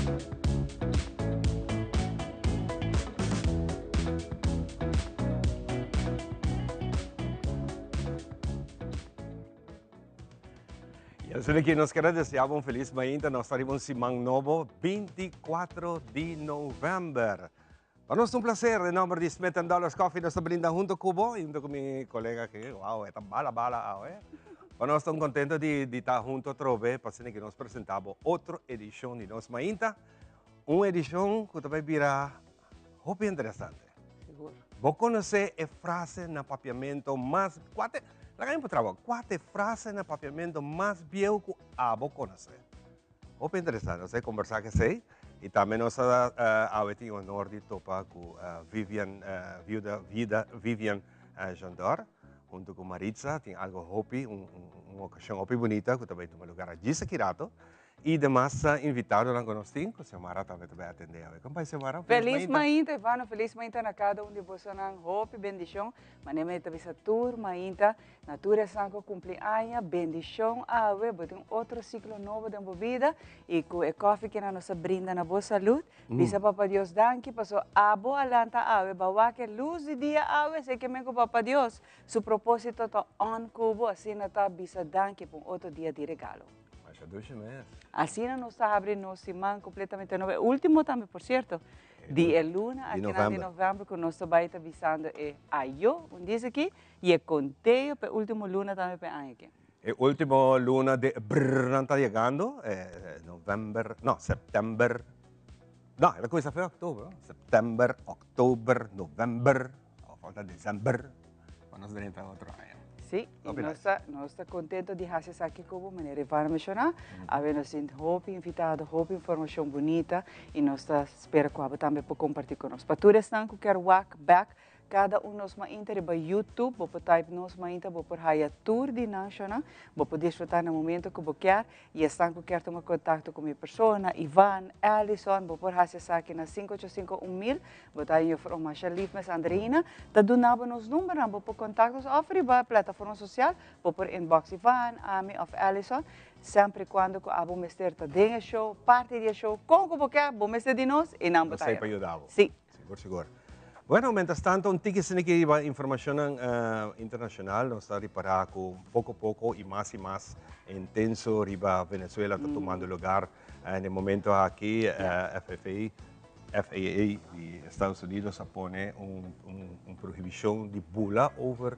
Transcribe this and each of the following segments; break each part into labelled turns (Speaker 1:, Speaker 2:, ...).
Speaker 1: Y asina aki nos kier a desea bo un feliz mainta. Nos ta riba un siman nobo, 24 di november. Pa nos ta un placer, den nomber di Smith and Dollars Coffee nos ta brinda hunto cu bo y hunto cu mi colega aki. Wow, e ta bala bala awe. Pa nos ta un contento di di ta hunto atrobe pa asina ki nos presenta bo otro edicion di nos mainta. Un edicion cu ta bay bira hopi interesante.
Speaker 2: Sigur.
Speaker 1: Bo conoce e frase na papiamento mas, cua ta, laga mi puntra bo, cua ta e frase na papiamento mas bieu cu abo conoce? Hopi interesante, nos a combersa cu esey y tambe nos a awe tin honor di topa cu Vivian, viuda, vida, Vivian Jandor hunto cu Maritza, tin algo hopi, un ocasion hopi bunita cu ta bay tuma lugar djis aki rato y demas invitadonan cu nos tin, cu Xiomara tambe ta bay atende awe. Con bay Xiomara?
Speaker 2: Feliz mainta Ivano, feliz mainta na cada un di bosonan, hopi bendicion, manera mi ta bisa tur mainta. Na tur esnan ku kumpli aña, bendishon awe, bo tin otro siklo nobo den bo bida i ku e kòfi kina nos a brinda na bo salud. Bisa Papa Dios danki paso abo a lanta awe, bo a wak e lus di dia awe, esei ke men ku Papa Dios su proposito ta on ku bo, asina ta bisa danki pa un otro dia di regalo.
Speaker 1: Masha dushi mes.
Speaker 2: Asina nos ta habri nos siman kompletamente nobo, e ultimo tambe por sierto, di e luna akinan di novèmber ku nos ta bai ta bisando e ayo, un dies aki. Y e conteo p'e ultimo luna tambe p'e aña aki.
Speaker 1: E ultimo luna de brrrnan ta yegando, november, no, september, no, e ta cuminsa fe october, no? September, october, november, awo falta december pa nos drenta otro aña.
Speaker 2: Sí, y nos ta, nos ta contento di haci esaki cu bo, manera Ivana menciona, awe nos tin hopi invitado, hopi informacion bunita y nos ta spera cu abo tambe por comparti cu nos. Pa tur esnan cu kier wak bek Kada un Nos Mainta riba YouTube, bo por type Nos Mainta, bo por haya tur di nan shownan, bo por disfruta na momento ku bo kier, y esnan ku kier tuma kontakto ku mi persona, Ivan, Allison, bo por hasi esaki na sinku ocho sinku un mil, bo ta haña juffrouw masha lief mes Andreina ta duna bo nos numbernan, bo por kontakto nos of riba plataforma social, bo por inbox Ivan, ami of Allison, semper y cuando ku abo mester ta den e show, parti di e show, kon ku bo kier, bo mester di nos y nan bo ta
Speaker 1: Nos ei pa yuda bo.
Speaker 2: Si.
Speaker 1: Sigur, sigur. Bueno, mientras tanto, un tiki esaki riba informacionnan internacional, nos ta ripara cu poco poco y mas y mas intenso riba Venezuela ta tumando lugar. En e momento aki, FFA, FAA di Estados Unidos a pone un, un, un prohibicion di bula over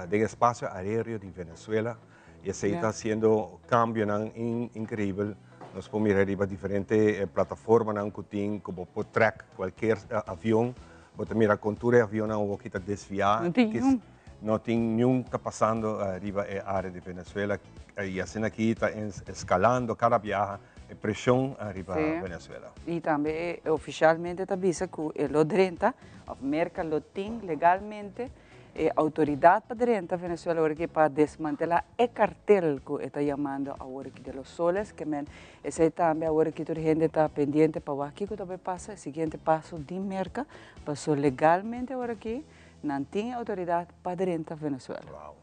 Speaker 1: den espacio aereo di Venezuela. Y esey ta haciendo cambionan increibel. Nos por mira riba diferente plataformanan cu tin cu bo por track cualkier avion. Bo ta mira con tur e avionnan awoki ta desvia.
Speaker 2: No tin niun.
Speaker 1: No tin niun ta pasando riba e area di Venezuela. Y asina aki ta escalando cada biaha e presion riba Venezuela.
Speaker 2: Y tambe oficialmente ta bisa cu e lo drenta of Merca lo tin legalmente E autoridad pa drenta Venezuela awor aki pa desmantela e cartel cu e ta yamando awor aki de los soles, ke men esey tambe awor aki tur hende ta pendiente pa wak kico ta bay pasa, e siguiente paso di Merca, paso legalmente awor aki nan tin e autoridad pa drenta Venezuela.
Speaker 1: Wow.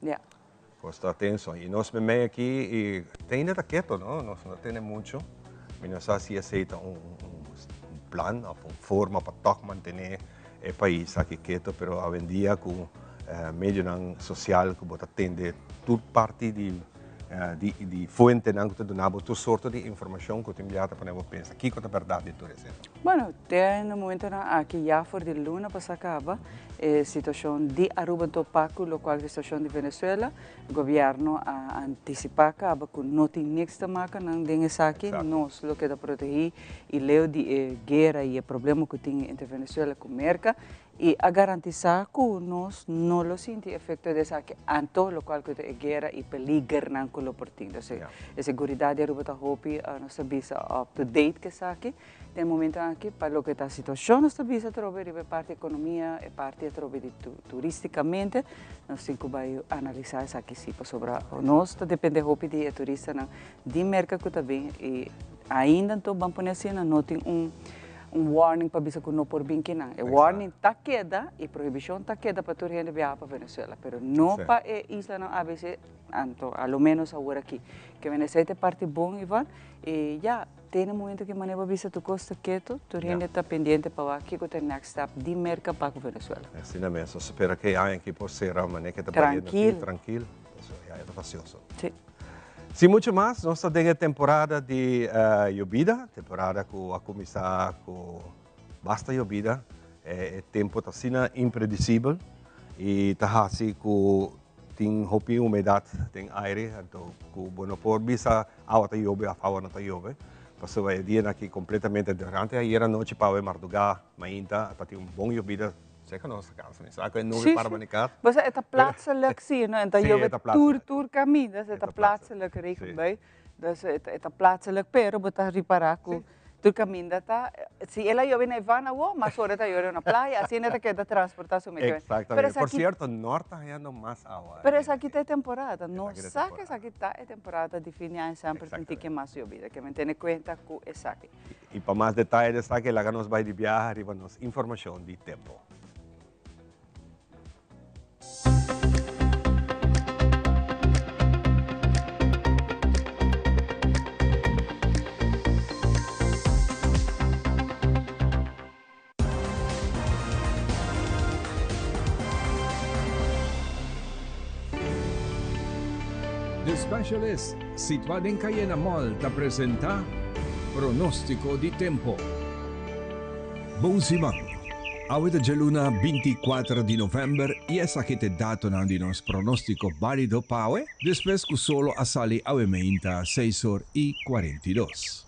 Speaker 2: Ya.
Speaker 1: Cos ta tenso. Y nos memey aki y te ainda ta keto, no? Nos no tene mucho. Mi no sa si esey ta un un plan of un forma pa toch mantene e pais aki keto, pero awendia cu medionan social cu bo ta tende tur parti di di di fuentenan cu ta duna bo tur sorto di informacion cu tin bia ta pone bo pensa kico ta berdad den tur esey.
Speaker 2: Bueno, te na momentonan aki ya for di luna pasa caba e situacion di Aruba topa cu locual cu e situacion di Venezuela. Gobierno a anticipa caba cu no tin niks te maka nan den esaki, nos lo keda protegi y leu di e guera y e problema cu tin entre Venezuela cu Merca y a garantisa cu nos no lo sinti efecto di esaki anto locual cu ta e guera y peligernan cu lo por tin. Entonces e seguridad di Aruba ta hopi nos ta bisa up to date cu esaki. Den momento aki pa loke ta situacion nos ta bisa atrobe riba e parti economia, e parti atrobe di turisticamente, nos tin cu bay analisa esaki si pasobra nos ta depende hopi di e turistanan di Merca cu ta bin y ainda anto ban pone asina no tin un un warning pa bisa cu no por bin kinan. E warning ta keda y prohibicion ta keda pa tur hende biaha pa Venezuela pero no pa e islanan ABC anto a lo menos awor aki. Ke men esey ta e parti bon Ivan y ya. te na momento ku manera bo bisa tur kos ta ketu, tur hende ta pendiente pa wak kiko ta e next step di Merka pa ku Venezuela.
Speaker 1: Asina mes, nos spera ku e aña aki por sera manera ku ta bayendo aki, trankil, pasobra e aña ta fasioso.
Speaker 2: Si.
Speaker 1: Sin mucho mas, nos ta den e temporada di yobida, temporada ku a kuminsá ku basta yobida. E tempu ta asina impredisibel i ta hasi ku tin hopi humedat den aire, anto ku bo no por bisa awa ta yobe òf awa no ta yobe, pasobra e dianan aki kompletamente durante ayer anochi pa awe mardugá mainta ta tin un bon yobida. Seka nos ta kansa mi sa ku e nube para maneká.
Speaker 2: Bo sa e ta plaatselijk si no, en ta yobe tur tur kaminda, e ta plaatselijk regenbui, dus e ta plaatselijk pero bo ta ripará ku tur kaminda ta, si el a yobe na e van awo, mas ora ta yobe na playa, asina e ta keda transportá su mes.
Speaker 1: Exactamente, por cierto nort ta hañando mas awa.
Speaker 2: Pero esaki ta e temporada, no sa ku esaki ta e temporada di fin di aña semper tin tiki mas yobida, ke men tene kuenta ku esaki.
Speaker 1: I pa mas detaye di esaki laga nos bai di biaha riba nos informashon di tempo.
Speaker 3: The Specialist, situá den Cayena Mall, ta presentá Pronóstiko di Tempo. Bon siman! Awe ta djaluna 24 di novèmber i esaki ta e datonan di nos pronóstiko bálido pa awe, despues ku solo a sali awe meinta seis or i 42.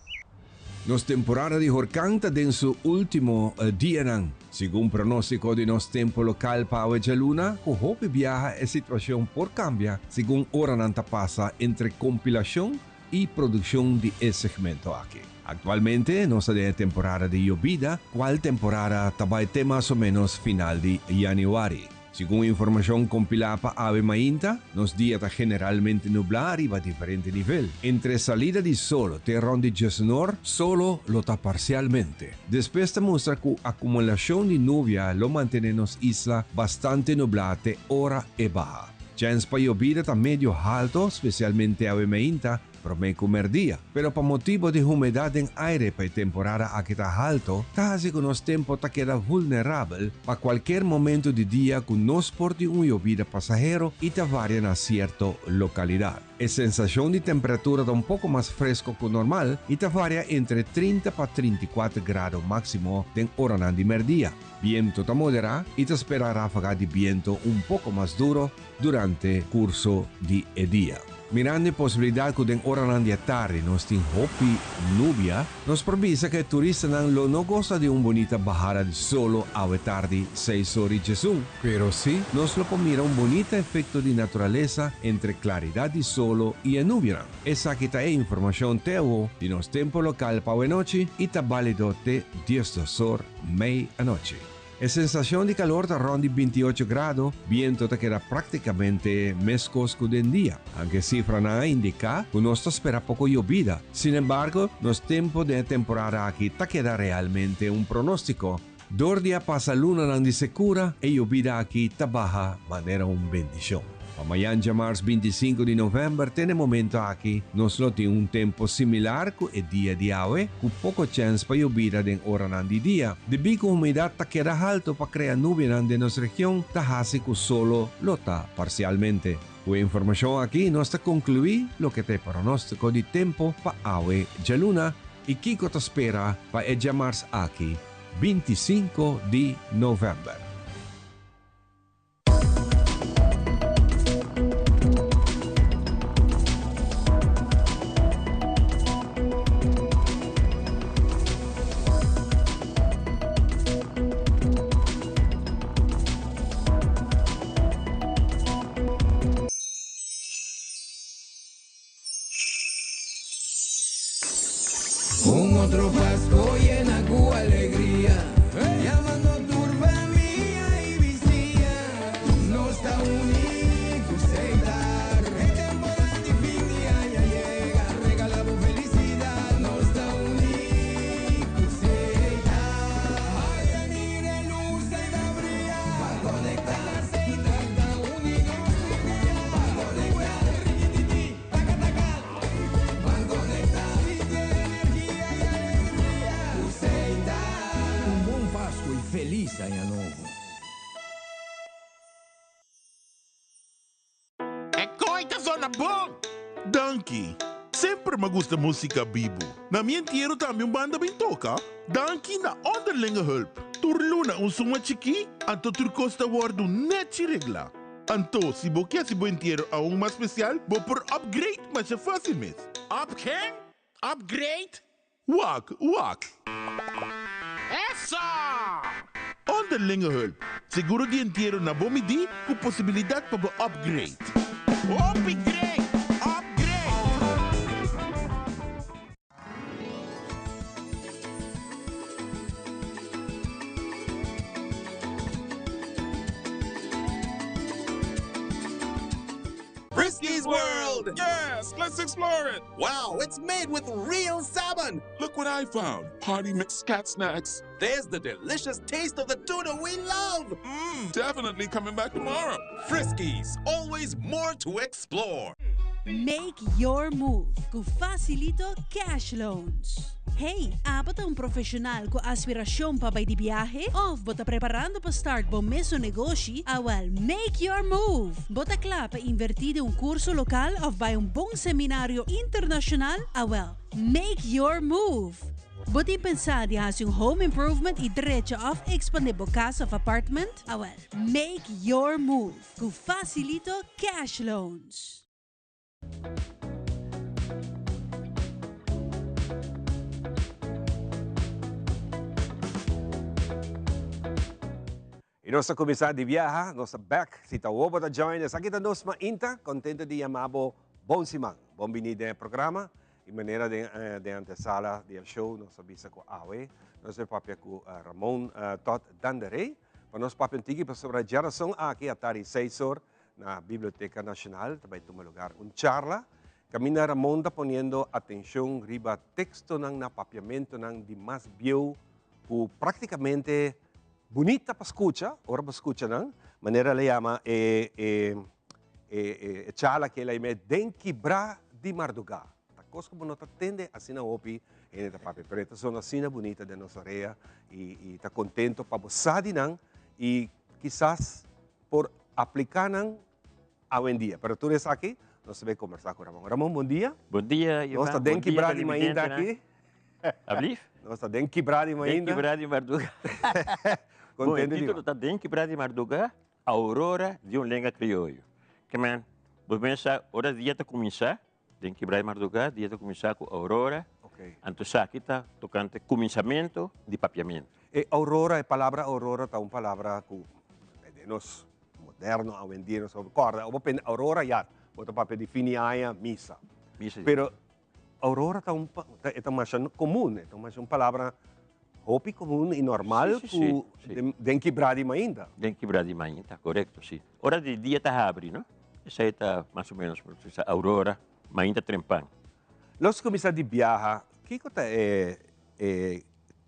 Speaker 3: Nos temporada di horkan ta den su ultimo dianan. Segun pronóstiko di nos tempu lokal pa awe djaluna, ku hopi biaha e situashon por kambia segun oranan ta pasa entre kompilashon i produkshon di e segmento aki. Aktualmente nos ta den e temporada di yobida, kual temporada ta bai te mas o ménos final di yanüari. Segun informashon kompilá pa awe mainta, nos dia ta generalmente nublá riba diferente nivel. Entre salida di solo te rònt di djesnor, solo lo ta parsialmente. Despues ta mustra ku akumulashon di nubia lo mantené nos isla bastante nublá te ora e baha. Chèns pa yobida ta medio halto, spesialmente awe mainta, Promé ku mèrdia. Pero pa motibu di humedat den aire pa e temporada aki ta halto, ta hasi ku nos tempu ta keda vulnerabel pa kualker momentu di dia ku nos por tin un yobida pasahero i ta varia na sierto lokalidat. E sensashon di temperatura ta un poko mas fresko ku normal i ta varia entre 30 pa 34 grado máksimo den oranan di mèrdia. Bientu ta moderá i ta spera ráfaga di bientu un poko mas duro durante kurso di e dia. Mirando e posibilidat ku den oranan di e tardi nos tin hopi nubia, nos por bisa ku e turistanan lo no gosa di un bunita bahada di solo awe tardi seis or i djesun, pero si nos lo por mira un bunita efekto di naturalesa entre klaridat di solo i e nubianan. Esaki ta e informashon te awo di nos tempu lokal pa awe nochi i ta bálido te diesdos or mei anochi. E sensashon di kalor ta rònt di 28 grado, biento ta keda práktikamente meskos ku den dia. Anke sifranan a indiká ku nos ta spera poko yobida. Sin embargo, nos tempu den e temporada aki ta keda realmente un pronóstiko. Dor di a pasa lunanan di sekura, e yobida aki ta baha manera un bendishon. Pa mañan djamars 25 di novèmber te n'e momento aki nos lo tin un tempu similar ku e dia di awe, ku poko chèns pa yobida den oranan di dia. Debí ku humidat ta keda haltu pa krea nubianan den nos region ta hasi ku solo lo ta parsialmente. Ku e informashon aki nos ta konkluí loke ta e pronóstiko di tempu pa awe djaluna i kiko ta spera pa e djamars aki, 25 di novèmber.
Speaker 4: Un otro Pasco yena cu alegria, yamando tur famia. zona bon! Danki! Semper m'a gusta musica bibu. Na mi entiero tambe un banda bin toca. Danki na Onderlinge Hulp. Tur luna un suma chikí, anto tur cos ta wordu nechi regla. Anto, si bo ke haci bo entiero aun mas special, bo por upgrade masha facil mes.
Speaker 5: Up ken? Upgrade?
Speaker 4: Wak, wak.
Speaker 5: Eso!
Speaker 4: Onderlinge Hulp, seguro di entiero na bo midí ku posibilidat pa bo upgrade.
Speaker 5: Hopi great! Upgrade!
Speaker 6: Friskies World!
Speaker 7: Yes, let's explore it!
Speaker 6: Wow, it's made with real salmon!
Speaker 7: Look what I found. Party mix cat snacks.
Speaker 6: There's the delicious taste of the tuna we love!
Speaker 7: Mmm, definitely coming back tomorrow.
Speaker 6: Friskies, always more to explore.
Speaker 8: Make your move ku Facilito Cash Loans. Hey, abo ta un profesional ku aspiracion pa bai di biahe? Of bo ta preparando pa start bo mesun negoshi? Awel, make your move! Bo ta kla pa inverti den un curso local of bai un bon seminario internacional? Awel, make your move! Bo tin pensa di hasi un home improvement y drecha of expande bo cas of apartment? Awel, make your move ku Facilito Cash Loans.
Speaker 1: Y nos ta cuminsa di biaha, nos ta back, si ta wobo ta join, esaki ta nos mainta, contento di yama bo bon siman, bon bini den e programa, y manera den den antesala di e show nos a bisa cu awe nos ta papia cu Ramon Todd Dandaré, pa nos papia un tiki pasobra djarason aki a tardi seis or Na Biblioteca Nacional ta bay tuma lugar un charla caminda Ramon ta poniendo atencion riba textonan na papiamentonan di mas bieu cu practicamente bunita pa scucha, ora bo scucha nan, manera el a yama e e e charla cu el a yama Den Kibra di Marduga. Ta cos cu bo no ta tende asina hopi hende ta papia, pero e ta zona asina bunita den nos orea y y ta contento pa bo sa di nan y kisas por aplica nan awendia. Pero tur esaki nos ta bay conversa cu Ramon. Ramon, bon dia.
Speaker 9: Bon dia, Ivan.
Speaker 1: Nos ta den kibra di mainta aki.
Speaker 9: Ablief?
Speaker 1: Nos ta den kibra di mainta.
Speaker 9: Den kibra di marduga.
Speaker 1: Contento
Speaker 9: di. Bon, e titulo ta Den kibra di marduga, aurora di un lenga crioyo. Ke men, bo pensa ora dia ta cuminsa, Den kibra di marduga, dia ta cuminsa cu aurora. Anto esaki ta tocante cuminsamento di papiamento.
Speaker 1: E aurora, e palabra aurora ta un palabra cu den nos moderno awendia nos a corda. Ora bo pende aurora ya bo ta papia di fin di aña, misa.
Speaker 9: Misa.
Speaker 1: Pero aurora ta un, e ta masha comun, e ta masha un palabra hopi comun y normal cu den kibra di mainta.
Speaker 9: Den kibra di mainta, corecto, si. Ora di dia ta habri, no? Esei ta mas o menos sa aurora, mainta trempan.
Speaker 1: Los kuminsá di biaha, kiko ta e e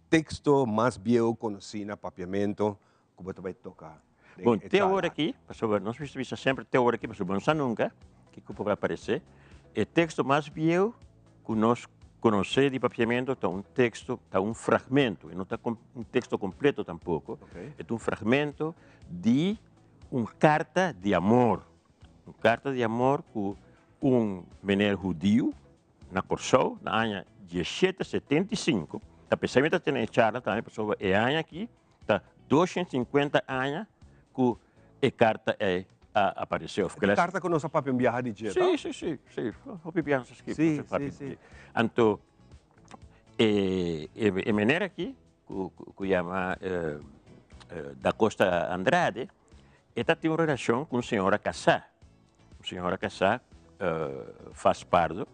Speaker 1: teksto mas bieu konosí na papiamentu ku bo ta bai toka
Speaker 9: den Bon, e te ora aki? aki, pasobra nos mester bisa semper te ora aki, pasobra bo no sa nunka kiko por aparesé. E teksto mas bieu ku nos konosé di papiamentu ta un teksto, ta un fragmento, e no ta un teksto kompleto tampoko, e ta un fragmento di Un karta di amor, un karta di amor ku un mener hudiu na Kòrsou na aña diesshete setenta i sinku, ta p'esei mi ta tene e charla tambe pasobra e aña aki ta doshen sinkuenta aña ku e karta ei a aparesé òf
Speaker 1: E karta ku nos a papia un biaha di dje,
Speaker 9: ta? Si, si, si, si, hopi biaha nos a skirbi, nos a papia di dje. Anto e e mener aki ku yama Da Costa Andrade, e ta tin un relashon ku un señora kasá, un señora kasá Fas Pardo,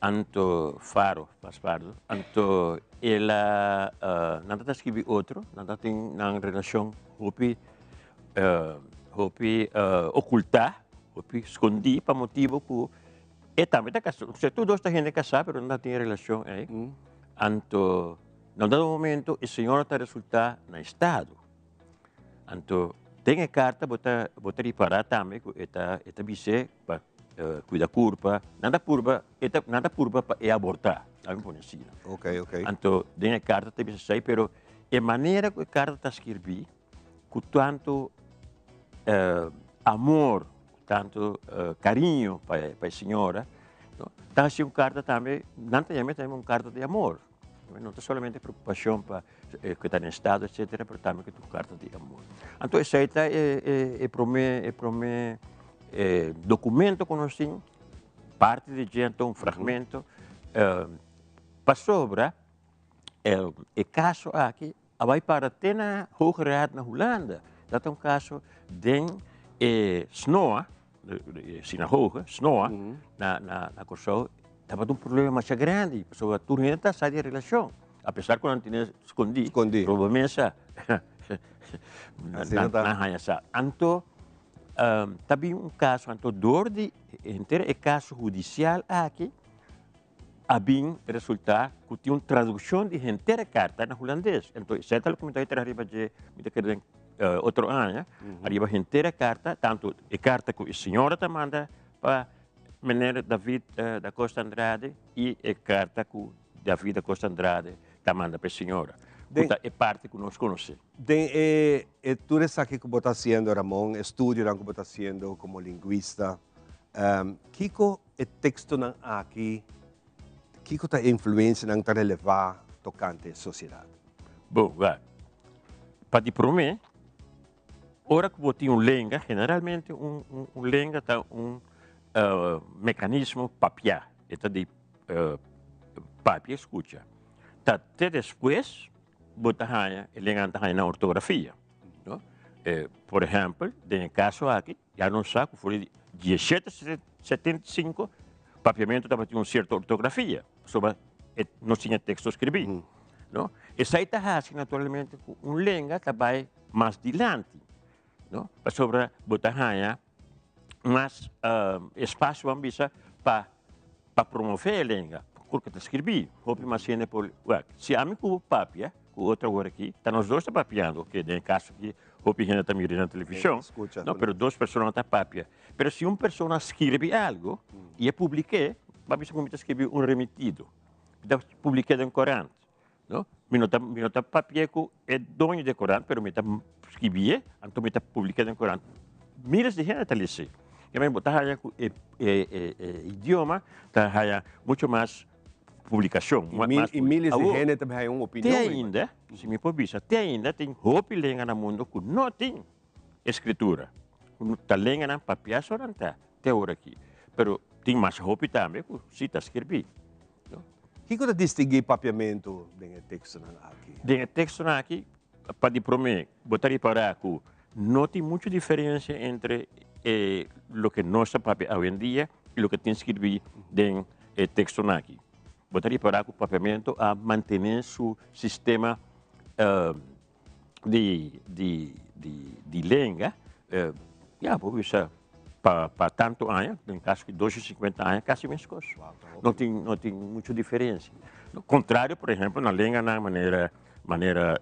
Speaker 9: anto Faro Fas Pardo, anto el a nan ta skibi otro, nan ta tin nan relashon hopi hopi okultá, hopi skondí pa motibu ku E tambe ta kasá, osea tur dos ta hende kasá pero nan ta tin relashon ei. Anto na un dado momento e señora ta resultá na estado. Anto den e karta bo ta bo ta ripará tambe ku e ta e ta bis'é pa kuida kurpa, nan ta purba e ta nan ta purba pa e abortá, laga mi pone asina.
Speaker 1: Ok, ok.
Speaker 9: Anto den e karta ta bisa esei pero e manera ku e karta ta skirbí ku tantu amor. tanto cariño pa e señora, no, ta haci un carta tambe, nan ta yama tambe un carta di amor. No ta solamente preocupacion pa cu ta na estado etcetera, pero tambe cu ta un carta di amor. Anto esey ta e prome, e prome documento cu nos tin, parti di dje anto un fragmento, pasobra e caso aki a bai para te na Hoge Raad na Hulanda. Dat ta un caso den e SNOA, e sinagoge, SNOA, na, na, na Kòrsou, tabata un problema masha grandi, pasobra tur hende ta sa di e relashon, apesar ku nan tene skondí,
Speaker 1: Skondí.
Speaker 9: roba mesa,
Speaker 1: Asina
Speaker 9: nan,
Speaker 1: ta.
Speaker 9: nan haña sa. Anto, ta bin un kaso, anto dor di henter e kaso hudisial aki, a bin resultá ku tin un tradukshon di henter e karta na hulandes. Anto esei ta loke mi ta traha riba dje, mi ta kere den otro aña, ariba henter e karta, tantu e karta ku e señora ta manda pa meneer David da Costa Andrade i e karta ku David da Costa Andrade ta manda pa e señora, ku ta e parti ku nos konosé.
Speaker 1: Den e e tur esaki ku bo ta hasiendo, Ramon, estudionan ku bo ta hasiendo komo lingwista, kiko E tekstonan aki, kiko ta e influensianan ta relevá tokante e sosiedat?
Speaker 9: Bo, wak. Pa di promé, ora ku bo tin un lenga, generalmente un un lenga ta un mekanismo papiá, e ta di papia i skucha. Ta te despues bo ta haña, e lenganan ta haña nan ortografia, no? Por ehèmpel, den e kaso aki, Ya nos sa ku for di diesshete 75 papiamentu tabatin un sierto ortografia, pasobra e no tin e teksto skribí, no? Esei ta hasi naturalmente ku un lenga ta bai mas dilanti, no? Pasobra bo ta haña mas espasio, ban bisa, pa Pa promové e lenga, por ku ta skirbí, hopi mas hende por wak. Si ami ku bo papia, ku otro awor aki, ta nos dos ta papiando, oke, den e kaso aki hopi hende ta mira na televishon, no, pero dos persona ta papia. Pero si un persona skirbi algu i e publik'é, bo a bisa ku mi ta skirbi un remitido, mi ta publik'é den korant, no. Mi no ta, mi no ta papia ku e doño di e korant, pero mi ta skibié, anto mi ta publik'é den korant. Miles di hende ta les'é. Keme bo ta haña ku e e e e idioma ta haña mucho mas publikashon.
Speaker 1: I mil i miles di hende ta haña un opinion
Speaker 9: Te ainda, si mi por bisa, te ainda tin hopi lenga na mundu ku no tin eskritura. Ku ta lenganan papiá solamente te ora aki. Pero tin masha hopi tambe ku si ta skirbí.
Speaker 1: Kiko ta distinguí papiamentu den e tekstonan aki?
Speaker 9: Den e tekstonan aki, pa di promé, bo ta ripará ku no tin muchu diferensia entre e loke nos ta papia awendia i loke tin skirbí den e tekstonan aki. Bo ta ripará ku papiamentu a mantené su sistema di di di di lenga ya bo bisa pa pa tanto aña den caso di dos y cincuenta aña casi mescos no tin no tin mucho diferencia contrario por ehemplo na lenganan manera manera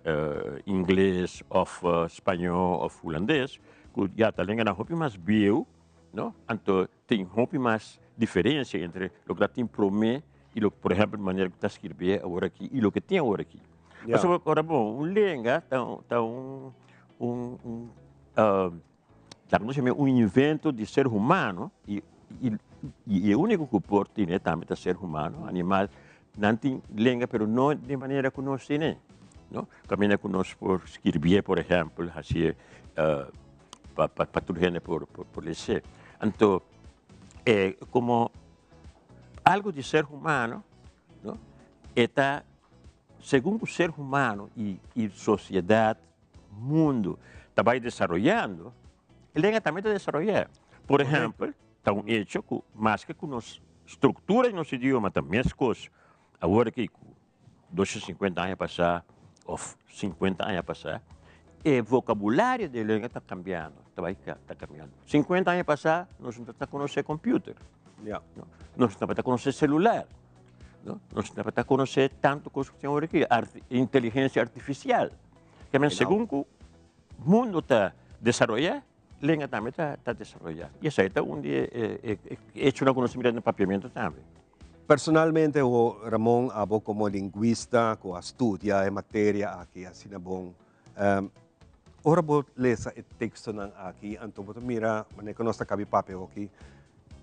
Speaker 9: ingles of spaño of hulandes cu ya ta lenganan hopi mas bieu no anto tin hopi mas diferencia entre loke ta tin prome y loke, por ehempel, manera cu ta skirbi awor aki y loke tin awor aki. Pasobra ora bon, un lenga ta ta un un un ta como se llama un invento di ser humano y y y e unico cu por tine tambe ta ser humano, animal nan tin lenga pero no di manera cu nos tine, no? Caminda cu nos por skirbié, por ehempel, hacié pa pa pa tur hende por por lesé. Anto e como algo di ser humano, no, e ta segun cu ser humano y y sociedad, mundo ta bay desaroyando, e lenga tambe ta desaroya. Por ehempel, ta un hecho cu maske cu nos structura di nos idioma ta mescos awor aki cu 250 aña pasá òf 50 aña pasá, e vokabulario di e lenga ta kambiando, ta bai ta kambiando. 50 aña pasá nos no tabata konosé kòmpiuter, nos no tabata konosé selular, nos no tabata konosé tantu kos ku tin awor aki, inteligensia artifisial. Ke men segun ku mundu ta desaroyá, lenga tambe ta desaroyá. I esei ta un di e echonan ku nos ta mira den papiamentu tambe.
Speaker 1: Personalmente ho Ramon abo como linguista cu a studia e materia aki asina bon. Ora bo lesa e tekstonan aki, anto bo ta mira manera ku nos ta kabi papia hoki,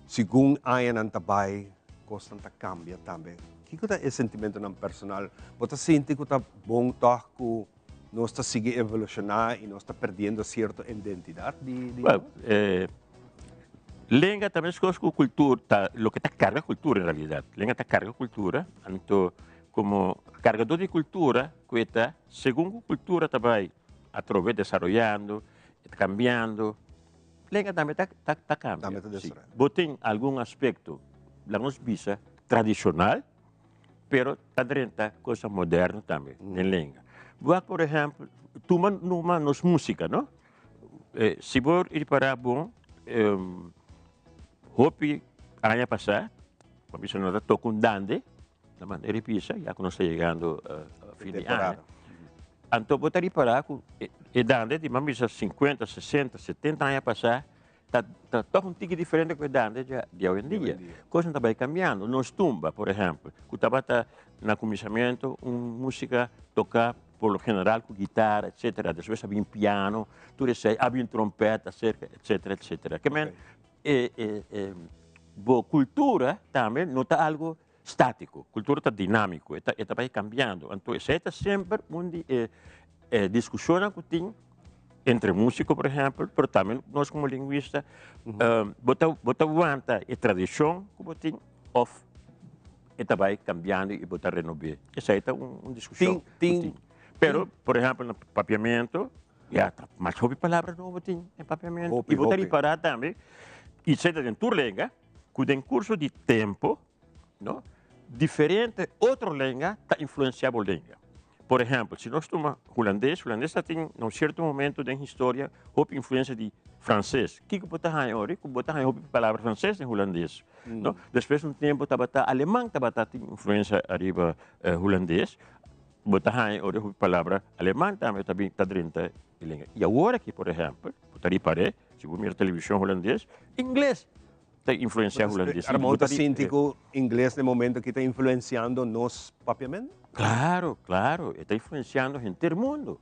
Speaker 1: segun añanan ta bai, kosnan ta kambia tambe. Kiko ta e sentimentonan personal? Bo ta sinti ku ta bon tòg ku nos ta sigui evolushoná i nos ta perdiendo sierto identidat di di
Speaker 9: Well,
Speaker 1: nos?
Speaker 9: eh, lenga ta meskos ku kultura, ta loke ta karga kultura en realidat. Lenga ta karga kultura, anto komo kargadó di kultura ku e ta, segun ku kultura ta bai atrobe desaroyando, e ta kambiando, lenga tambe ta ta ta kambia.
Speaker 1: Tambe ta
Speaker 9: Sí.
Speaker 1: desaroyando.
Speaker 9: Bo tin algun aspekto, laga nos bisa, tradishonal, pero ta drenta cosa moderno tambe den lenga. Wak por ehempel, tuma numa nos musica, no? Eh, si bo ripara bon, hopi aña pasá, bo bisa no ta toca un dande, na manera di bisa, ya ku nos ta yegando fin di aña. Anto bo ta ripara ku e dande di bo bisa sinkuenta, sesenta, setenta aña pasá, Ta ta tòg un tiki diferente ku e dande dja di awendia. Kosnan ta bai kambiando. Nos tumba, por ehèmpel, ku tabata na kuminsamentu un músika toká por lo general ku gitara, etsetera. Despues a bin piano, tur esei, a bin trompèt aserka, etsetera, etsetera. Ke men e e e bo kultura tambe no ta algu státiko. Kultura ta dinámiko, e ta e ta bai kambiando. Anto esei ta semper un di e e diskushonnan ku tin entre músiko, por ehèmpel, pero tambe nos komo lingwista, bo ta bo ta wanta e tradishon ku bo tin òf e ta bai kambiando i bo ta renob'é. Esei ta un un diskushon ku tin. Pero, por ehèmpel, na papiamentu, ya ta mas hopi palabra nobo tin den papiamentu. I bo ta ripará tambe, i esei ta den tur lenga, ku den kurso di tempu, no, diferente otro lenga ta influensiá bo lenga. Por ehèmpel, si nos tuma hulandes, hulandes ta tin na un sierto momento den historia hopi influensia di franses. Kiko bo ta haña ora? Ku bo ta haña hopi palabra franses den hulandes, no? Despues un tempu tabata aleman tabata tin influensia ariba hulandes. Bo ta haña ora hopi palabra aleman tambe ta bin ta drenta e lenga. I awor aki, por ehèmpel, bo ta ripar'é, si bo mira televishon hulandes, ingles ta influencia hulandes.
Speaker 1: Armando ta sinti cu ingles na e momento aki ta influenciando nos papiamento?
Speaker 9: Claro, claro, e ta influenciando henter mundo.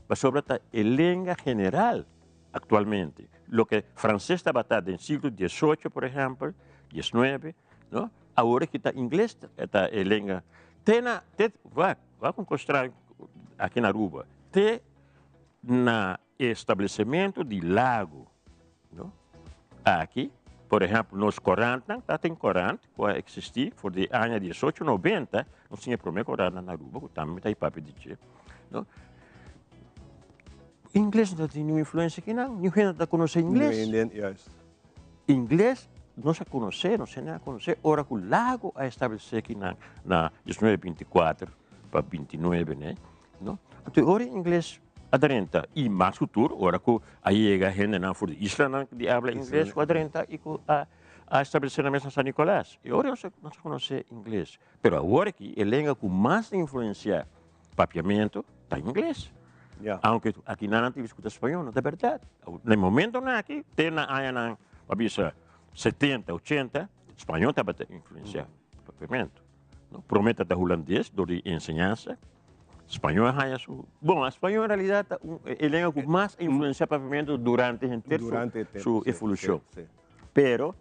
Speaker 9: Pasobra ta e lenga general actualmente. Loke frances tabata den siglo diesocho, por ehempel, diesnuebe, no? Awor aki ta ingles ta e lenga. Te na, te, wak, wak un cos straño aki na Aruba. Te na establecimento di lago, no? Aki, por ehempel, nos korantnan, ta tin korant ku a eksistí for di aña diesocho nobenta, nos tin e promé korantnan na Aruba, ku tambe mi ta papia di dje, no? Ingles no ta tin niun influensia akinan, niun hende ta konosé ingles. Ingles nos a konosé, nos hende a konosé ora ku Lago a establesé akinan na diesnuebe binti kuater pa binti nuebe, ne? No? Anto e ora ingles a drenta i mas ku tur ora ku a yega hendenan for di islanan di abla ingles ku a drenta i ku a a establesé nan mes na San Nicolas. E ora nos a nos a konosé ingles. Pero awor aki e lenga ku mas influensiá papiamentu ta ingles. Aunke aki nan nan ta bisa ku ta spañó, no ta bèrdat. Na e momentonan aki te na añanan pa bisa setenta, ochenta, spañó tabata influensiá papiamentu. Promé ta ta hulandes dor di enseñansa. Spañó a haña su. Bon, spañó en realidad ta un e lenga ku mas a influensiá papiamentu durante henter su su evolushon. Pero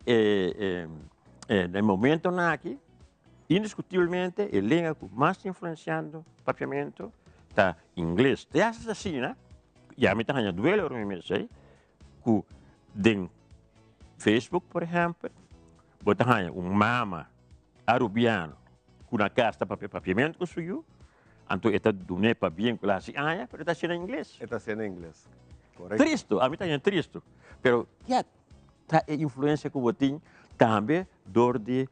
Speaker 9: e na e momentonan aki indiskutiblemente e lenga ku mas ta influensiando papiamentu ta ingles. Te hasta asina, ya mi ta haña duele ora mi mira esei, ku den Facebook por ehèmpel bo ta haña un mama arubiano ku na kas ta papia papiamentu ku su yu, anto e ta dun'é pabien ku el a hasi aña, pero e ta hasié na ingles.
Speaker 1: E ta hasié na ingles, korekto.
Speaker 9: Tristu, ami ta haña tristu, pero ya ta e influensia ku bo tin tambe dor di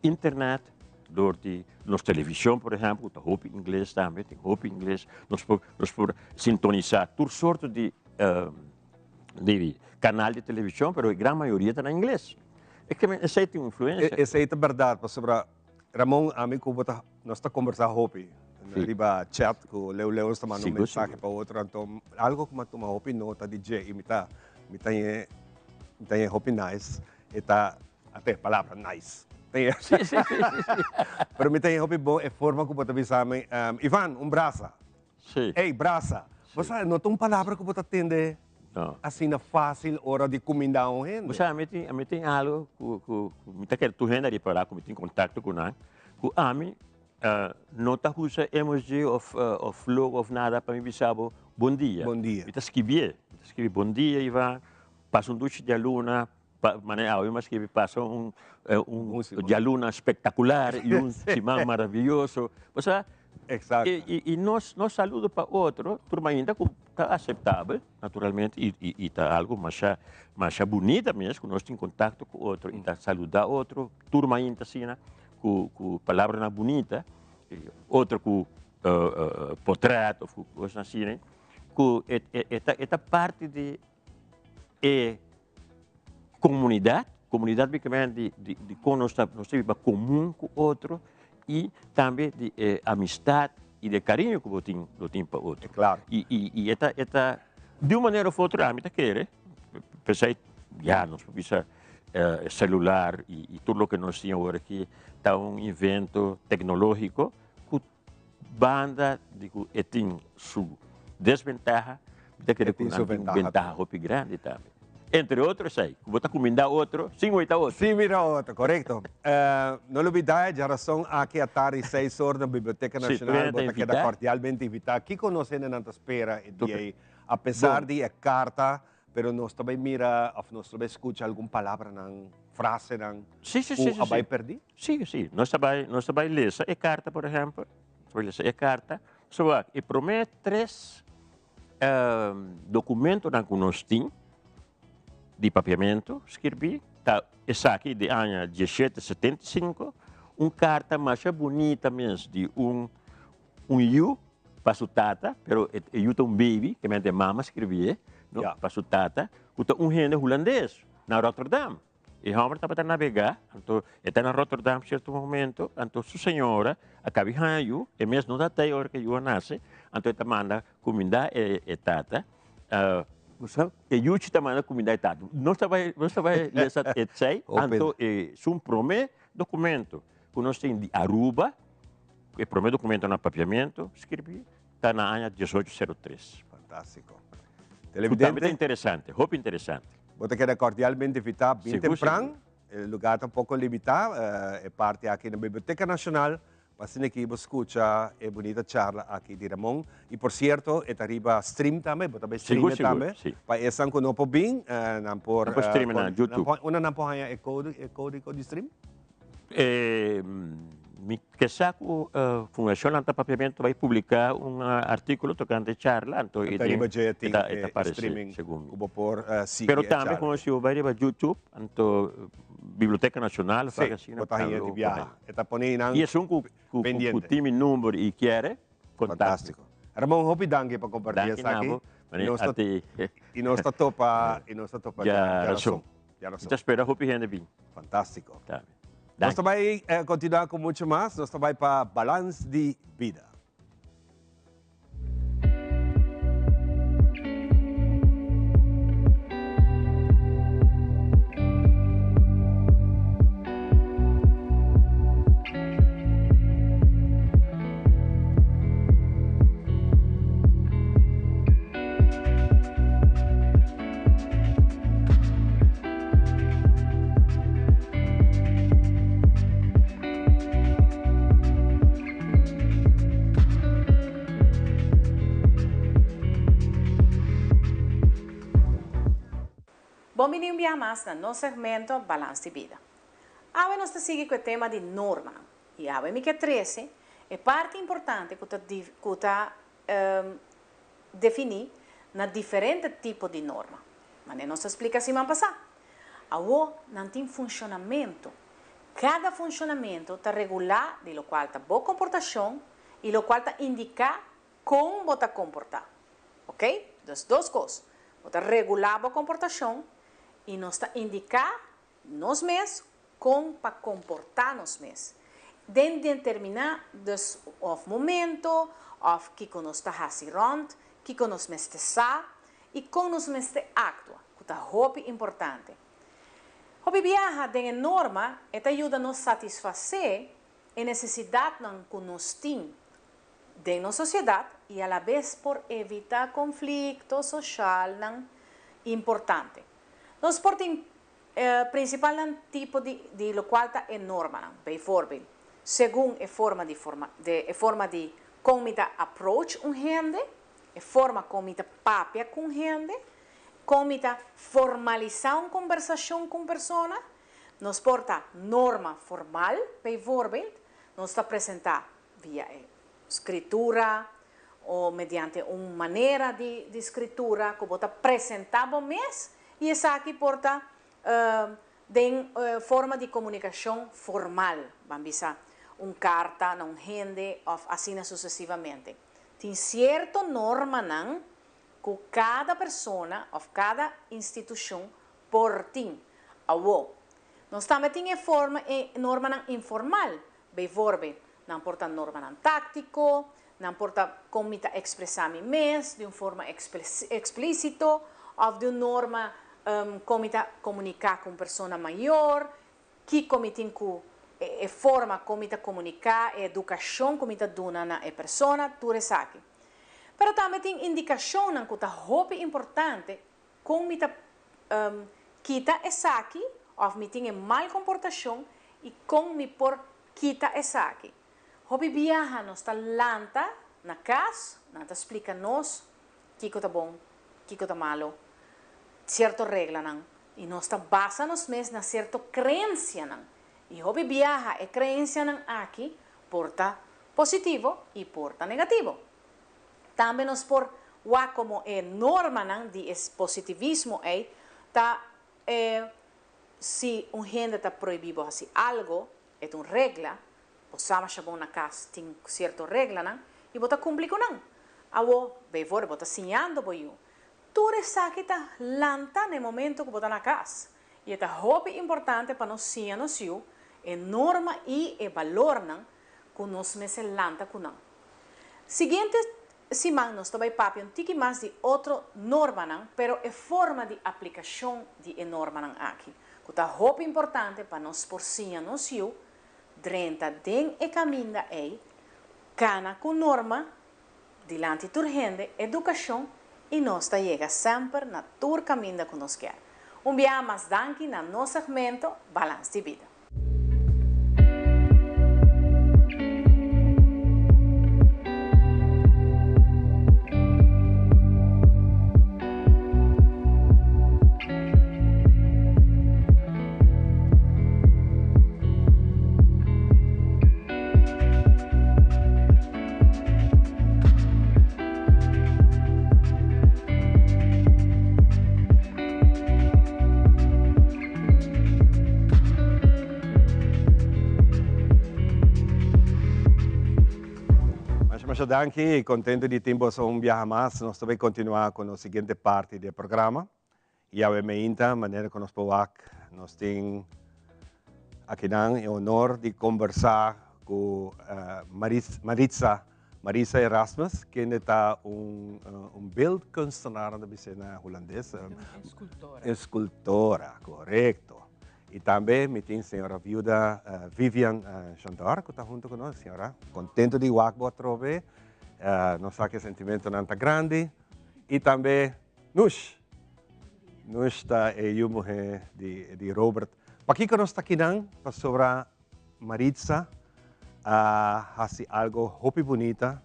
Speaker 9: internet, dor di nos televishon por ehèmpel ku ta hopi ingles tambe, tin hopi ingles, nos por nos por sintonisá tur sorto di di kanal di televishon, pero e gran mayoria ta na ingles. E ke men esei tin un influensia.
Speaker 1: Esei ta bèrdat pasobra Ramon ami ku bo ta nos ta kombersá hopi riba chat ku leu leu nos ta manda un mensahe pa otro anto algo ku mi a tuma hopi nota di dje i mi ta mi ta ñe mi ta ñe hopi nice e ta Ate palabra nice.
Speaker 9: Sí, sí, sí, sí, sí.
Speaker 1: Pero mi ta hopi bon e forma ku bo ta bisa mi, Ivan, un brasa.
Speaker 9: Sí.
Speaker 1: Ey, brasa. Bo sa, no ta un palabra ku bo ta tende asina fásil ora di kumindá un hende.
Speaker 9: Bo sa, ami tin, ami tin algu ku, ku, ku mi ta kere tur hende a ripará ku mi tin kontakto ku nan, ku ami no ta usa emoji òf, òf logo òf nada pa mi bisa bo bon dia.
Speaker 1: Bon dia.
Speaker 9: Mi ta skibié, mi ta skibi bon dia Ivan, pasa un dushi djaluna, pa, manera awe mi a skibi pasa un, un djaluna spektakular i un siman maravioso. Bo sa,
Speaker 1: Exacto.
Speaker 9: I, i, i nos, nos saludo pa otro, tur mainta ku ta aceptabel, naturalmente, i, i, i ta algo masha, masha bunita mes, ku nos tin kontakto ku otro, i ta saluda otro, tur mainta asina, ku, ku palabranan bunita, i otro ku potret of ku kosnan asina, ku e, e, e ta, e ta parti di e komunidat, komunidat bikamente di di di kon nos ta nos ta biba komun ku otro i tambe di e amistat i di e kariño ku bo tin bo tin pa otro.
Speaker 1: Klaro.
Speaker 9: I i i e ta e ta di un manera of otro ami ta kere p'esei ya nos por bisa e selular i i tur loke nos tin awor aki ta un invento teknológiko ku Banda di ku e tin su desbentaha, mi ta kere ku nan tin un bentaha hopi grandi tambe. Entre otro esei, ku bo ta kuminda otro sin oita otro.
Speaker 1: Sin mira otro, korekto. No lubida e djarason aki atardi seis or na Biblioteka Nashonal, bo ta keda kordialmente invitá. Kiko nos hendenan ta spera e dia ei? Apesar di e karta Pero nos ta bai mira of nos ta bai scucha algun palabranan, frasenan
Speaker 9: Sí, sí,
Speaker 1: cu
Speaker 9: sí, sí,
Speaker 1: a bai
Speaker 9: sí.
Speaker 1: perdi?
Speaker 9: Sí, sí. Nos ta bai, nos ta bai lesa e carta, por ehempel. Nos ta bai lesa e carta. So wak, e prome tres documentonan cu nos tin di Papiamento skirbi ta esaki di aña diesshete setenta i sinku, un carta masha bunita mes di un Un yu pa su tata, pero e yu ta un baby, ke mente e mama skribié, no, pa su tata, ku ta un hende hulandes na Rotterdam. E hòmber tabata nabegá, anto e ta na Rotterdam sierto momento, anto su señora a kabi haña yu, e mes no ta tei ora ku e yu a nase, anto e ta manda kumindá e tata, e yuchi ta manda kumindá e tata. Nos ta bai, nos ta bai lesa esei, anto e su promé dokumento ku nos tin di Aruba, E prome documento na Papiamento skirbi ta na aña diesocho sero tres.
Speaker 1: Fantástico.
Speaker 9: Ku
Speaker 1: Televidente.
Speaker 9: tambe ta interesante, hopi interesante.
Speaker 1: Bo ta keda cordialmente invitá bin
Speaker 9: Sigur,
Speaker 1: tempran.
Speaker 9: sigur.
Speaker 1: E lugar ta un poco limitá, e parti aki na Biblioteca Nacional, pa asina aki bo scucha e bunita charla aki di Ramon. Y por cierto, e ta riba stream tambe, bo ta bay
Speaker 9: Sigur,
Speaker 1: stream
Speaker 9: sigur,
Speaker 1: tambe.
Speaker 9: si.
Speaker 1: Pa esnan cu no por bin, nan por,
Speaker 9: Nan por stream na YouTube.
Speaker 1: Unda nan por haña e codigo di stream?
Speaker 9: E mi ke sa ku Fundashon Lanta Papiamentu bai publiká un artíkulo tokante e charla, anto e
Speaker 1: Anto riba dje tin
Speaker 9: ta e ta
Speaker 1: e
Speaker 9: aparesé
Speaker 1: streaming
Speaker 9: segun mi.
Speaker 1: ku bo por sigui
Speaker 9: Pero
Speaker 1: e
Speaker 9: tambe
Speaker 1: charla.
Speaker 9: komo si bo bai riba YouTube, anto Biblioteka Nashonal of
Speaker 1: Sí,
Speaker 9: algu asina
Speaker 1: bo ta
Speaker 9: tambe
Speaker 1: haña di
Speaker 9: bo por
Speaker 1: biaha.
Speaker 9: haña.
Speaker 1: E ta pone nan
Speaker 9: I esun ku ku ku
Speaker 1: pendiente.
Speaker 9: tin mi number i kier kontakto.
Speaker 1: Fantástiko. Ramon, hopi danki pa kompartí
Speaker 9: Danki na
Speaker 1: esaki.
Speaker 9: bo,
Speaker 1: I nos
Speaker 9: mane
Speaker 1: ta
Speaker 9: a ti
Speaker 1: i nos ta topa i nos ta topa
Speaker 9: dja
Speaker 1: djarason.
Speaker 9: rason.
Speaker 1: Djarason.
Speaker 9: Mi ta spera hopi hende bin.
Speaker 1: Fantástiko.
Speaker 9: Ta bien.
Speaker 1: Nos ta
Speaker 9: Danki.
Speaker 1: bai kontinuá ku muchu mas. Nos ta bai pa Balans di Bida.
Speaker 10: Bon bini un biaha mas na nos segmento Balans di Bida. Awe nos ta sigui ku e tema di normanan i awe mi ke trese e parti importante ku ta ku ta definí na diferente tipo di norma. Manera nos a splika siman pasá, awó nan tin funshonamentu. Kada funshonamentu ta regulá di lokual ta bo komportashon i lokual ta indiká kon bo ta komportá. Oké? Dus dos kos, bo ta regulá bo komportashon i nos ta indiká nos mes kon pa komportá nos mes den determiná dus òf momento òf kiko nos ta hasi rònt, kiko nos mester sa i kon nos mester aktua, ku ta hopi importante. Hopi biaha den e norma e ta yuda nos satisfasé e nesesidatnan ku nos tin den nos sosiedat. i alabes por evitá konflikto soshalnan importante. Nos por tin prinsipalnan tipo di di lokual ta e normanan. Bijvoorbeeld, segun e forma di forma de e forma di kon mi ta approach un hende, e forma kon mi ta papia ku un hende, kon mi ta formalisá un kombersashon ku un persona. Nos por ta norma formal, bijvoorbeeld, nos ta presentá via e skritura o mediante un manera di di skritura ku bo ta presentá bo mes i esaki por ta den forma di komunikashon formal, ban bisa un karta na un hende òf asina susesivamente. Tin sierto normanan ku kada persona òf kada institushon por tin. Awó, nos tambe tin e forma e normanan informal, Bijvoorbeeld, nan por ta normanan táctico, nan por ta con mi ta expresa mi mes di un forma explícito of di un norma con mi ta comunica cu un persona mayor, kico mi tin cu e forma con mi ta comunica, e educacion cu mi ta duna na e persona, tur esaki. Pero tambe tin indicacionnan cu ta hopi importante Kon mi ta kita esaki òf mi tin e mal komportashon i kon mi por kita esaki? Hopi biaha nos ta lanta na kas, nan ta splika nos kiko ta bon, kiko ta malu, sierto reglanan i nos ta basa nos mes na sierto kreensianan. I hopi biaha e kreensianan aki por ta positivo i por ta negativo. Tambe nos por wak komo e normanan di e positivismo ei ta e si un hende ta prohibí bo hasi algo, e ta un regla, bo sa masha bon na kas tin sierto reglanan i bo ta kumpli ku nan. Awo, beivoor bo ta siñando bo yu. Tur esaki ta lanta na e momento ku bo ta na kas. I e ta hopi importante pa nos siña nos yu e norma i e balornan ku nos mester lanta ku nan. Siguiente siman nos ta bai papia un tiki mas di otro normanan, pero e forma di aplikashon di e normanan aki, ku ta hopi importante pa nos por siña nos yu drenta den e kaminda ei, kana ku norma dilanti tur hende, edukashon, i nos ta yega semper na tur kaminda ku nos kier. Un biaha mas danki na nos segmento Balans di Bida.
Speaker 1: Masha masha danki y contento di tin boso un biaha mas. Nos ta bay continua cu nos siguiente parti di e programa. Y awe meinta, manera cu nos por wak, nos tin akinan e honor di conversa cu Maritza Marisa Erasmus, kende ta un un beeldkunstenaar, nan ta bis'é na hulandes.
Speaker 11: Un escultora.
Speaker 1: Escultora, corecto. Y tambe mi tin señora viuda Vivian Chandor cu ta hunto cu nos. Señora, contento di wak bo atrobe. Nos sa cu e sentimentonan ta grandi. Y tambe Nush. Nush ta e yu muhe di di Robert. Pakico nos ta akinan? Pasobra Maritza a hasi algo hopi bunita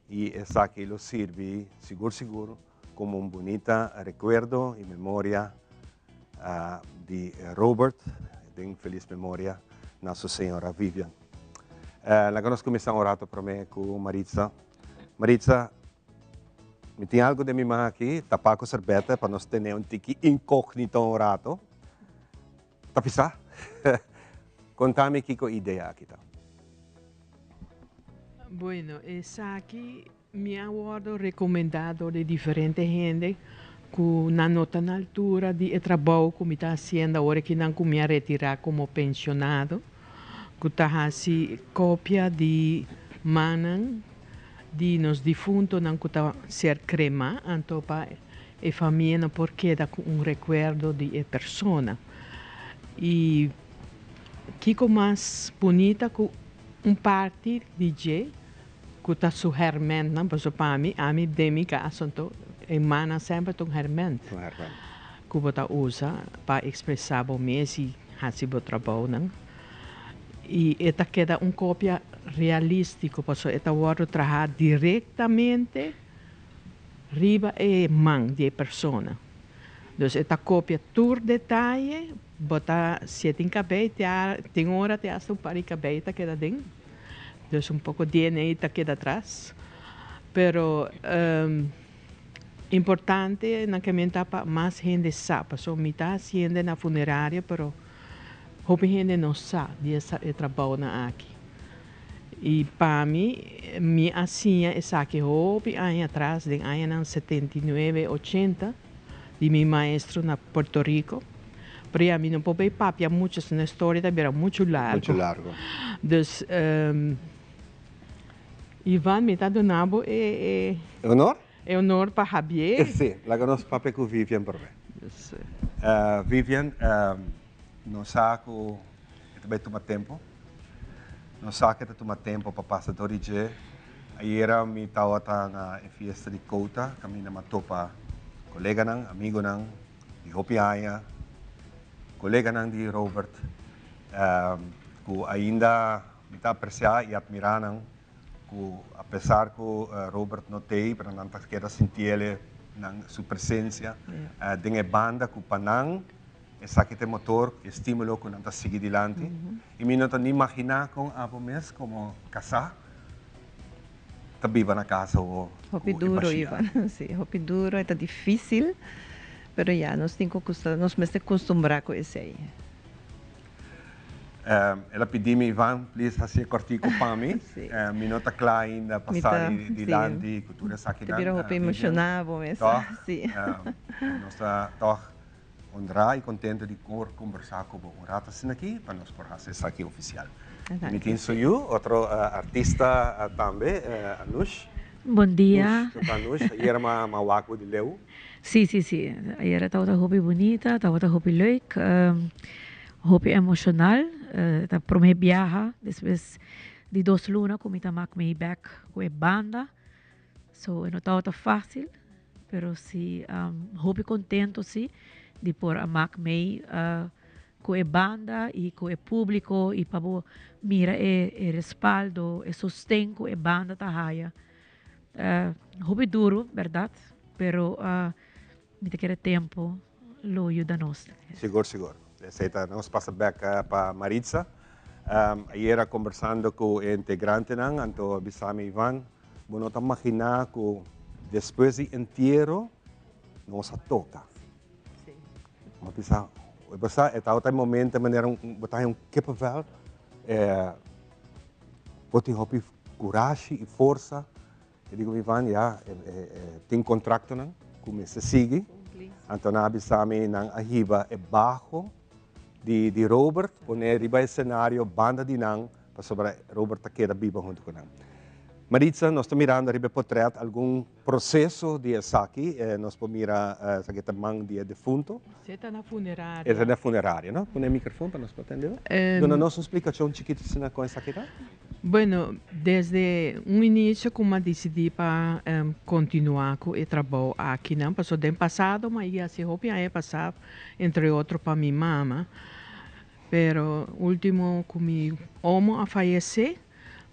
Speaker 1: y esaki lo sirbi sigur sigur como un bunita recuerdo y memoria di Robert den feliz memoria na su señora Vivian. Laga nos cuminsa un rato prome cu Maritza. Maritza, mi tin algo den mi man aki, tapa cu serbete pa nos tene un tiki incognito un rato. Ta pisá? Konta mi kiko idea aki ta.
Speaker 11: Bueno, esaki mi a wordo recomenda door di diferente hende cu nan no ta na altura di e trabou cu mi ta haciendo awor aki nan cu mi a retira como pensionado, cu ta haci copia di mannan di nos difuntonan cu ta ser crema, anto pa E famia no por keda ku un rekuerdo di e persona. I kiko mas bunita ku un parti di dje Ku ta su hèrmèntnan, pasobra pa mi, ami den mi kaso anto, e mannan semper ta un hèrmènt ku bo ta usa pa ekspresá bo mes i hasi bo trabounan. I e ta keda un kopia realístiko, pasobra e ta wòrdu trahá direktamente riba e man di e persona. Dus e ta kopia tur detaye, bo ta, si e tin kabei, tin ora te asta un par di kabei ta keda den. Dus un poco DNA ta keda atras. Pero importante nan ke men ta pa mas hende sa, pasobra mi ta haciendo na funeraria pero hopi hende no sa di e trabounan aki. Y pa mi, mi a siña esaki hopi aña atras, den añanan 79, 80, di mi maestro na Puerto Rico. Pero ya mi no por bay papia mucho, sino e storia ta bira mucho largo.
Speaker 1: Mucho largo.
Speaker 11: Dus, Ivan, mi ta duna bo e.
Speaker 1: E honor?
Speaker 11: E honor pa Javier.
Speaker 1: Si, laga nos papia cu Vivian prome.
Speaker 11: Si.
Speaker 1: Vivian, nos sa cu e ta bay tuma tempo. Nos sa cu e ta tuma tempo pa pasa dor di dje. Ayera mi tawata na e fiesta di Kouta, caminda mi a topa coleganan, amigonan di hopi aña, coleganan di Robert, cu ainda mi ta aprecia y admira nan, cu a pesar cu Robert no t'ey, pero nan ta keda sintiele nan su presencia den e banda cu pa nan esaki ta e motor, e stimulo cu nan ta sigui dilanti. Y mi no ta ni imagina con abo mes como casá ta biba na casa o
Speaker 12: Hopi duro, Ivan. Si, hopi duro, e ta dificil, pero ya, nos tin cu nos mester custumbra cu esey.
Speaker 1: El a pidi mi, Ivan, please haci e cortico pa mi. Mi no ta cla ainda pa sali dilanti cu tur esakinan.
Speaker 12: Ta bira hopi emociona bo mes.
Speaker 1: Toch, nos ta toch honra y contento di por conversa cu bo un rato asina aki pa nos por haci esaki oficial. Mi tin su yu, otro artista tambe, Anush.
Speaker 13: Bon dia.
Speaker 1: Nush, Anush, ayer m'a wak bo di leu.
Speaker 13: Si, si, si. Ayer tabata hopi bunita, tabata hopi leuk, hopi emocional. Ta prome biaha despues di dos luna cu mi ta mak mi bek cu e banda. So e no tabata facil, pero si hopi contento si di por a mak mei cu e banda y cu e publico y pa bo mira e respaldo, e sosten cu e banda ta haya. Hopi duro, berdad, pero mi ta kere tempo lo yuda nos.
Speaker 1: Sigur, sigur. Esey ta nos pasa bek pa Maritza. Ayera conversando cu e integrantenan, anto a bisa mi, Ivan, bo no ta magina cu despues di entiero nos a toca. Mi a bisa, bo sa, e tabata e momento manera bo ta haña un kippenvel, bo tin hopi kurashi i forsa. E di ku mi Ivan, ya, e tin kontraktonan ku mester sigui. Anto nan a bisa mi nan a hiba e baho di di Robert pone riba e senario banda di nan pasobra Robert ta keda biba huntu ku nan. Maritza, nos ta mirando riba e potret algun Proceso di esaki, nos por mira esaki ta man di e defunto.
Speaker 11: Esei ta na funeraria.
Speaker 1: E ta na funeraria, no? Pone e microfoon pa nos por tende. Duna nos un splicacion chikito asina con esaki ta.
Speaker 11: Bueno, desde un inicio cu m'a dicidi pa continua cu e trabou akinan, pasobra den pasado m'a yega haci hopi aña pasa, entre otro pa mi mama, pero ultimo cu mi omo a fayece,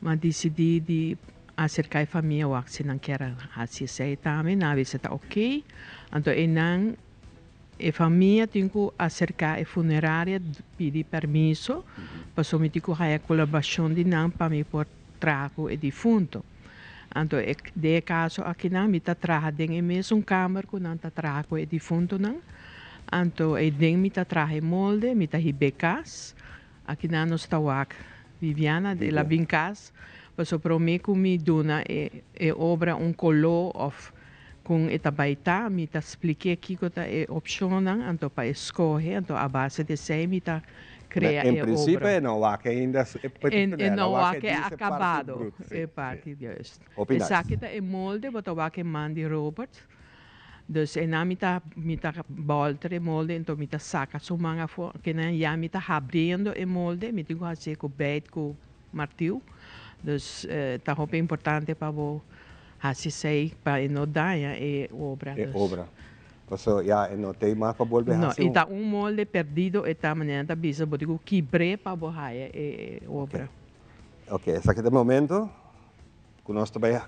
Speaker 11: M'a disidí di aserká e famia wak si nan kier a hasi esei tambe. Nan a bisa ta oké. Anto einan e famia tin ku aserká e funeraria pidi permiso pasobra mi tin ku haya kolaborashon di nan pa mi por traha ku e difunto. Anto den e kaso akinan mi ta traha den e mesun kamer ku nan ta traha ku e difuntonan. Anto eiden mi ta traha e molde, mi ta hib'é kas. Akinan nos ta wak Viviana el a bin kas pasobra prome ku mi duna e e obra un kolo òf kon e ta bai ta mi ta splik'é kiko ta e opshonnan anto pa e skohe anto a base di esei mi ta krea
Speaker 1: En
Speaker 11: e
Speaker 1: prinsipio
Speaker 11: obra.
Speaker 1: e no wak ainda e
Speaker 11: E no wak e
Speaker 1: e parti
Speaker 11: akabado
Speaker 1: brut si
Speaker 11: e
Speaker 1: si.
Speaker 11: parti juist.
Speaker 1: Hopi nice.
Speaker 11: Esaki ta e molde bo ta wak e man di Robert. Dus einan mi ta mi ta bolter e molde enton mi ta saka su man afo kinan ya mi ta habriendo e molde mi tin ku hasié ku bijt ku martiu. Dus ta hopi importante pa bo hasi esei pa e no daña e obra.
Speaker 1: E obra. Paso ya e no tei mas pa bolbe hasi un.
Speaker 11: No, i ta un molde perdido e ta manera nan ta bisa bo tin ku kibr'é pa bo haya e obra.
Speaker 1: Ok, esaki ta e momento ku nos ta bai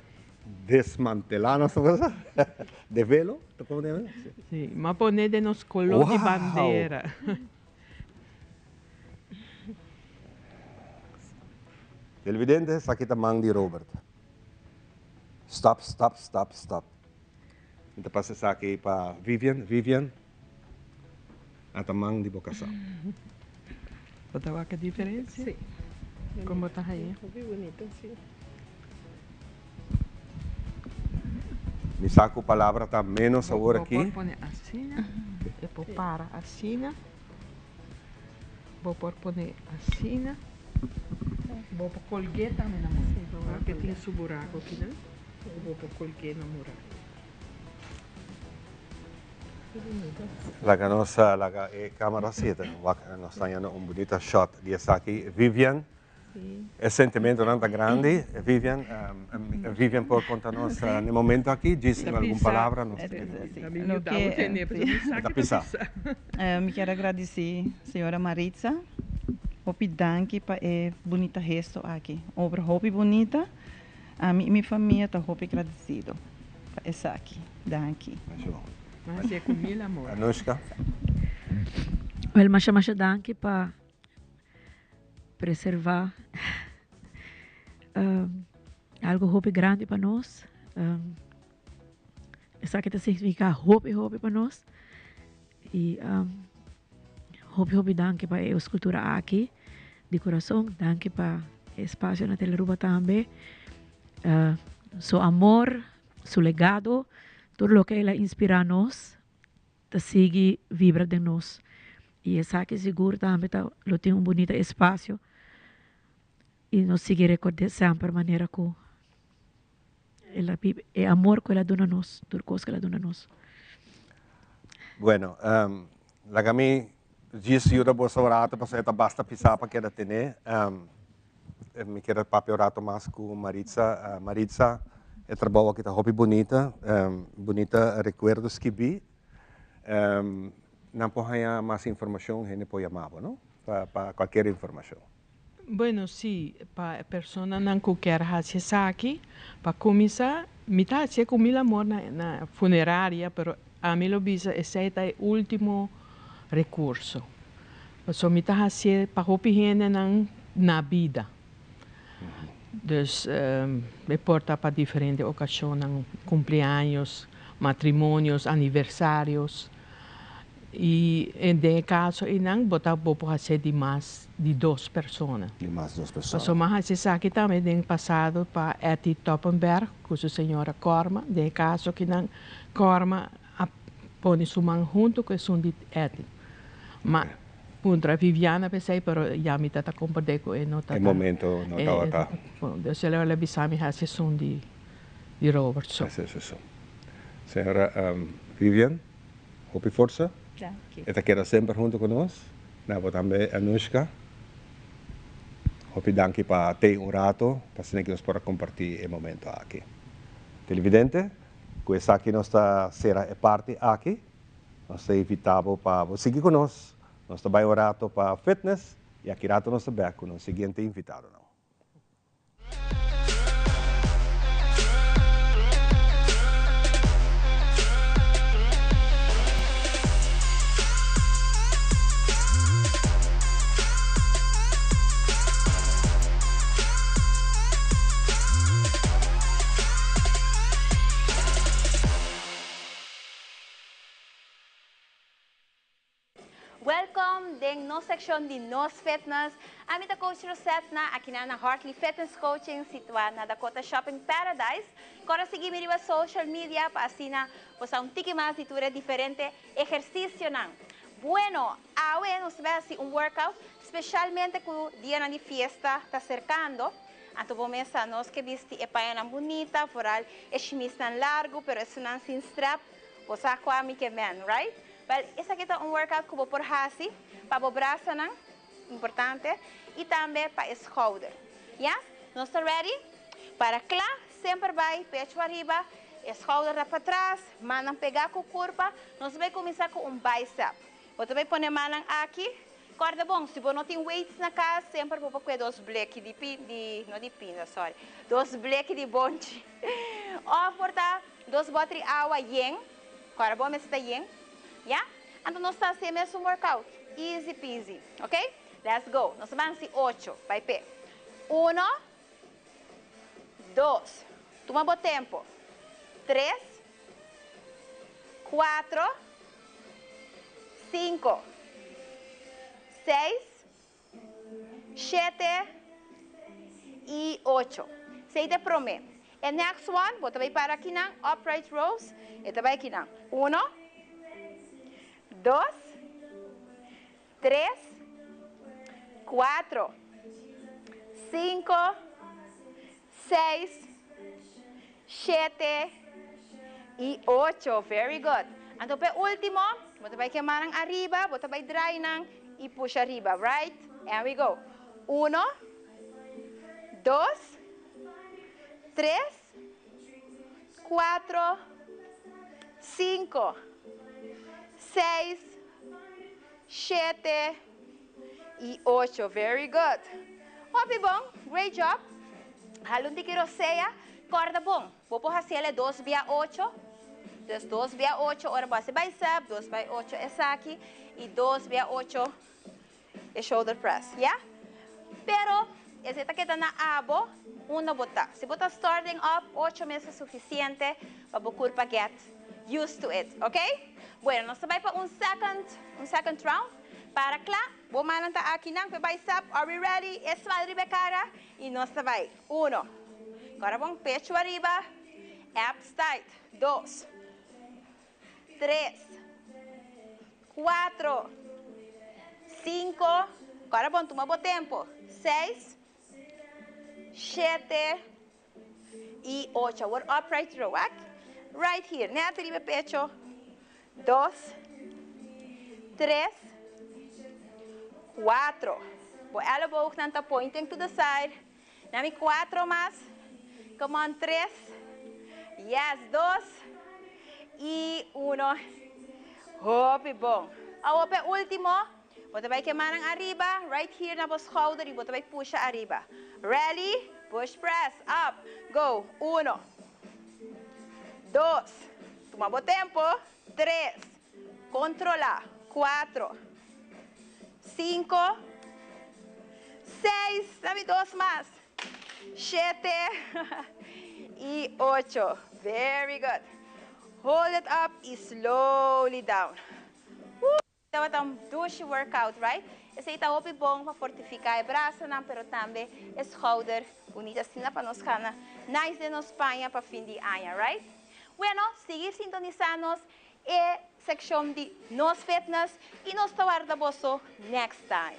Speaker 1: desmantelá nos ta bisa, develo, ta komo ta yama?
Speaker 11: Si, m'a pone den nos koló di bandera.
Speaker 1: Televidente, esaki ta man di Robert. Stop, stop, stop, stop. Mi ta pasa esaki pa Vivian. Vivian, a ta man di bo kasá.
Speaker 11: Bo ta wak e diferensia?
Speaker 12: Sí.
Speaker 11: Kon bo ta haña?
Speaker 12: Hopi bunito, sí.
Speaker 1: Mi sa ku palabra ta ménos awor aki.
Speaker 11: Bo por pone asina, e por para asina. Bo por pone asina. Bo por colgué tambe na mura.
Speaker 12: Sí, bo por
Speaker 11: Porque tin su buraco aki nan. Bo por colgué na mura.
Speaker 1: Laga nos laga e camera zita. Wak nos ta hañando un bunita shot di esaki. Vivian, e sentimentonan ta grandi. Vivian, Vivian por conta nos na e momento aki, djis en algun palabra nos ta kere.
Speaker 12: Loke
Speaker 1: Ta pisa.
Speaker 12: Mi kier a gradici señora Maritza. Hopi danki pa e bunita gesto aki. Obra hopi bunita. Ami y mi famia ta hopi gradicido pa esaki. Danki.
Speaker 1: Anushka.
Speaker 13: Wel masha masha danki pa preserva algo hopi grandi pa nos. Esaki ta significa hopi hopi pa nos. Y hopi hopi danki pa e escultura aki di corazon. Danki pa e espacio na Telearuba tambe. Su amor, su legado, tur loke el a inspira nos ta sigui vibra den nos. Y esaki sigur tambe ta lo tin un bunita espacio y nos sigui record'e semper manera cu el a biba, e amor cu el a duna nos, tur cos cu el a duna nos.
Speaker 1: Bueno, laga mi djis yuda boso un rato pasobra e ta basta pisa pa keda tene. Mi kier a papia un rato mas cu Maritza. Maritza, e trabou aki ta hopi bunita, bunita recuerdo skibi. Nan por haña mas informacion, hende por yama bo, no? Pa cualkier informacion.
Speaker 11: Bueno, sí, pa e personanan ku kier hasi esaki, pa kuminsá, mi ta hasié ku mil amor na na funeraria, pero ami lo bisa esei ta e último rekurso. Pasobra mi ta hasié pa hopi hendenan na bida. Dus e por ta pa diferente okashonnan, kumpleaños, matrimonios, aniversarios. I den e kaso einan bo ta bo por hasié di mas di dos persona.
Speaker 1: Di mas dos persona.
Speaker 11: Pasobra mi a hasi esaki tambe den pasado pa Etty Toppenberg ku su señora Corma. Den e kaso akinan Corma a pone su man huntu ku esun di Etty. Ma puntra Viviana p'esei pero ya mi ta ta komprendé ku e no ta
Speaker 1: E momento no tabata.
Speaker 11: Dus el a bisa mi hasi esun di Robert so.
Speaker 1: Hasi esun. Señora Vivian. Hopi forsa.
Speaker 12: Danki.
Speaker 1: E ta keda semper hunto ku nos. Na bo tambe Anushka. Hopi danki pa tei un rato pa asina ki nos por a kompartí e momento aki. Televidente, ku esaki nos ta sera e parti aki. Nos ta invitá bo pa bo sigui ku nos. Nos ta bai un rato pa fitness i aki rato nos ta bèk ku nos siguiente invitadonan.
Speaker 10: Welcome den nos seccion di Nos Fitness. Ami ta Coach Rosette na akinan na Hartley Fitness Coaching situa na Dakota Shopping Paradise. Kora sigui mi riba social media pa asina bo sa un tiki mas di tur e diferente ehercicionan. Bueno, awe nos ta bai haci un workout specialmente cu dianan di fiesta ta acercando. Anto bo mes sa nos ke bisti e pañanan bunita, vooral e shimisnan largo pero esunnan sin strap. Bo sa kua mi ke men, right? Wel, esaki ta un workout ku bo por hasi pa bo brasanan, importante, i tambe pa e schouder. Yes?
Speaker 14: Nos ta ready? Para kla, semper bai pecho ariba, e schouder ta patras, mannan pegá ku kurpa. Nos ta bai kuminsá ku un bicep. Bo ta bai pone mannan aki. Kòrda bon, si bo no tin weights na kas, semper bo por kue dos bleki di pi, di, no di pinda, sorry, dos bleki di bonchi. Òf por ta dos bòtri awa yen, kòrda bon mester ta yen, ya? Anto nos ta hasi e mesun workout, easy peasy, ok? Let's go, nos ta ban hasi ocho, bai p'e. Uno, dos, tuma bo tempo, tres, cuatro, cinco, seis, shete y ocho. Esey ta e prome. E next one, bo ta bay para akinan, upright rows, e ta bay akinan. Uno, dos, tres, cuatro, cinco, seis, shete y ocho. Very good. Anto p'e ultimo, bo ta bai kema nan ariba, bo ta bai draai nan y pusha ariba. Right? And we go. Uno, dos, tres, cuatro, cinco, seis, shete y ocho. Very good. Hopi bon. Great job. Hala un tiki rosea. Corda bon. Bo por haciele dos bia ocho. Dus dos bia ocho ora bo haci bicep, dos bai ocho esaki y dos bia ocho e shoulder press. Ya? Pero esey ta keda na abo unda bo ta. Si bo ta starting up, ocho mes ta suficiente pa bo curpa get used to it. Ok? Bueno, nos ta bai pa un second, un second round. Para kla, bo mannan ta akinan p'e bicep. Are we ready? E smal riba e kara y nos ta bai. Uno. Kora bon pecho ariba. Abs tight. Dos. Tres. Cuatro. Cinco. Kora bon, tuma bo tempo. Seis. Shete. Y ocho. Awor upright row. Aki. Right here. Net riba e pecho. Dos. Tres. Cuatro. Bo elleboognan ta pointing to the side. Nami cuatro mas. Come on, tres. Yes, dos. Y uno. Hopi bon. Awor p'e ultimo, bo ta bai ke mannan ariba, right here na bo schouder y bo ta bai pusha ariba. Ready? Push press, up, go. Uno. Dos. Tuma bo tempo. Tres. Controla. Cuatro. Cinco. Seis. Dami dos mas. Shete. Y ocho. Very good. Hold it up y slowly down. Woo! Tabata un dushi workout, right? Esey ta hopi bon pa fortifica e brasanan, pero tambe e schouder. Bunita asina pa nos gana nice den nos paña pa fin di aña, right? Bueno, sigui sintonisa nos e seccion di Nos Fitness y nos ta warda boso next time.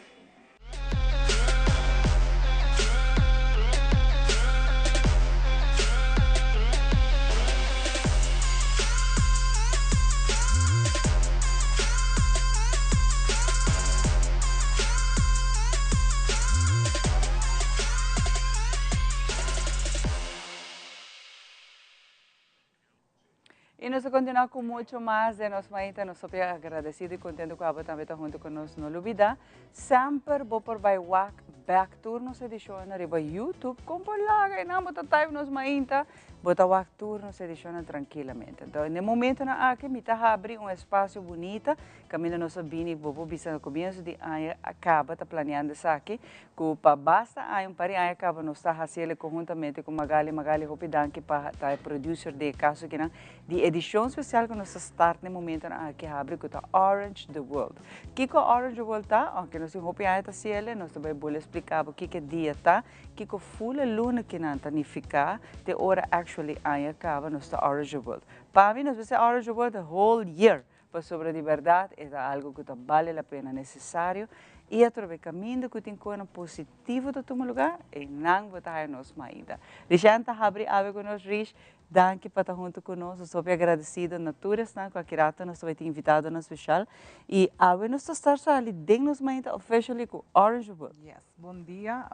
Speaker 2: Y nos ta continua cu mucho mas den nos mainta. Nos hopi agradecido y contento cu abo tambe ta hunto cu nos. No lubida, semper bo por bay wak back tur nos edicionnan riba YouTube. Con por laga y nan bo ta type nos mainta, bo ta wak tur nos edicionnan trankilamente. Enton, den momentonan aki mi ta habri un espacio bunita caminda nos a bini, bo por bisa na comienzo di aña a caba ta planeando esaki, Cu pa basta aña, un par di aña caba nos ta haciele conhuntamente cu Magali. Magali, hopi danki pa ta e producer di e caso kinan di edicion special cu nos ta start n'e momentonan aki habri cu ta Orange the World. Kico Orange the World ta? Aunke nos tin hopi aña ta haciele, nos ta bay bolbe explica bo kico e dia ta, kico fula luna kinan ta nifica te ora actually aña caba nos ta Orange the World. Pa mi nos mester Orange the World the whole year. Pasobra di berdad e ta algo cu ta bale la pena, necesario. I atrobe kaminda ku tin konan positivo ta tuma lugá, einan bo ta haya nos mainta. Rishan ta habri awe ku nos. Rish, danki pa ta huntu ku nos. Nos hopi agradesido na tur esnan ku aki rato nos ta bai tin invitadonan speshal. I awe nos ta start sali den nos mainta officially ku Orange World.
Speaker 15: Yes, bon dia.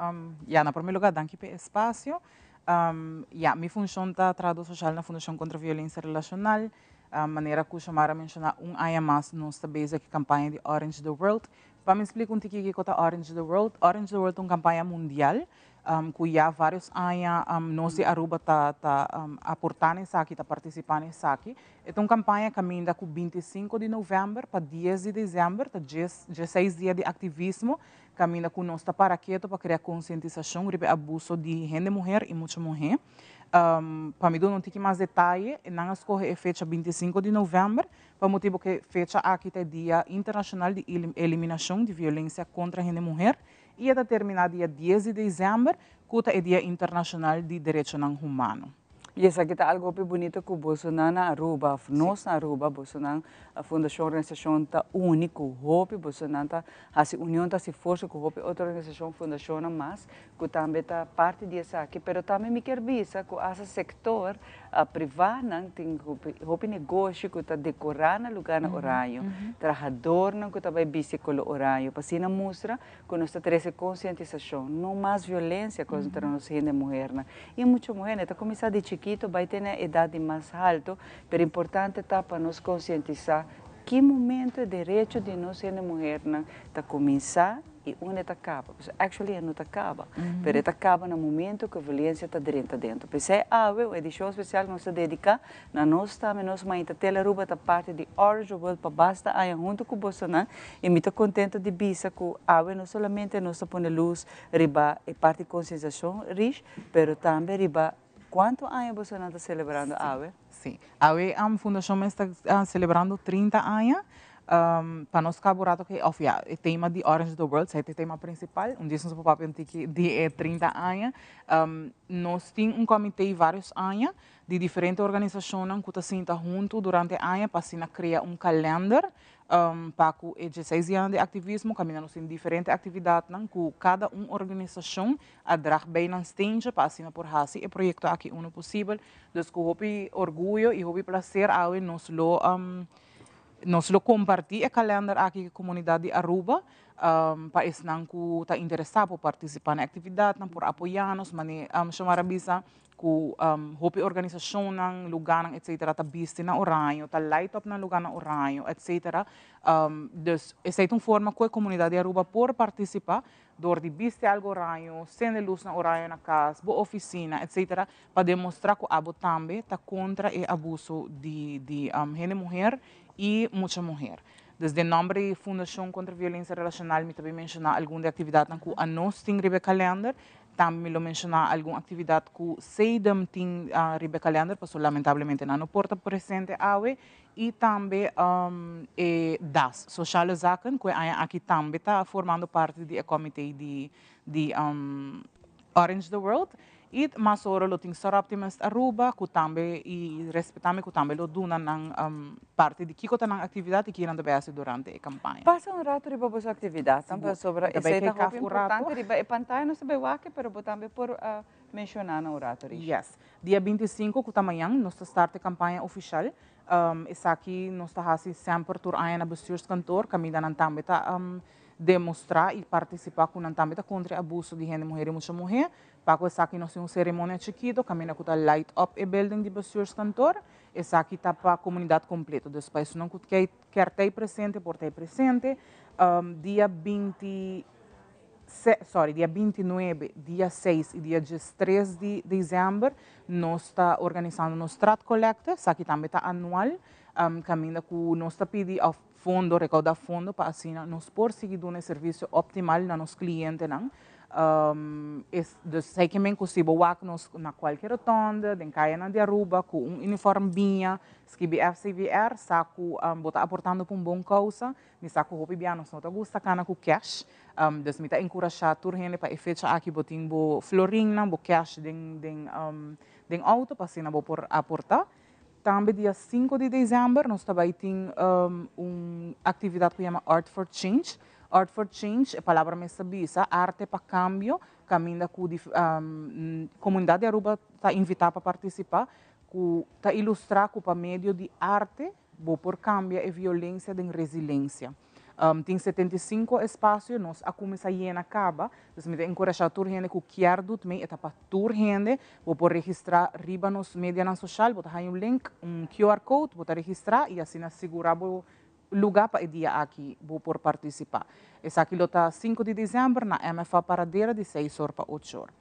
Speaker 15: Ya, na prome lugar danki pa e espasio. Ya, mi funshon ta trahadó soshal na Fundashon Kontra Violensia Relashonal. Manera ku Xiomara a menshoná, un aña mas nos ta bezig ku e kampaña di Orange the World. Pa mi splika un tiki kiko ta Orange the World, Orange the World ta un kampaña mundial ku ya vários aña nos di Aruba ta ta aportá na esaki, ta partisipá na esaki. E ta un kampaña kaminda ku 25 di novèmber pa 10 di desèmber, ta djes 16 dia di aktivismo, kaminda ku nos ta para ketu pa krea konsientisashon riba e abuso di hende muher i mucha muhé. Pa mi duna un tiki mas detaye, nan a skohe e fecha 25 di novèmber pa motibu ku e fecha aki ta e Dia Internashonal di Eliminashon di Violensia kontra Hende Muher i e ta terminá dia 10 di desèmber ku ta e Dia Internashonal di Derechonan Humano.
Speaker 2: I esaki ta algu hopi bunita ku bosonan na Aruba, òf nos na Aruba, bosonan fundashon, organisashon ta uni ku hopi, bosonan ta hasi union, ta hasi forsa ku hopi otro organisashon, fundashonnan mas ku tambe ta parti di esaki, pero tambe mi kier bisa ku asa sektor privanan tin hopi negoshi ku ta dekorá nan lugar na oraño, trahadornan ku ta bai bisti kolo oraño pa asina mustra ku nos ta trese konsientisashon, no mas violensia kontra nos hende muhernan i mucha muhernan. E ta kuminsá di chikito bai te na edat di mas haltu, pero importante ta pa nos konsientisá ki momento e derecho di nos hende muhernan ta kuminsá i unda e ta kaba. Pasobra actually e no ta kaba, pero e ta kaba na momento ku e violencia ta drenta dentro. P'esei awe un edishon spesial nos ta dediká na nos tambe, nos mainta Tele Aruba ta parti di Orange World pa basta aña huntu ku bosonan i mi ta kontento di bisa ku awe no solamente nos ta pone lus riba e parti konsientisashon Rish, pero tambe riba kuantu aña bosonan ta selebrando awe?
Speaker 15: Sí. Awe Fundashon mes ta selebrando 30 aña. Pa nos kaba un rato ke, òf ya, e tema di Orange the World, esei ta e tema prinsipal. Un dies nos por papia un tiki di e 30 aña. Nos tin un komité vários aña di diferente organisashonnan ku ta sinta huntu durante aña pa asina krea un kalènder pa ku e 16 dianan di aktivismo kaminda nos tin diferente aktividatnan ku kada un organisashon a drag bij nan steentje pa asina por hasi e proyekto aki unu posibel. Dus ku hopi orguyo i hopi plaser awe nos lo nos lo kompartí e kalènder aki ku e komunidat di Aruba pa esnan ku ta interesá por partisipá na e aktividatnan, por apoyá nos. Manera Xiomara a bisa ku hopi organisashonnan, lugánan etcetera ta bisti na oraño, ta light up nan lugá na oraño etcetera. Dus esei ta un forma ku e komunidat di Aruba por partisipá dor di bisti algu oraño, sende lusnan oraño na kas, bo ofisina etcetera pa demostra ku abo tambe ta kontra e abuso di di hende muher i mucha muher. Dus den nòmber di Fundashon Kontra Violensia Relashonal mi ta bin menshoná algun di e aktividatnan ku anos tin riba e kalènder. Tambe mi lo menshoná algun aktividat ku SEDEM tin riba e kalènder pasobra lamentablemente nan no por ta presente awe i tambe e das, Sociale Zaken, ku e aña aki tambe ta formando parti di e komité di di Orange the World. I mas ora lo tin Soroptimist Aruba ku tambe i respetami ku tambe lo duna nan parti di kiko ta nan aktividat i kinan ta bai hasi durante e kampaña.
Speaker 2: Pasa un rato riba boso aktividatnan pasobra esei ta hopi importante riba e pantaya nos ta bai wak pero bo tambe por menshona nan un rato Risha.
Speaker 15: Yes. Dia 25 ku ta mañan nos ta start e kampaña ofishal. Esaki nos ta hasi semper tur aña na bestuurskantoor kaminda nan tambe ta demostrá i partisipá ku nan tambe ta kontra e abuso di hende muher i mucha muhé. Pa ku esaki nos tin un seremonia chikito kaminda ku ta light up e building di bestuurskantoor. Esaki ta pa komunidat kompleto. Dus pa esunnan ku kier ta ei presente por ta ei presente. Dia 20 sorry, dia 29, dia 6 i dia 13 di desèmber nos ta organisando nos straatcollecte. Esaki tambe ta anual kaminda ku nos ta pidi òf fondo, rekoudá fondo pa asina nos por sigui duna e servisio optimal na nos klientenan. Dus esei ke men ku si bo wak nos na kualke rotonde den kayanan di Aruba ku un uniform biña skibi FCVR sa ku bo ta aportando pa un bon kousa. Mi sa ku hopi bia nos no ta gusta kana ku kèsh, dus mi ta enkurashá tur hende pa e fecha aki bo tin bo florinnan, bo kèsh den den den outo pa asina bo por aportá. Tambe dia 5 di desèmber nos ta bai tin un aktividat ku yama Art for Change. Art for Change, e palabra mes ta bisa, arte pa cambio, caminda cu comunidad di Aruba ta invita pa participa, cu ta ilustra cu pa medio di arte bo por cambia e violencia den resiliencia. Tin 75 espacio, nos a cuminsa yena caba, dus mi ta encurasha tur hende cu kier doet mee, e ta pa tur hende, bo por registra riba nos medianan social, bo ta haya un link, un QR code, bo ta registra y asina sigura bo luga pa e dia aki bo por participa. Esaki lo ta 5 di december na MFA Paradera di 6 or pa 8 or.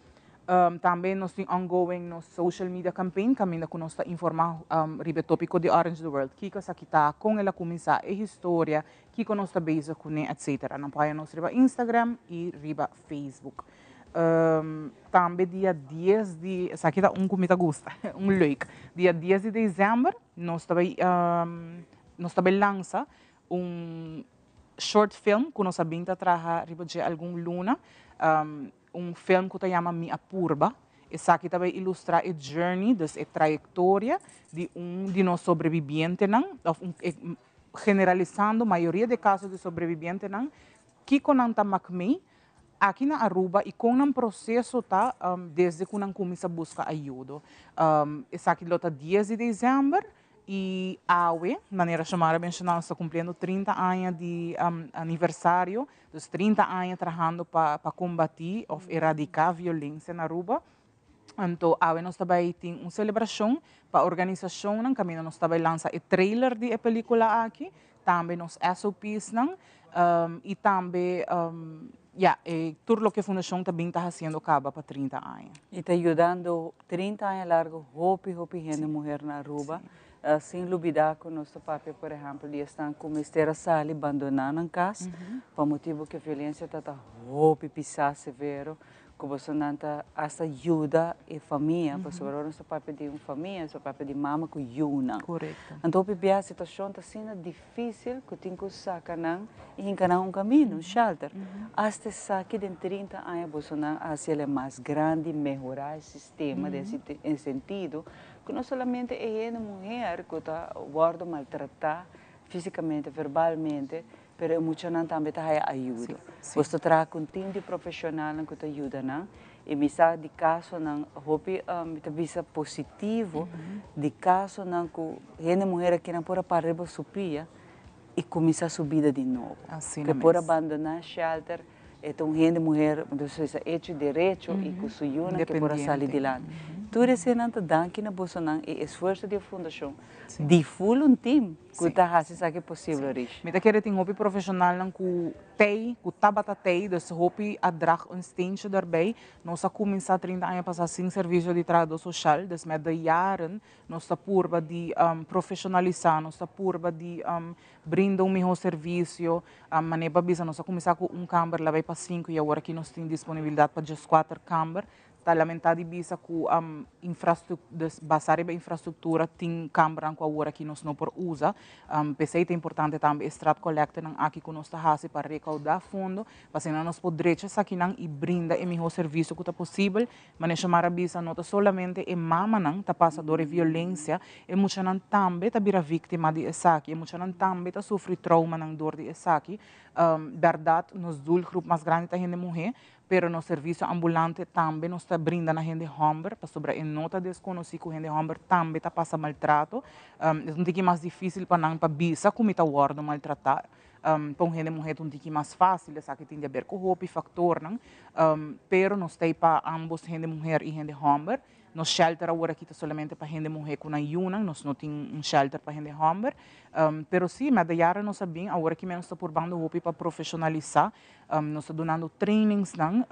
Speaker 15: Tambe nos tin ongoing nos social media campaign, caminda cu nos ta informa riba e topico di Orange the World. Kico esaki ta, con el a cuminsa, e historia, kico nos ta bezig cune, etc. Nan por haya nos riba Instagram y riba Facebook. Tambe dia 10 di, esaki ta un cu mi ta gusta, un leuk. Dia 10 di december nos ta bay lansa un short film cu nos a bin ta traha riba dje algun luna, un film cu ta yama Mi a Purba. Esaki ta bay ilustra e journey, dus e trayectoria di un di nos sobrevivientenan, of un, generalisando mayoria di caso di sobrevivientenan, kico nan ta maak mee, aki na Aruba y con un proceso ta desde cu nan cuminsa busca ayudo. Esaki lo ta 10 di december y awe, manera Xiomara menciona, ta cumpliendo 30 aña di aniversario, dus 30 aña trahando pa combati of eradica violencia na Aruba. Anto, awe nos tambe tin un celebracion pa organisacion, nan caminda nos tambe lansa e trailer di e pelicula aki, tambe nos SOPs nan, y tambe ja, tur loke fundacion tambe ta haciendo caba pa 30 aña.
Speaker 2: Y ta yudando 30 aña largo, hopi, hopi hende muher na Aruba. Sin lubida cu nos papia, por ehempel, di esnan cu mester a sali bandona nan cas, pa motibo cu violencia ta hopi pisa severo, cu bo nan ta hasta yuda e famia, pasobra nos papia di un famia, nos papia di mama cu yiunan. Anto, hopi bia e situacion ta asina dificil cu tin cu saca nan y hinca nan un caminda, un shelter. Hasta esaki den 30 aña bo nan a haci mas grandi, mehora e sistema den sentido cu no solamente e muher cu ta wordo maltrata fisicamente, verbalmente, pero e muchanan tambe ta haya ayudo. Bo ta traha cu un team di profesional cu ta yuda nan y mi sa di casonan hopi ta bisa positivo di casonan cu hende muher aki nan por a para riba su pia y cuminsa su bida di nobo.
Speaker 15: Asina
Speaker 2: Cu por
Speaker 15: mes.
Speaker 2: Abandona shelter, e un hende muher, anto, e hecho derecho y cu su yiunan cu por a sali
Speaker 15: Independiente.
Speaker 2: Dilanti. Tur esey ta danki na bosonan e esfuerso di fundacion. Di full un team cu ta haci esaki posibel, Rish.
Speaker 15: Mi ta kere tin hopi profesional nan cu tey, cu tabata tey, dus hopi a draag een steentje daarbij. Nos a cuminsa 30 aña pasa sin servicio di trahador social, dus met de jaren nos ta purba di profesionalisa, nos ta purba di brinda un miho servicio, manera bo a bisa nos a cuminsa cu un kamber, el a bay pa 5 y awor aki nos tin disponibilidad pa just 4 kamber. Ta lamenta di bisa cu dus basa riba infrastructura tin kamber cu awor aki nos no por usa. P'esey ta importante tambe straatcollecte nan aki cu nos ta hasi pa recauda fondo, pa asina nos por drecha esakinan y brinda e miho servicio cu ta posibel. Manera Xiomara a bisa, no ta solamente e mamanan ta pasa door di violencia, e muchanan tambe ta bira victima di esaki, e muchanan tambe ta sufri trauma nan door di esaki. Berdad, nos doelgroep mas grandi ta hende muher, pero nos servicio ambulante tambe nos ta brinda na hende homber, pasobra e no ta desconoci cu hende homber tambe ta pasa maltrato. E un tiki mas dificil pa nan pa bisa cu mi ta wordo maltrata. Pa un hende muher un tiki mas facil, esaki tin di haber cu hopi factornan, pero nos ta pa ambos hende muher y hende homber. Nos shelter awor aki ta solamente pa hende muher cu nan yiunan, nos no tin un shelter pa hende homber. Pero si, met de jaren nos a bin, awor aki nos ta purbando hopi pa profesionalisa, nos ta dunando trainings nan,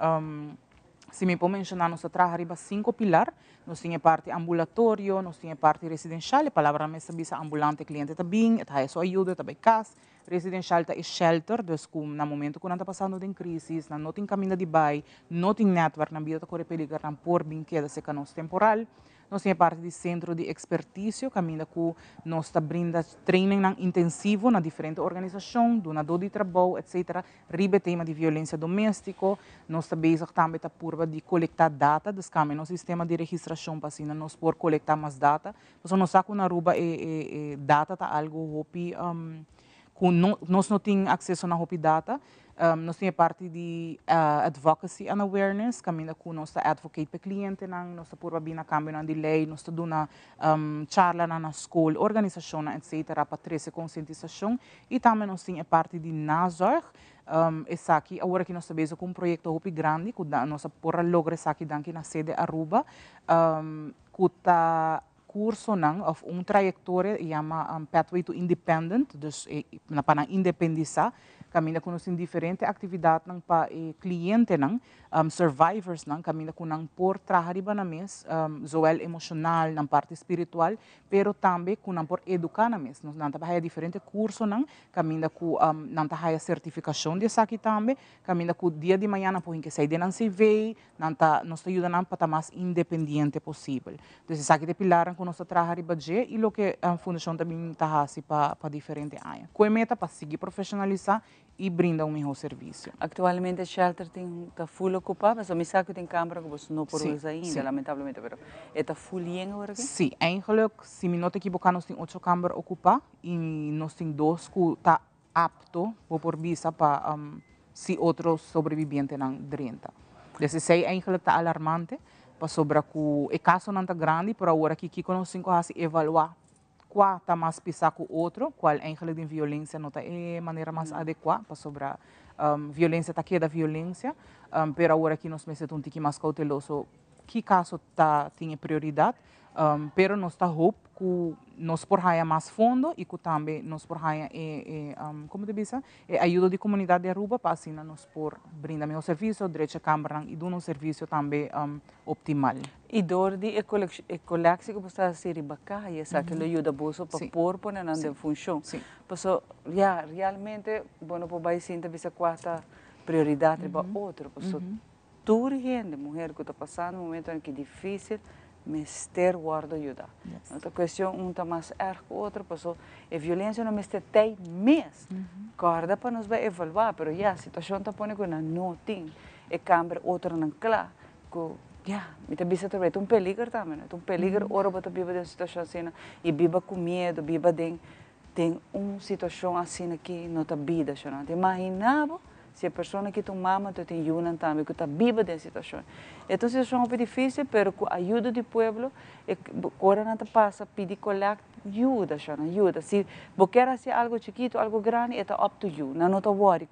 Speaker 15: si mi por menciona, nos ta traha riba 5 pilar, nos tin parti ambulatorio, nos tin parti residencial, e palabra mes ta bisa ambulante, cliente ta bin, e ta haya su ayudo, ta bay cas, residencial ta e shelter, dus cu na momento cu nan ta pasando den crisis, nan no tin caminda di bay, no tin netwerk, nan bida ta core peliger, nan por bin keda cerca nos temporal. Nos tin parti di centro di experticio, caminda cu nos ta brinda training nan intensivo na diferente organisacion, dunador di trabou, etc. Riba tema di violencia domestico, nos ta bezig tambe ta purba di colecta data, dus cambia nos sistema di registracion pa asina nos por colecta mas data. Pasobra nos sa cu na Aruba e data ta algo hopi. Ku no, nos no tin akseso na hopi data. Nos tin e parti di advocacy and awareness, kaminda ku nos ta advocate pa klientenan, nos ta purba bini na kambionan di lei, nos ta duna charlanan na skol, organisashonnan, etcetera, pa trese konsientisashon. I tambe nos tin e parti di nazorg. Esaki awor aki nos ta bezig ku un proyekto hopi grandi ku nos a por a logra esaki danki na Sede Aruba, ku ta kursonan òf un trayektoria yama Pathway to Independent, dus pa nan independisá, kaminda ku nos tin diferente aktividatnan pa e klientenan, survivorsnan, kaminda ku nan por traha riba nan mes, zowel emoshonal, nan parti spiritual, pero tambe ku nan por eduká nan mes. Nan ta haya diferente kursonan kaminda ku nan ta haya sertifikashon di esaki tambe, kaminda ku dia di mañana por hinka esei den nan CV, Nan ta, nos ta yuda nan pa ta mas independiente posibel. Dus esaki ta e pilarnan ku nos ta traha riba dje i loke Fundashon ta bin ta hasi pa pa diferente aña. Ku e meta pa sigui profeshonalisá i brinda un mihó servisio.
Speaker 2: Aktualmente e shelter tin ta full okupá? Pasobra mi sa ku tin kamber ku boso no por usa ainda lamentablemente, pero e ta full yen awor aki?
Speaker 15: Sí, eigenlijk si mi no ta ekiboká nos tin ocho kamber okupá i nos tin dos ku ta apto, bo por bisa, pa si otro sobrebibientenan drenta. Des esei eigenlijk ta alarmante, pasobra ku e kasonan ta grandi, pero awor aki kiko nos tin ku hasi? Evaluá kua ta mas pisá ku otro, kual eigenlijk den violensia no ta e manera mas adekuá, pasobra violensia ta keda violensia, pero awor aki nos mester ta un tiki mas kouteloso ki kaso ta tin e prioridat, pero nos ta hoop ku nos por haya mas fondo i ku tambe nos por haya e e komo ta bisa e ayudo di komunidat di Aruba pa asina nos por brinda mihor servisio, drecha kambernan i duna un servisio tambe optimal.
Speaker 2: I dor di e koleksie ku bo sta hasi riba kaya esaki lo yuda boso pa por pone nan den funshon. Paso ya realmente bo no por bai sinta bisa kua ta prioridat riba otro paso Tur hende muher cu ta pasando momentonan ki dificil mester wordo yuda. No ta cuestion un ta mas erg cu otro paso e violencia no mester tey mes. Corda pa nos bay evalua pero ya situacion ta pone cu nan no tin e camber otronan cla cu ya mi ta bisa atrobe ta un peliger tambe no ta un peliger ora bo ta biba den un situacion asina y biba cu miedo biba den Den un situacion asina ki no ta bida shonante. Imagina bo si e persona ki ta un mama anto tin yunan tambe ku ta biba den situacion. E ta un situacion hopi dificil pero ku ayudo di pueblo e ora nan ta pasa pidi collect yuda shona yuda. Si bo kier haci algo chikito algo grandi e ta up to you nan no ta worry.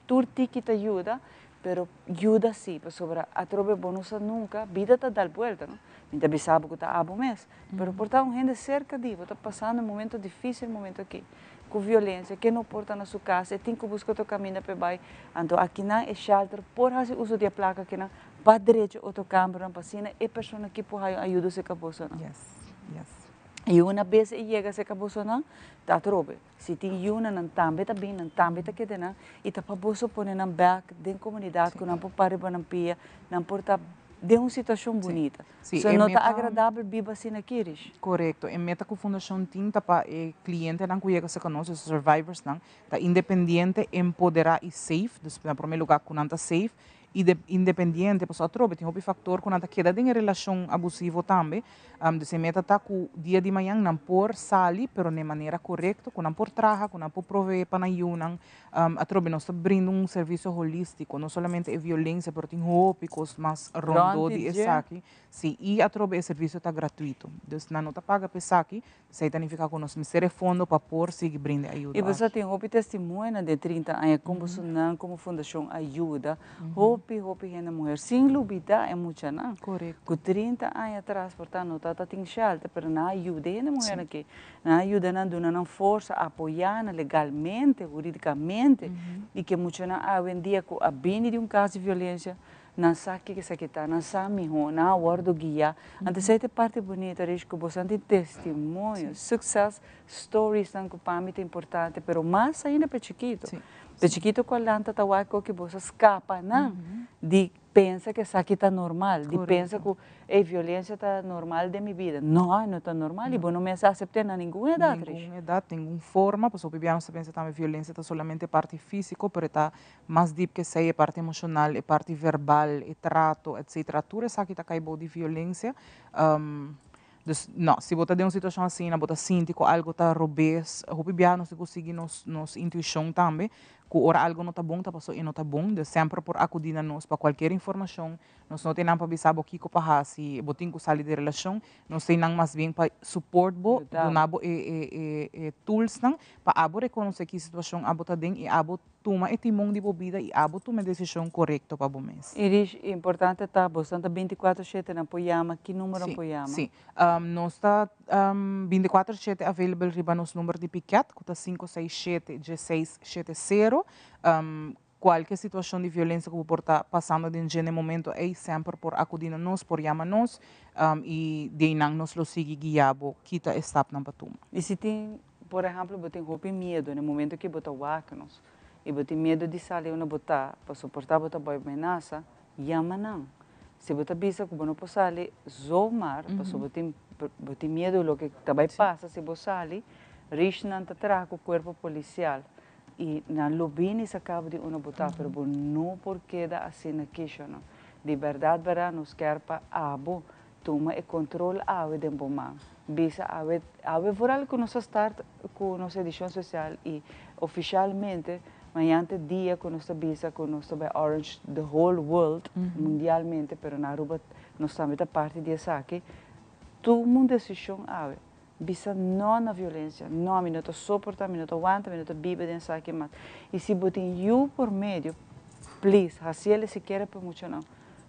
Speaker 2: Tur tiki ta yuda Pero yuda si, pasobra atrobe bo no sa nunca, bida ta dal buelta, no? Mi ta bisa bo cu ta abo mes, pero por ta un hende cerca di bo ta pasando un momento dificil momento aki, cu violencia, ke no por ta na su cas, e tin cu busca otro caminda p'e bay, anto akinan e shelter por haci uso di e placa akinan pa drecha otro cambernan pa asina e persona aki por haya un ayudo cerca bosonan. Y una bes e yega cerca bosonan, ta atrobe. Si tin yunan, nan tambe ta bin, nan tambe ta keda nan, i ta pa boso pone nan bèk den komunidat ku nan por para riba nan pia, nan por ta den un situashon bunita. So no ta agradabel biba asina aki, Rish.
Speaker 15: Korekto. E meta ku fundashon tin ta pa e klientenan ku yega serka nos, e survivorsnan, ta independiente, empoderá i safe. Dus na promé lugá ku nan ta safe i de independiente pasobra atrobe tin hopi factor cu nan ta keda den e relacion abusivo tambe, dus e meta ta cu dia di mañan nan por sali pero na e manera corecto cu nan por traha, cu nan por provee pa nan yiunan, atrobe nos ta brinda un servicio holistico no solamente e violencia pero tin hopi cos mas rondo di esaki, si y atrobe e servicio ta gratuito, dus nan no ta paga pa esaki. Esei ta nifiká ku nos mester e fondo pa por sigui brinda e ayudo
Speaker 2: I boso
Speaker 15: aki.
Speaker 2: tin hopi testimonionan den 30 aña kon boso nan komo fundashon a yuda hopi hopi hende muher sin lubidá e muchanan. Ku 30 aña atras por ta no tabata tin shelter pero nan a yuda e hende muhernan aki. Nan a yuda nan duna nan forsa apoyá nan legalmente huridikamente i ke muchanan awendia ku a bini di un kas di violensia Nan sa kiko esaki ta, nan sa mihó, nan a wòrdu guiá. Anto esei ta e parti bunita, Rish, ku boso nan tin testimonio, success storiesnan ku pa mi ta importante, pero mas ainda pa e chikito. Pa e chikito ku a lanta ta wak ku boso a skapa nan di pensa ku esaki ta normal, di pensa ku e violensia ta normal den mi bida. No, e no ta normal i bo no mester asept'é na ningun edat, Rish.
Speaker 15: Ningun edat, ningun forma, pasobra hopi bia nos ta pensa tambe violensia ta solamente parti físiko, pero e ta Mas dip ke esei, e parti emoshonal, e parti verbal, e trato, etcetera, tur esaki ta kai bou di violensia. Dus no, si bo ta den un situashon asina, bo ta sinti ku algu ta robes, hopi biaha nos tin ku sigui nos nos intuishon tambe, ku ora algu no ta bon ta pasobra e no ta bon, dus semper por akudí na nos pa kualkier informashon, nos no tin nan pa bisa bo kiko pa hasi, bo tin ku sali di relashon, nos tin nan mas bien pa support bo, duna bo e e e e toolsnan pa abo rekonosé ki situashon abo ta den i abo Tuma e timon di bo bida i abo tuma e desishon korekto pa bo mes.
Speaker 2: Irish, importante ta bosan ta bintikuater shete nan por yama, ki numero nan por yama?
Speaker 15: Si, nos ta bintikuater shete available riba nos number di piket ku ta sinku seis shete dieseis shete sero. Kualke situashon di violensia ku bo por ta pasando den dje na e momento ei semper por akudí na nos, por yama nos i di einan nos lo sigui guia bo kita e stapnan pa tuma.
Speaker 2: I si tin Por ehempel, bo tin hopi miedu na e momento ki bo ta wak nos i bo tin miedu di sali unda bo ta pa soportá bo ta bai menasa, yama nan. Si bo ta bisa ku bo no por sali zomaar pasobra bo tin bo tin miedu loke ta bai pasa si bo sali, rishnan ta traha ku kuerpo polisial i nan lo bini saka bo di unda bo ta, pero bo no por keda asina kisho nan. Di bèrdat bèrdat nos kier pa abo Tuma e control awe den bo man. Bisa awe, awe vooral cu nos a start cu nos edicion special y oficialmente mañan ta e dia cu nos ta bisa cu nos ta bay Orange the whole world, mundialmente, pero na Aruba nos tambe ta parti di esaki. Tuma un decision awe. Bisa no na violencia. No, mi no ta soporta, mi no ta wanta, mi no ta biba den esaki mas. Y si bo tin yu por medio, please, haciele sikiera pa e muchanan.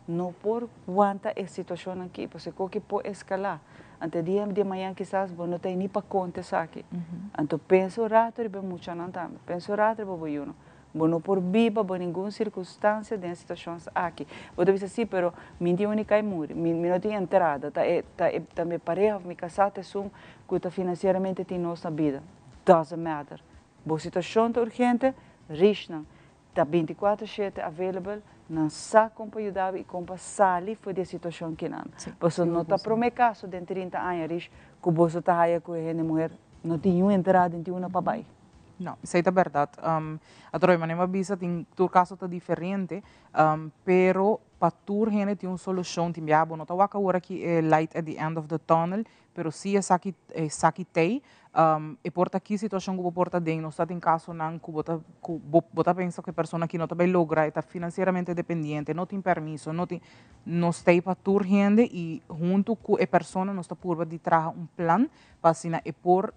Speaker 2: No por wanta e situacionnan aki, pasobra e koki por escala. Anto e dia di mañan kisas bo no ta ni pa conta esaki. Anto pensa un rato riba e muchanan tambe, pensa un rato riba bo yunan. Bo no por biba bo ningun circunstancia den e situacion aki. Bo ta bisa si, pero mi tin uni cay muri, mi no tin entrada, ta e ta e ta mi pareha of mi casá ta esun cu ta financieramente tin nos na bida. Doesn't matter. Bo situacion ta urgente, rishnan. Ta binticuatro shete available, nan sa con pa yuda bo y con pa sali for di e situacion kinan. Pasobra no ta prome caso den trinta aña, Rish, cu boso ta haya cu e hende muher no tin niun entrada, ni tin una pa bay.
Speaker 15: No, esei ta bèrdat. Atrobe manera mi a bisa tin tur kaso ta diferente, pero pa tur hende tin un solushon. Tin biaha bo no ta wak awor aki e light at the end of the tunnel, pero si esaki esaki t'ei. E por ta ki situashon ku bo por ta den. Nos ta tin kasonan ku bo ta ku bo bo ta pensa ku e persona aki no ta bai logra, e ta finansieramente dependiente, no tin permiso, no tin. Nos t'ei pa tur hende i huntu ku e persona nos ta purba di traha un plan pa asina e por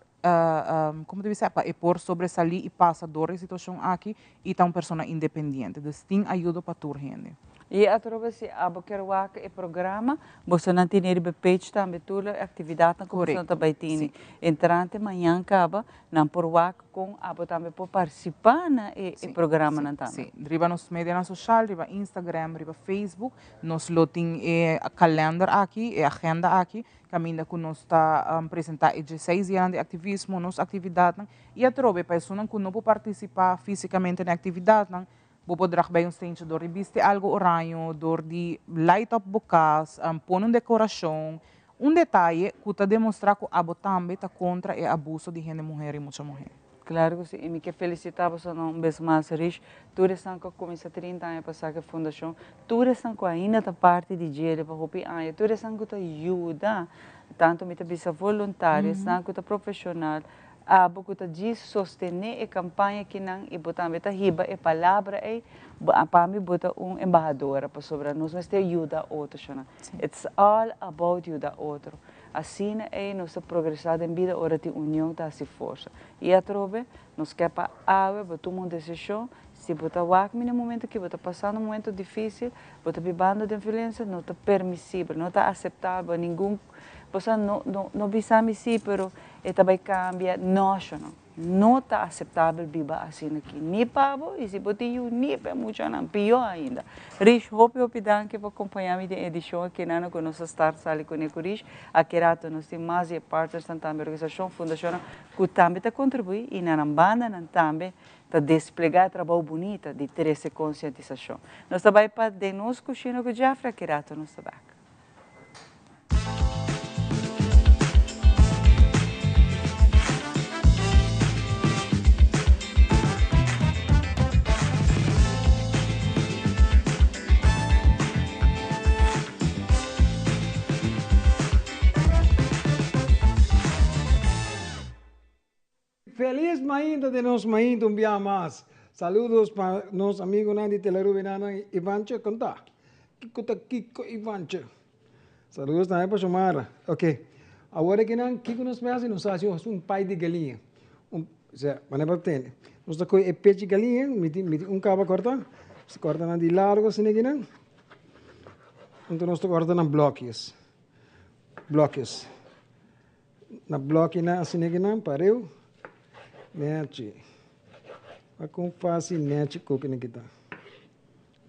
Speaker 15: como ta bisa pa e por sobresalí y pasa door e situacion aki y ta un persona independiente. Dus tin ayudo pa tur hende.
Speaker 2: Y atrobe si abo kier wak e programa, bosonan tene riba e page tambe tur e actividadnan cu bosonan ta bay tene. Entrante mañan caba, nan por wak con abo tambe por participa na e programanan tambe.
Speaker 15: Si, riba nos medianan social, riba Instagram, riba Facebook, nos lo tin e calender aki, e agenda aki, Kaminda ku nos ta presentá e dieseis dianan di aktivismo, nos aktividatnan, i atrobe pa esunnan ku no por partisipá físikamente na e aktividatnan, bo por drag bai un steentje dor di bisti algu oraño, dor di light up bo kas, pone un dekorashon, un detaye ku ta demostrá ku abo tambe ta kontra e abuso di hende muher i mucha muher.
Speaker 2: Claro cu si, y mi ke felicita bosonan un bes mas, Rish, tur esnan cu a cuminsa 30 aña pasa cu e fundacion, tur esnan cu ainda ta parti di djele pa hopi aña, tur esnan cu ta yuda, tanto mi ta bisa voluntario, esnan cu ta profesional, abo cu ta djis sostene e campaña kinan y bo tambe ta hiba e palabra ey, pa mi bo ta un embahadora, pasobra nos mester yuda otronan. It's all about yuda otro. Asina ei nos ta progresá den bida ora tin union ta hasi forsa. I atrobe, nos ke pa awe bo tuma un desishon, si bo ta wak mi na e momento aki bo ta pasando un momento difísil, bo ta bibando den violensia, no ta permisibel, no ta aseptabel, ningun, bo sa no no no bisa mi si pero e ta bai kambia, no ashonan. No ta aceptabel biba asina aki, ni pa bo y si bo tin yu ni pa e muchanan, pió ainda. Rish, hopi hopi danki pa acompaña mi den edicion aki nana cu nos a start sali cune cu Rish. Aki rato nos tin mas di e partnersnan tambe, organisacion, fundacionnan cu tambe ta contribui y na nan bandanan tambe ta desplega e trabou bunita di trece concientisacion. Nos ta bay pa den nos cushina cu Jeffrey, aki rato nos ta bek.
Speaker 16: Feliz mainta di nos mainta un bia mas. Saludos pa nos amigonan di Telerubenanan Ivanche con ta? Kico ta kico Ivanche? Saludos tambe pa Shomara. Ok. Awor aki nan kico nos por haci? Nos haci un pie di galiña. Un, osea, manera pa tende. Nos ta coge e pechi galiña, mi tin mi tin un caba corta. Nos ta corta nan di largo asina aki nan. Anto nos ta corta nan blokjes. Blokjes. Na blokinan asina kinan pareu nechi. Wak kon fácil nechi kokinan kita.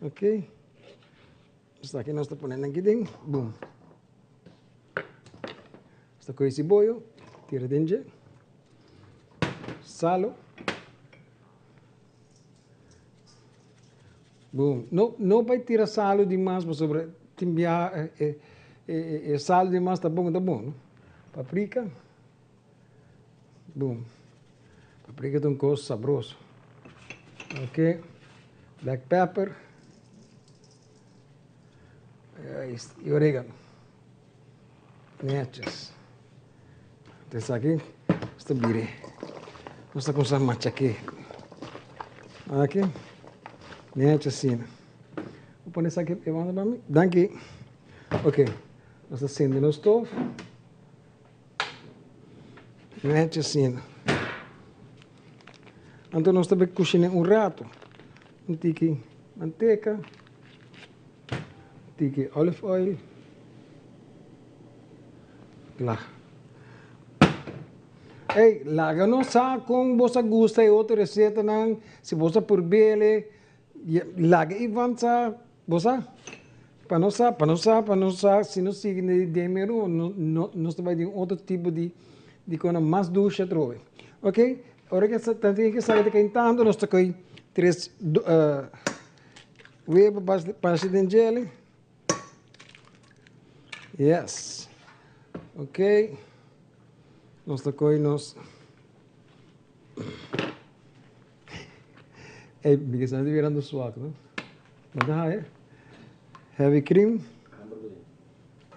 Speaker 16: Ok. Esaki nos ta pone nan aki den. Boom. Nos ta kohe siboyo, tira den dje. Salo. Boom. No, no bai tira salo dimas pasobra tin bia e, e, e salo dimas ta bon, ta bon. No? Paprika. Boom. Paprika ta un kos sabroso. Ok. Black pepper. I oregano. Netjes. Esaki nos ta bira. Nos ta kumsa machak'é. Aki. Netjes asina. Bo pone esaki e banda pa mi? Danki. Ok. Nos ta sende nos stof. Netjes asina. Anto nos ta bai kushiné un rato. Un tiki manteka. Un tiki olive oil. Kla. Ey, laga nos sa kon bo sa gusta e otro resetanan, si bo sa purbele, laga Ivan sa, bo sa? Pa nos sa, pa nos sa, pa nos sa si nos sigui den e meru, nos ta bai den otro tipo di di kona mas dushi atrobe. Ok, ora ke ta tin ke sa ta kentando nos ta koi tres webo pasa den djele. Yes. Ok. Nos ta koi nos. Ey, mi ke sa ta birando swak, no? No ta haya? Heavy cream.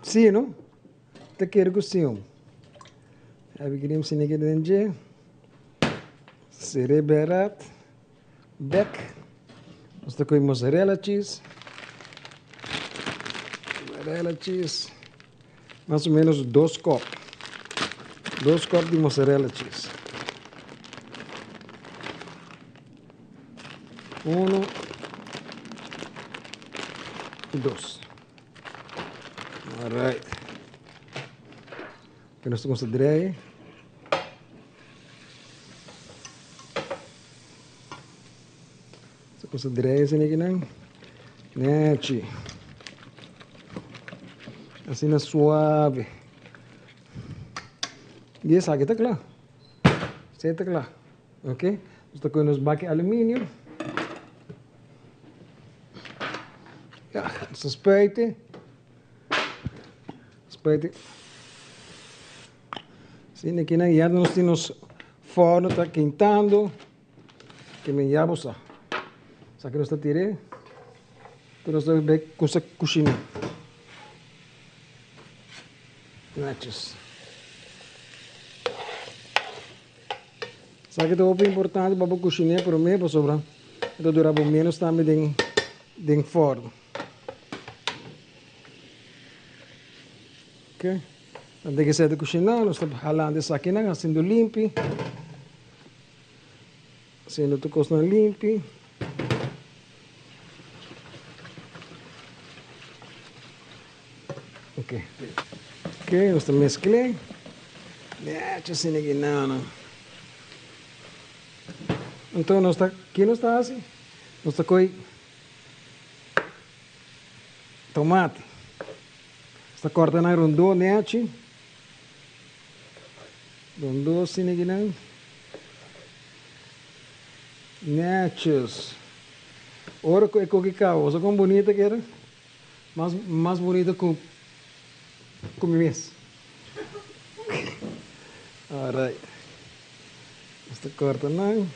Speaker 16: Sí, no? Ta kere ku sí, hom. Heavy cream sini ke den dje. Sere berat. Bek. Nos ta koe mozzarella cheese. Mozzarella cheese. Mas o menos dos kop. Dos kop di mozzarella cheese. Uno. Dos. Alright. Oké, nos ta kumsa drei. Sa cosa drei asina aki nan. Nechi. Asina suave. Y esaki ta kla. Esei ta kla. Ok. Nos ta kohe nos baki aluminio. Ya, nos ta spuite. Spuite. Asina aki nan ya nos tin nos forno ta kintando. Ke men ya bo sa. Sa ke nos ta tir'é. Ku nos ta bai kusa kushina. Netjes. Sa ke ta hopi importante pa bo kushiné promé pasobra e ta dura bo ménos tambe den den forno. Ok. Antes ke sete kushiná nos ta halando esakinan hasiendo limpi. Haciendo tur cosnan limpi. Ok. Ok, nos ta mezcl'é. Nechi asina ki nana. Anto nos ta, ki nos ta haci? Nos ta coy tomate. Nos ta corta nan rondó nechi. Rondó asina ki nan. Netjes. Ora ku e koki kaba, bo sa kon bunita keda? Mas mas bunita ku ku mi mes. Alright. Nos ta korta nan.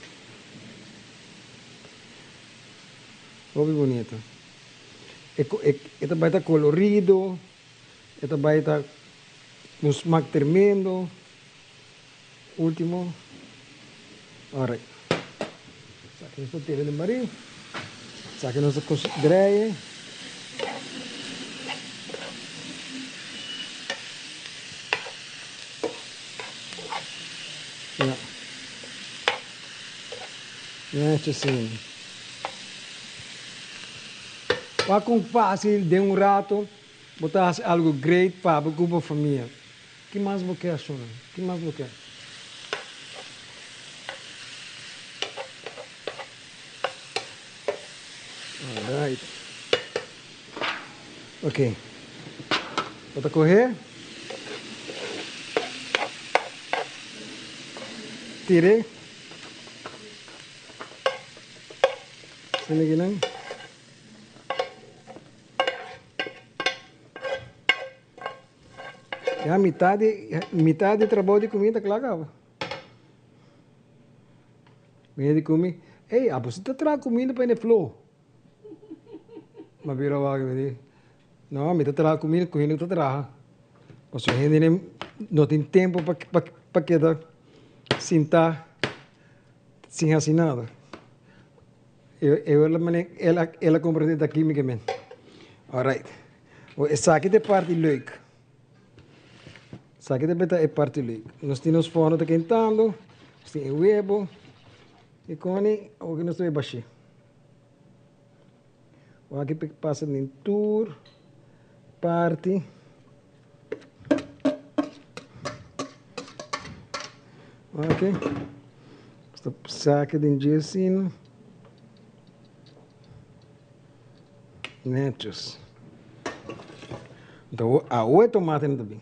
Speaker 16: Hopi bunita. E e ta bai ta kolorido, e ta bai ta un smak tremendo. Ultimo. Alright. Esaki nos ta tira den baril. Esaki nos ta dreye. Ja. Netjes asina. Wak kon fácil den un rato bo ta hasi algo great pa bo ku bo famia. Ki mas bo ke, Shona? Ki mas bo ke? Alright. Ok. Bo ta kohe. Tire. Sini kinan. Ya mitad di mitad di trabou di kuminda kla kaba. Mi di kumi, ey abo si ta traha kuminda pa hende flo. Mi a bira wak mi di, no mi ta traha kuminda ku hende ku ta traha. Pasobra hende no tin tempu pa pa keda sinta sin hasi nada. El a komprende ta kimika men. Alright. Bo esaki ta e parti leuk. Esaki ta beta e parti leuk. Nos tin nos forno ta kentando, nos tin e webo, i koni awor nos ta bai bashí. Awor aki pasa den tur parti. Ok. Nos ta saki den dje asina. Netjes. Anto awo e tomate no ta bin.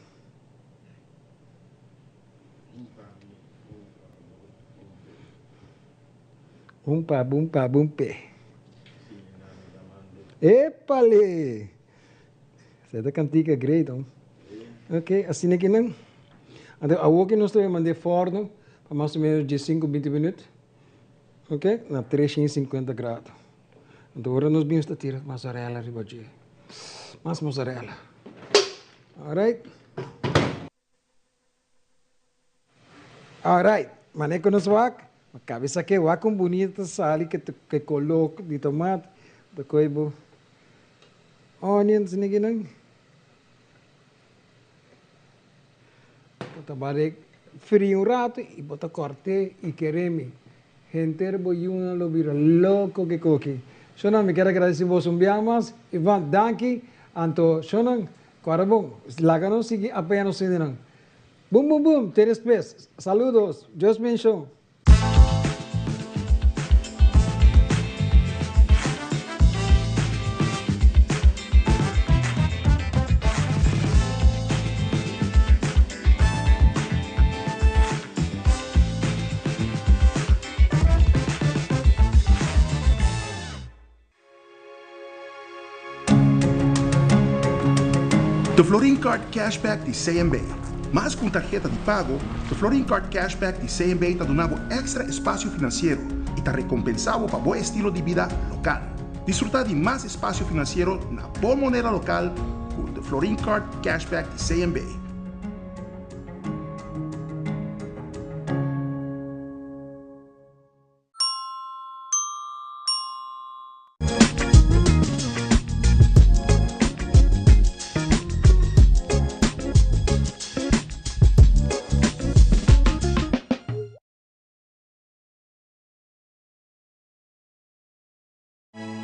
Speaker 16: Un pa bum pa bum pe. Epale! Esei ta kantika great hom. Ok, asina ki nan. Anto awo ki nos ta bai manda e forno pa mas o menos diesinku binti minut. Ok, na 350 grado. Anto ora nos bin ta tira mozzarella riba dje. Mas mozzarella. Alright. Alright, mane ku nos wak, kabesa ke wak un bunita sali ke ke kolo di tomat, ta koy bo onions nikinan. Bo ta barek fri un rato y bo ta corte y keremi henter bo yuna lo bira loco ke koki. Shonan mi kier a gradeci boso un bia mas. Ivan danki. Anto shonan cora bon laga nos sigui apoya nos hendenan. Bum bum bum te despues. Saludos. Dios benshon.
Speaker 4: The Florin Card Cashback di CMB. Mas ku un tarheta di pago, The Florin Card Cashback di CMB ta duna bo èkstra espasio finansiero i ta rekompensá bo pa bo estilo di bida lokal. Disfrutá di mas espasio finansiero na bo moneda lokal ku The Florin Card Cashback di CMB.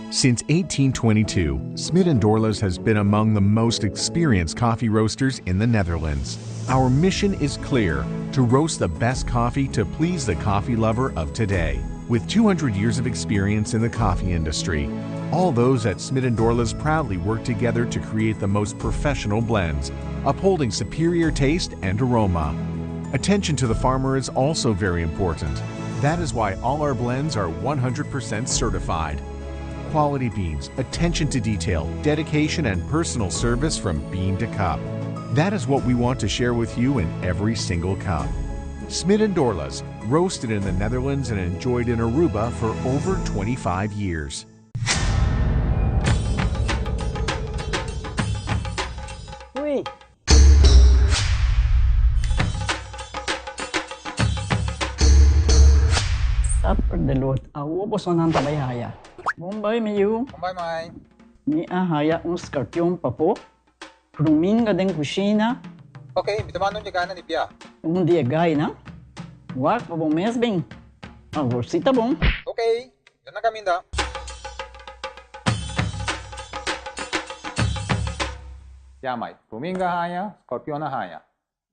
Speaker 3: Since 1822, Smit & Dorlas has been among the most experienced coffee roasters in the Netherlands. Our mission is clear, to roast the best coffee to please the coffee lover of today. With 200 years of experience in the coffee industry, all those at Smit & Dorlas proudly work together to create the most professional blends, upholding superior taste and aroma. Attention to the farmer is also very important. That is why all our blends are 100% certified. Quality beans, attention to detail, dedication, and personal service from bean to cup. That is what we want to share with you in every single cup. Smit & Dorlas, roasted in the Netherlands and enjoyed in Aruba for over 25 years.
Speaker 17: Ui. De lot. Awo bosonan ta bai haya. Bon bai, mi yu.
Speaker 18: Bon bai, mai.
Speaker 17: Mi a haya un skarpion papo. Pruminga den kushina.
Speaker 18: Ok, mi ta manda un yegana di bia.
Speaker 17: Un di e gainan. Wak pa bo mes bin. Awor si ta bon.
Speaker 18: Ok, mi ta na kaminda. Ya, mai. Pruminga haña, skorpion a haña.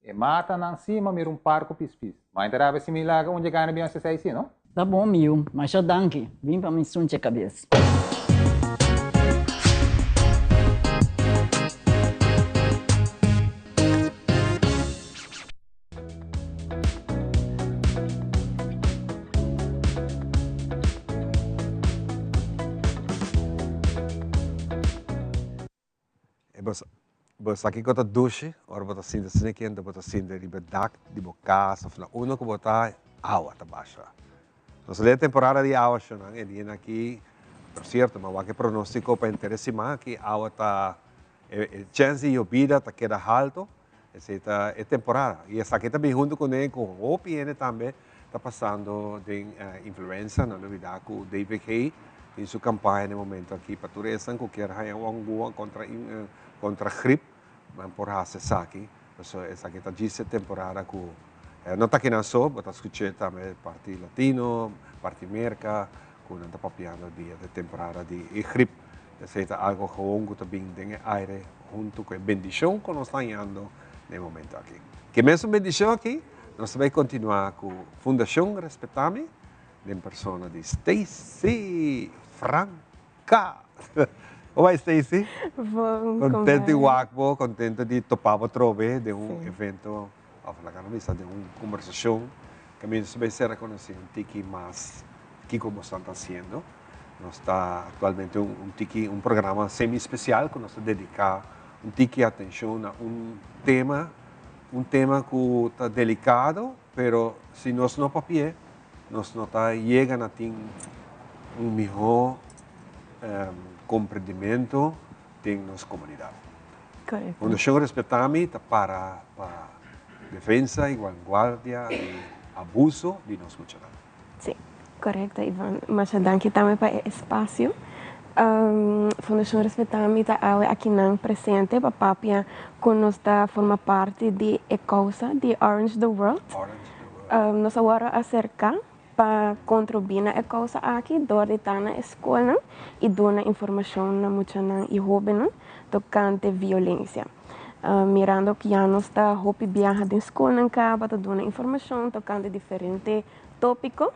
Speaker 18: E matanan si ma mira un par ku pispis. Ma e ta rabia si mi laga un dje gana bin hasi esei si, no?
Speaker 17: Ta bon, mi yu. Masha danki. Bin pa mi sunche kabes.
Speaker 1: E bo sa kiko ta dushi ora bo ta sinta asina kende bo ta sinta riba e dak di bo kas of na unda ku bo ta awa ta basha. Nos ta den e temporada di awa shownan e dianan aki por sierto mi a wak e pronostiko pa henter e siman aki awa ta e chèns di yobida ta keda halto esei ta e temporada i esaki ta bin huntu kuné ku hopi hende tambe ta pasando den influenza. No lubida ku DVG tin su kampaña na e momento aki pa tur esnan ku kier haña un angua kontra kontra grip nan por hasi esaki. Pasobra esaki ta djis e temporada ku no ta kinan so, bo ta skuch'é tambe parti latino, parti Merka ku nan ta papiando di e temporada di e grip. Esei ta algo gewoon ku ta bin den e aire huntu ku e bendishon ku nos ta hañando na e momento aki. Ke mesun bendishon aki nos ta bai kontinuá ku Fundashon Respetami den persona di Stacy Franca. Hoe bai Stacy?
Speaker 19: Bon,
Speaker 1: Kontento di wak bo, kontento di topa bo atrobe den un evento òf laga nos bisa den un kombersashon kaminda nos ta bai ser rekonosí un tiki mas kiko bo esnan ta hasiendo. Nos ta aktualmente un tiki un programa semi spesial ku nos ta dediká un tiki atenshon na un tema, un tema ku ta delikado, pero si nos no papi'é, nos no ta yega na tin un mihó komprendimentu den nos komunidat. Fundashon Respetami ta para pa defensa i vanguardia di abuso di nos muchanan.
Speaker 19: Sí, korekto Ivan. Masha danki tambe pa e espasio. Fundashon Respetami ta awe akinan presente pa papia ku nos ta forma parti di e kousa di Orange the World. Nos a wòrdu aserká pa kontribuí na e kousa aki dor di ta na e skolnan i duna informashon na muchanan i hóbennan tokante violensia. Mirando ku ya nos ta hopi biaha den skolnan kaba ta duna informashon tokante diferente tópiko,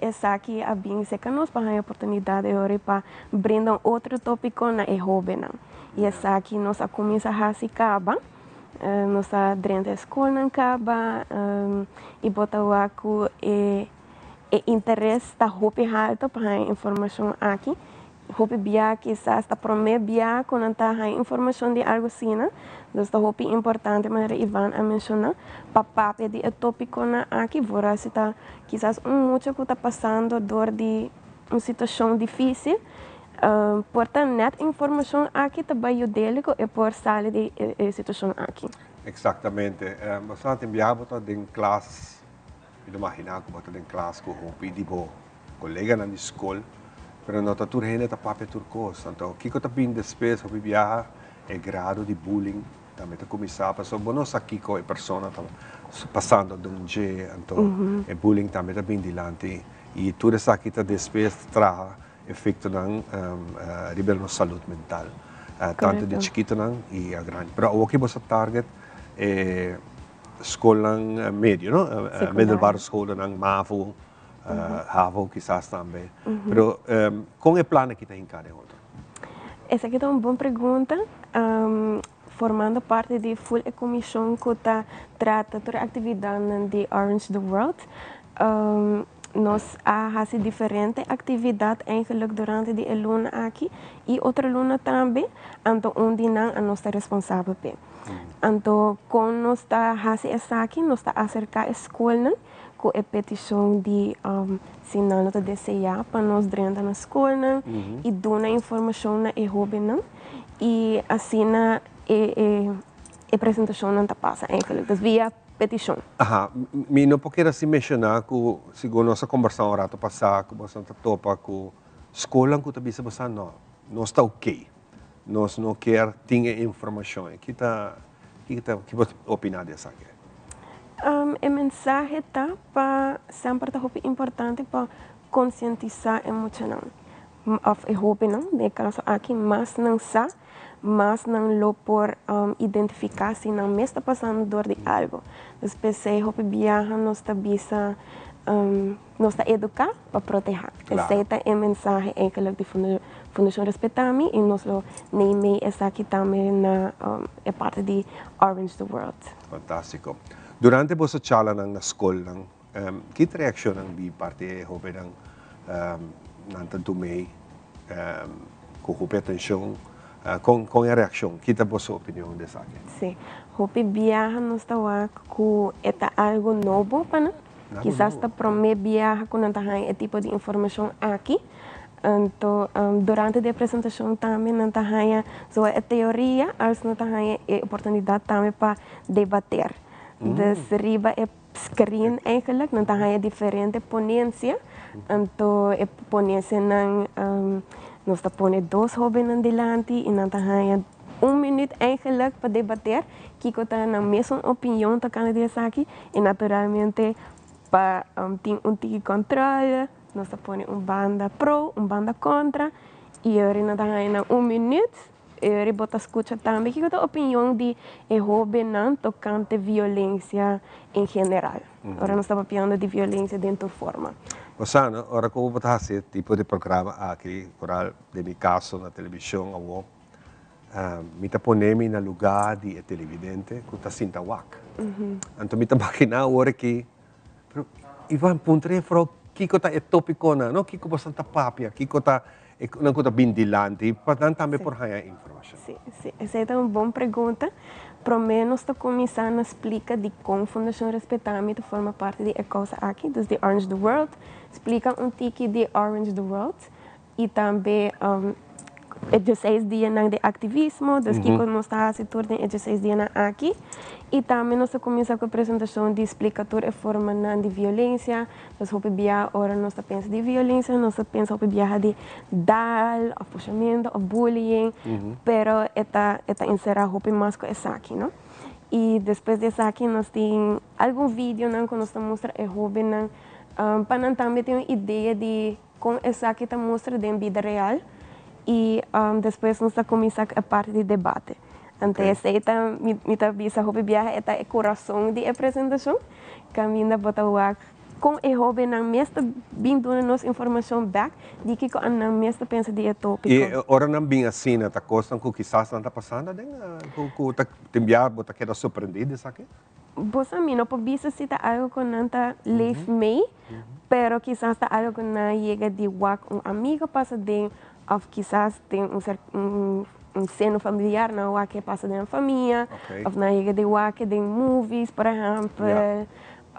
Speaker 19: esaki a bin serka nos pa haña oportunidat e ora pa brinda un otro tópiko na e hóbennan. I esaki nos a kuminsá hasi kaba. Nos a drenta e skolnan kaba i bo ta wak ku e interes ta hopi halto pa haña informashon aki. Hopi bia kisas ta promé bia ku nan ta haña informashon di algu asina. Dus ta hopi importante manera Ivan a menshoná pa papia di e tópikonan aki vooral si ta kisas un mucha ku ta pasando dor di un situashon difísil. Por ta nèt informashon aki ta bai yud'é ku e por sali di e situashon aki.
Speaker 1: Eksaktamente. Bo sa tin biaha bo ta den klas, mi ta imaginá ku bo ta den klas ku hopi di bo koleganan di skol, pero no ta tur hende ta papia tur kos. Anto kiko ta bin despues hopi biaha e grado di bullying tambe ta kuminsá pasobra bo no sa kiko e persona ta pasando den dje, anto e bullying tambe ta bin dilanti i tur esaki ta despues traha efectonan riba nos salud mental, tanto di chikitonan y a grandi. Pero awoki bo sa target e scolnan medio, no? Middelbare scholennan, mavo, havo kisas tambe. Pero con e plan aki ta hinca den otro?
Speaker 19: Esaki ta un bon pregunta. Formando parti di full e comision cu ta trata tur e actividadnan di Orange the World, Nos a hasi diferente actividad eigenlijk durante di e luna aki y otro luna tambe, anto un di nan a nos ta responsabel p'e. Anto con nos ta hasi esaki, nos ta acerca e scolnan cu e peticion di si nan lo ta desea pa nos drenta na scolnan y duna informacion na e hobennan y asina e presentacionnan ta pasa eigenlijk. Dus via. petishon.
Speaker 1: Aha, mi no por keda sin menshoná ku segun nos a kombersá un rato pasá ku boso ta topa ku skolnan ku ta bisa boso no, nos ta oké, nos no kier tin e informashon. E ki ta, ki ta, ki bo ta opiná di esaki?
Speaker 19: E mensahe ta pa semper ta hopi importante pa konsientisá e muchanan òf e hóbennan, den e kaso aki, mas nan sa, mas nan lo por identifiká si nan mes ta pasando dor di algu. Dus p'esei hopi biaha nos ta bisa, nos ta eduká pa protehá. Esei ta e mensahe eigenlijk di Fundashon Respetami i nos lo neim'é esaki tambe na e parti di Orange the World.
Speaker 1: Fantástiko. Durante boso charlanan na skolnan, ki ta reakshonnan di parti e hóbennan? Nan ta dum'é ku hopi atenshon? Kon kon e reakshon? Ki ta boso opinion di esaki?
Speaker 19: Sí, hopi biaha nos ta wak ku e ta algu nobo pa nan. Kisas ta promé biaha ku nan ta haña e tipo di informashon aki. Anto durante di e presentashon tambe nan ta haña zowel e teoria als nan ta haña e oportunidat tambe pa debater. Dus riba e screen eigenlijk nan ta haña diferente ponencia. Anto e ponencianan nos ta pone dos hobennan dilanti y nan ta haña un minuut eigenlijk pa debater kiko ta nan mesun opinion tocante di esaki y naturalmente pa tin un tiki control nos ta pone un banda pro un banda contra y ora nan ta haña nan un minuut y ora bo ta scucha tambe kiko ta opinion di e hobennan tocante violencia en general ora nos ta papiando di violencia den tur forma.
Speaker 1: Bo sa no, ora cu bo ta haci e tipo di programa aki, vooral den mi caso na television awo, Mi ta pone mi na lugá di e televidente ku ta sinta wak. Anto mi ta maginá awor aki, pero Ivan, puntra e frou kiko ta e tópikonan, no? Kiko boso ta papia, kiko ta e nan ku ta bin dilanti, pa nan tambe por haña informashon.
Speaker 19: Sí, sí, esei ta un bon pregunta. Promé nos ta kuminsá na splika dikon Fundashon Respetami ta forma parti di e kousa aki, dus di Orange the World. Splika un tiki di Orange the World. I tambe e dieseis dianan di aktivismo, dus kiko nos ta hasi tur den e dieseis dianan aki. I tambe nos ta kuminsá ku e presentashon di splika tur e formanan di violensia. Dus hopi bia ora nos ta pensa di violensia nos ta pensa hopi biaha di dal òf pushamentu òf bullying, pero e ta e ta enserá hopi mas ku esaki, no. I despues di esaki nos tin algun videonan ku nos ta mustra e hóbennan pa nan tambe tin un idea di Kon esaki ta mustra den bida real i despues nos ta kuminsá ku e parti di debate. Anto esei ta mi ta bisa hopi biaha e ta e kurason di e presentashon kaminda bo ta wak kon e hóbennan mes ta bin duna nos informashon bèk di kiko nan mes ta pensa di e tópiko.
Speaker 1: I ora nan bin asina ta kosnan ku kisas nan ta pasando aden ku ta tin biaha bo ta keda sorprendí di esaki?
Speaker 19: Bo sa mi no por bisa si ta algo cu nan ta leef mee, pero kisas ta algo cu nan yega di wak un amigo pasa den of kisas den un cer un seno familiar nan wak e pasa den nan famia of nan yega di wak e den movies por ehempel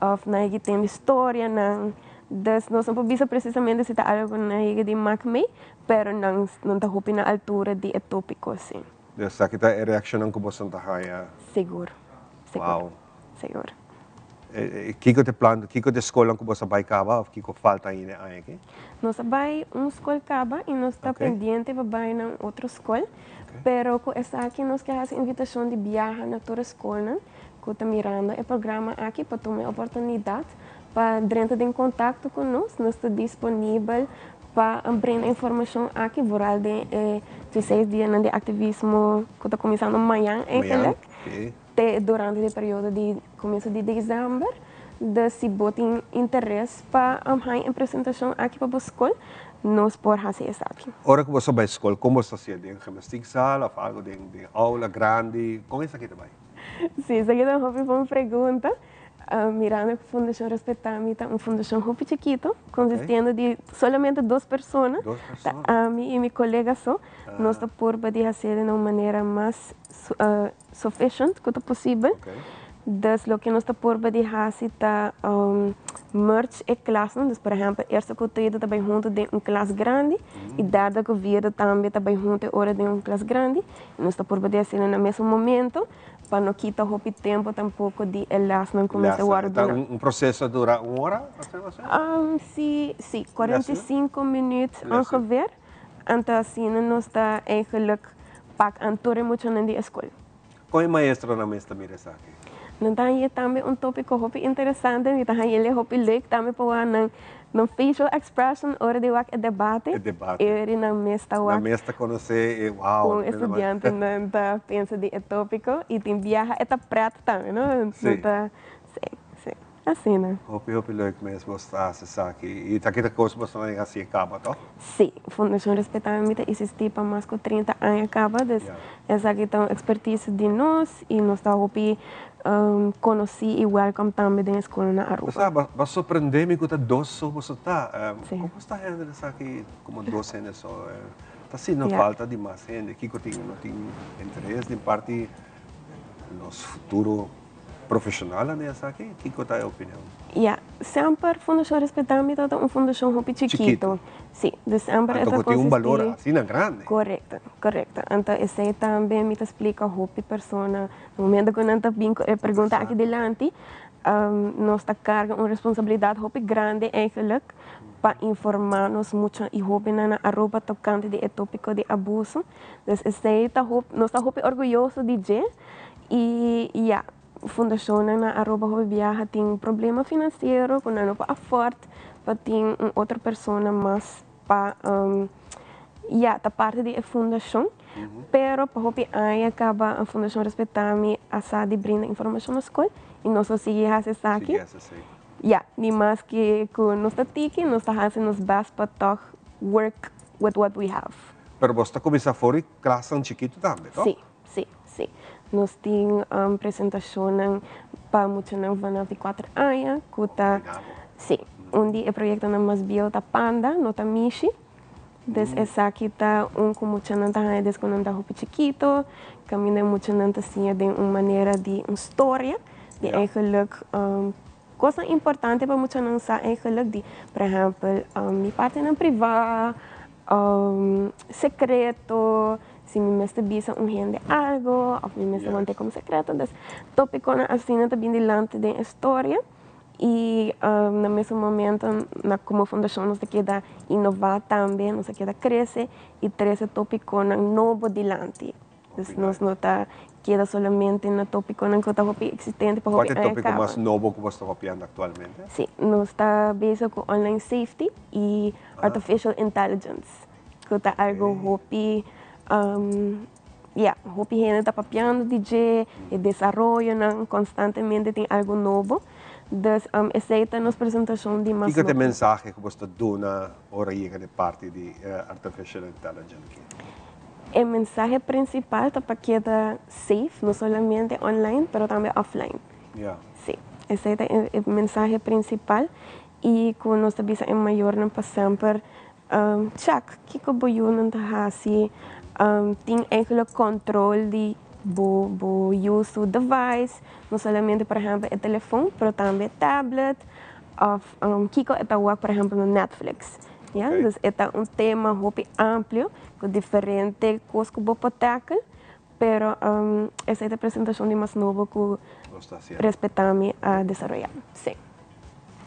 Speaker 19: of nan yega di tende storianan. Dus nos no por bisa precisamente si ta algo cu nan yega di mak mee, pero nan nan ta hopi na altura di e topico si.
Speaker 1: Esaki ta e reaccionnan cu boso ta haya?
Speaker 19: Sigur. Sigur.
Speaker 1: Wow.
Speaker 19: Sigur.
Speaker 1: Kiko ta e plan, kiko ta e skolnan ku boso a bai kaba òf kiko falta ainda e aña aki?
Speaker 19: Nos a bai un skol kaba i nos ta pendiente pa bai na un otro skol. Pero ku esaki nos ke hasi invitashon di biaha na tur e skolnan ku ta mirando e programa aki pa tuma e oportunidat pa drenta den kontakto ku nos. Nos ta disponibel pa brinda informashon aki vooral den e dieseis dianan di aktivismo ku ta kuminsando mañan eigenlijk. Te durante di periodo di comienso di december. Dus si bo tin interes pa haña e presentacion aki pa bo scol, nos por haci esaki.
Speaker 1: Ora cu boso bai scol, con boso ta hacié? Den gymnastiekzaal of algo den aula grandi? Con esaki ta bai?
Speaker 19: Si, esaki ta un hopi bon pregunta. Mirando cu Fundacion Respetami ta un fundacion hopi chikito, consistiendo di solamente dos persona, ta ami y mi colega so, nos ta purba di hacié den un manera mas sufficient cu ta posibel. Dus loke nos ta purba di haci ta merge e klasnan. Dus por ehempel eerste cu tweede ta bay hunto den un klas grandi y derde cu vierde tambe ta bay hunto e ora den un klas grandi. Nos ta purba di haci'e na mesun momento. Pa no kita hopi tempo tampoco di e lesnan cu mester
Speaker 1: Lesnan.
Speaker 19: wordo
Speaker 1: Ta
Speaker 19: duna.
Speaker 1: un proceso a dura un ora?
Speaker 19: Si, si, 45 minuut ongeveer. Anto asina nos ta eigenlijk pak aan tur e muchanan di e school.
Speaker 1: Con e maestronan mes ta mira esaki?
Speaker 19: Nan ta haña tambe un topico hopi interesante, mi ta haña el'e hopi leuk tambe pa wak nan nan facial expression ora di wak e debate.
Speaker 1: E debate.
Speaker 19: E ora nan mes ta wak.
Speaker 1: Nan mes ta conoce e wow.
Speaker 19: Con e studiantenan ta pensa di e topico y tin biaha e ta pret tambe no.
Speaker 1: Si.
Speaker 19: Nan ta, si, si. Asina.
Speaker 1: Hopi hopi leuk mes bos ta haci esaki y ta kita cos bos ta haci e caba toch?
Speaker 19: Si, Fundacion Respetami mi ta existi pa mas cu 30 aña caba, dus esaki ta un expertise di nos y nos ta hopi conoci y welcome tambe den e school na Aruba.
Speaker 1: Bo sa, bo a sorprende mi cu ta dos so boso ta. Como ta handle esaki como dos hende so? Ta si no falta di mas hende, kico tin? No tin interes di parti nos futuro profesionalnan den esaki? Kiko ta e opinion?
Speaker 19: Ya, semper Fundashon Respetami ta un fundashon hopi chikito. Si, dus semper e ta
Speaker 1: Anto ku tin un balor
Speaker 19: konsistí.
Speaker 1: asina grandi.
Speaker 19: Korekto, korekto. Anto esei tambe mi ta splika hopi persona na momento ku nan ta bin ku e pregunta aki dilanti, nos ta karga un responsabilidat hopi grandi eigenlijk pa informá nos mucha i hóbennan na Aruba tokante di e tópiko di abuso. Dus esei ta hopi, nos ta hopi orguyoso di dje. Y ya, fundacionnan na Aruba hopi biaha tin problema financiero cu nan no por afford pa tin un otro persona mas pa ya, ta parti di e fundacion. Pero pa hopi aña caba Fundacion Respetami a sa di brinda informacion na scol y nos lo sigui haci esaki.
Speaker 1: Sigui haci esaki.
Speaker 19: Ya, ni mas ke cu nos ta tiki, nos ta haci nos best pa toch work with what we have.
Speaker 1: Pero bos ta cuminsa for di klasnan chikito tambe, toch?
Speaker 19: Si. Sí, sí. Nos tin presentashonnan pa muchanan vanaf di kuater aña ku ta, sí, un di e proyektonan mas bieu ta Panda, no ta Mishi. Dus esaki ta un ku muchanan ta haña des ku nan ta hopi chikito, kaminda e muchanan ta siña den un manera di un storia, di eigenlijk kosnan importante pa muchanan sa eigenlijk di, por ehèmpel, mi partinan privá, Secreto, si mi mester bisa un hende algo of mi mester want'é como secreto. Entonces, topiconan asina ta bin dilanti den e storia y na mesun momento na como fundacion nos ta keda inova tambe, nos ta keda crece y trece topiconan nobo dilanti. Dus nos no ta keda solamente na topiconan cu ta hopi existente pa
Speaker 1: Cual
Speaker 19: hopi
Speaker 1: ta e
Speaker 19: aña
Speaker 1: topico
Speaker 19: caba.
Speaker 1: mas nobo cu bo sta papiando actualmente?
Speaker 19: Sí, nos ta bezig cu online safety y artificial intelligence, cu ta algo hopi, ya, hopi hende ta papiando di dje, e desaroyonan constantemente tin algo nobo. Dus esey ta nos presentacion di mas
Speaker 1: Kico ta e
Speaker 19: nobo.
Speaker 1: mensahe cu bo sta duna ora yega na e parti di artificial intelligence aki?
Speaker 19: E mensahe principal ta pa keda safe, no solamente online, pero tambe offline. Sí, esey ta e mensahe principal y cu nos ta bisa e mayornan pa semper check kico bo yunan ta haci, tin eigenlijk control di bo bo yu su device, no solamente por ehempel e telefon, pero tambe tablet of kico e ta wak por ehempel na Netflix. Ya, dus e ta un tema hopi amplio ku diferente kos ku bo por tackle, pero esei ta e presentashon di mas nobo ku Respetami a desaroyá. Sí.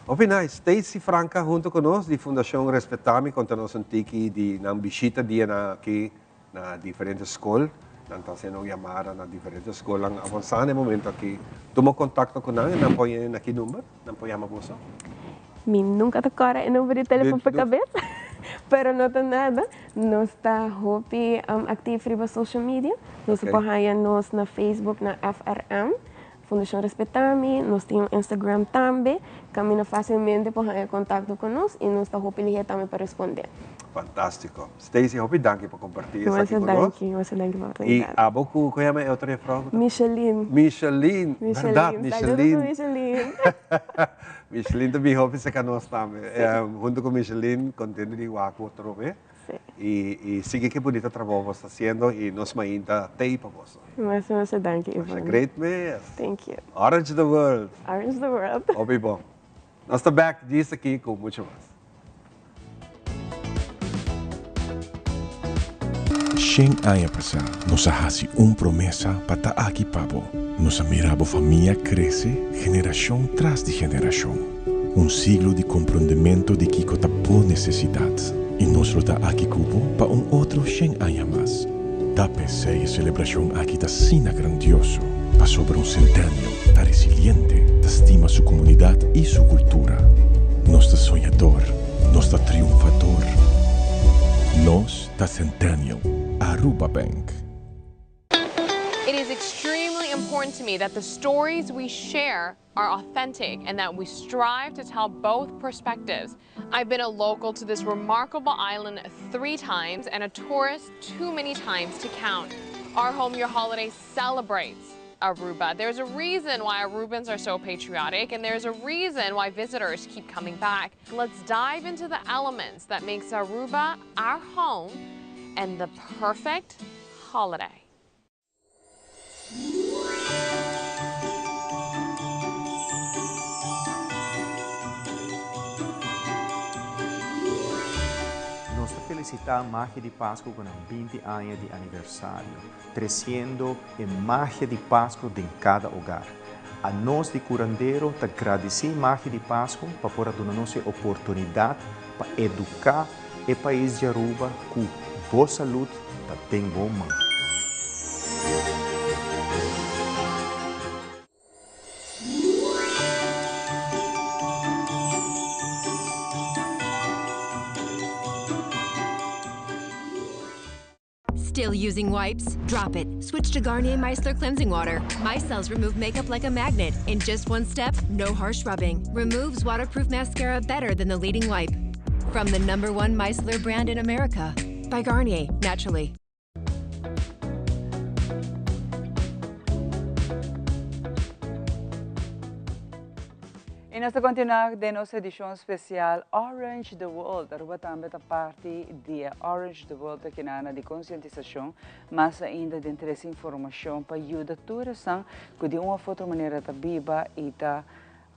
Speaker 1: Hopi nice. Stacy Franca hunto ku nos di Fundashon Respetami konta nos un tiki di nan bishita dianan aki na diferente skol. Nan ta hasiendo un yamada na diferente skolnan avansá na e momento aki. Tuma kontakto ku nan i nan por na ki number nan por yama boso?
Speaker 19: Mi nunka ta kòrda e number di telefon pa kabes, pero no ta nada. Nos ta hopi aktif riba social media. Nos por haña nos na Facebook na FRM, Fundashon Respetami. Nos tin un Instagram tambe. Kaminda fásilmente por haña kontakto ku nos i nos ta hopi lihé tambe pa respondé.
Speaker 1: Fantástiko. Stacy, hopi danki pa kompartí esaki ku nos.
Speaker 19: Masha danki, masha danki pa oportunidat.
Speaker 1: I abo ku, ku yama e otro jefrou?
Speaker 19: Micheline.
Speaker 1: Micheline, bèrdat,
Speaker 19: Micheline. Saludos pa Micheline.
Speaker 1: Micheline ta bin hopi serka nos tambe. Huntu ku Micheline, kontento di wak bo atrobe.
Speaker 19: Sí.
Speaker 1: I sigui ke bunita trabou bo sta hasiendo i nos mainta tei pa boso.
Speaker 19: Masha, masha danki, Ivonne.
Speaker 1: Masha great mes.
Speaker 19: Thank you.
Speaker 1: Orange the world.
Speaker 19: Orange the world.
Speaker 1: Hopi bon. Nos ta bek djis aki ku mucho mas.
Speaker 20: Shen aña pasá nos a hasi un promesa pa ta aki pa bo. Nos a mira bo famia krese generashon tras di generashon. Un siglo di komprondemento di kiko ta bo nesesidat. I nos lo ta aki ku bo pa un otro shen aña mas. Ta p'esei e selebrashon aki ta asina grandioso, pasobra un Centennial ta resiliente, ta stima su komunidat i su kultura. Nos ta soñador, nos ta triunfador. Nos ta Centennial. Aruba Bank.
Speaker 21: It is extremely important to me that the stories we share are authentic and that we strive to tell both perspectives. I've been a local to this remarkable island three times and a tourist too many times to count. Our Home Your Holiday celebrates Aruba. There's a reason why Arubans are so patriotic and there's a reason why visitors keep coming back. Let's dive into the elements that makes Aruba our home and the perfect holiday.
Speaker 22: Nos ta felicita Magia di Pasco cu nan 20 aña di aniversario, treciendo e magia di Pasco den cada hogar. Anos di Curandero ta gradici Magia di Pasco pa por a duna nos e oportunidad pa educa e pais di Aruba cu bo salud ta den bo man.
Speaker 23: Still using wipes? Drop it. Switch to Garnier Micellar Cleansing Water. Micelles remove makeup like a magnet. In just one step, no harsh rubbing. Removes waterproof mascara better than the leading wipe. From the number one micellar brand in America. By Garnier, naturally.
Speaker 2: I nos ta kontinuá den nos edishon spesial Orange the World. Aruba tambe ta parti di e Orange the World akinana di konsientisashon, mas ainda den trese informashon pa yuda tur esnan ku di un òf otro manera ta biba i ta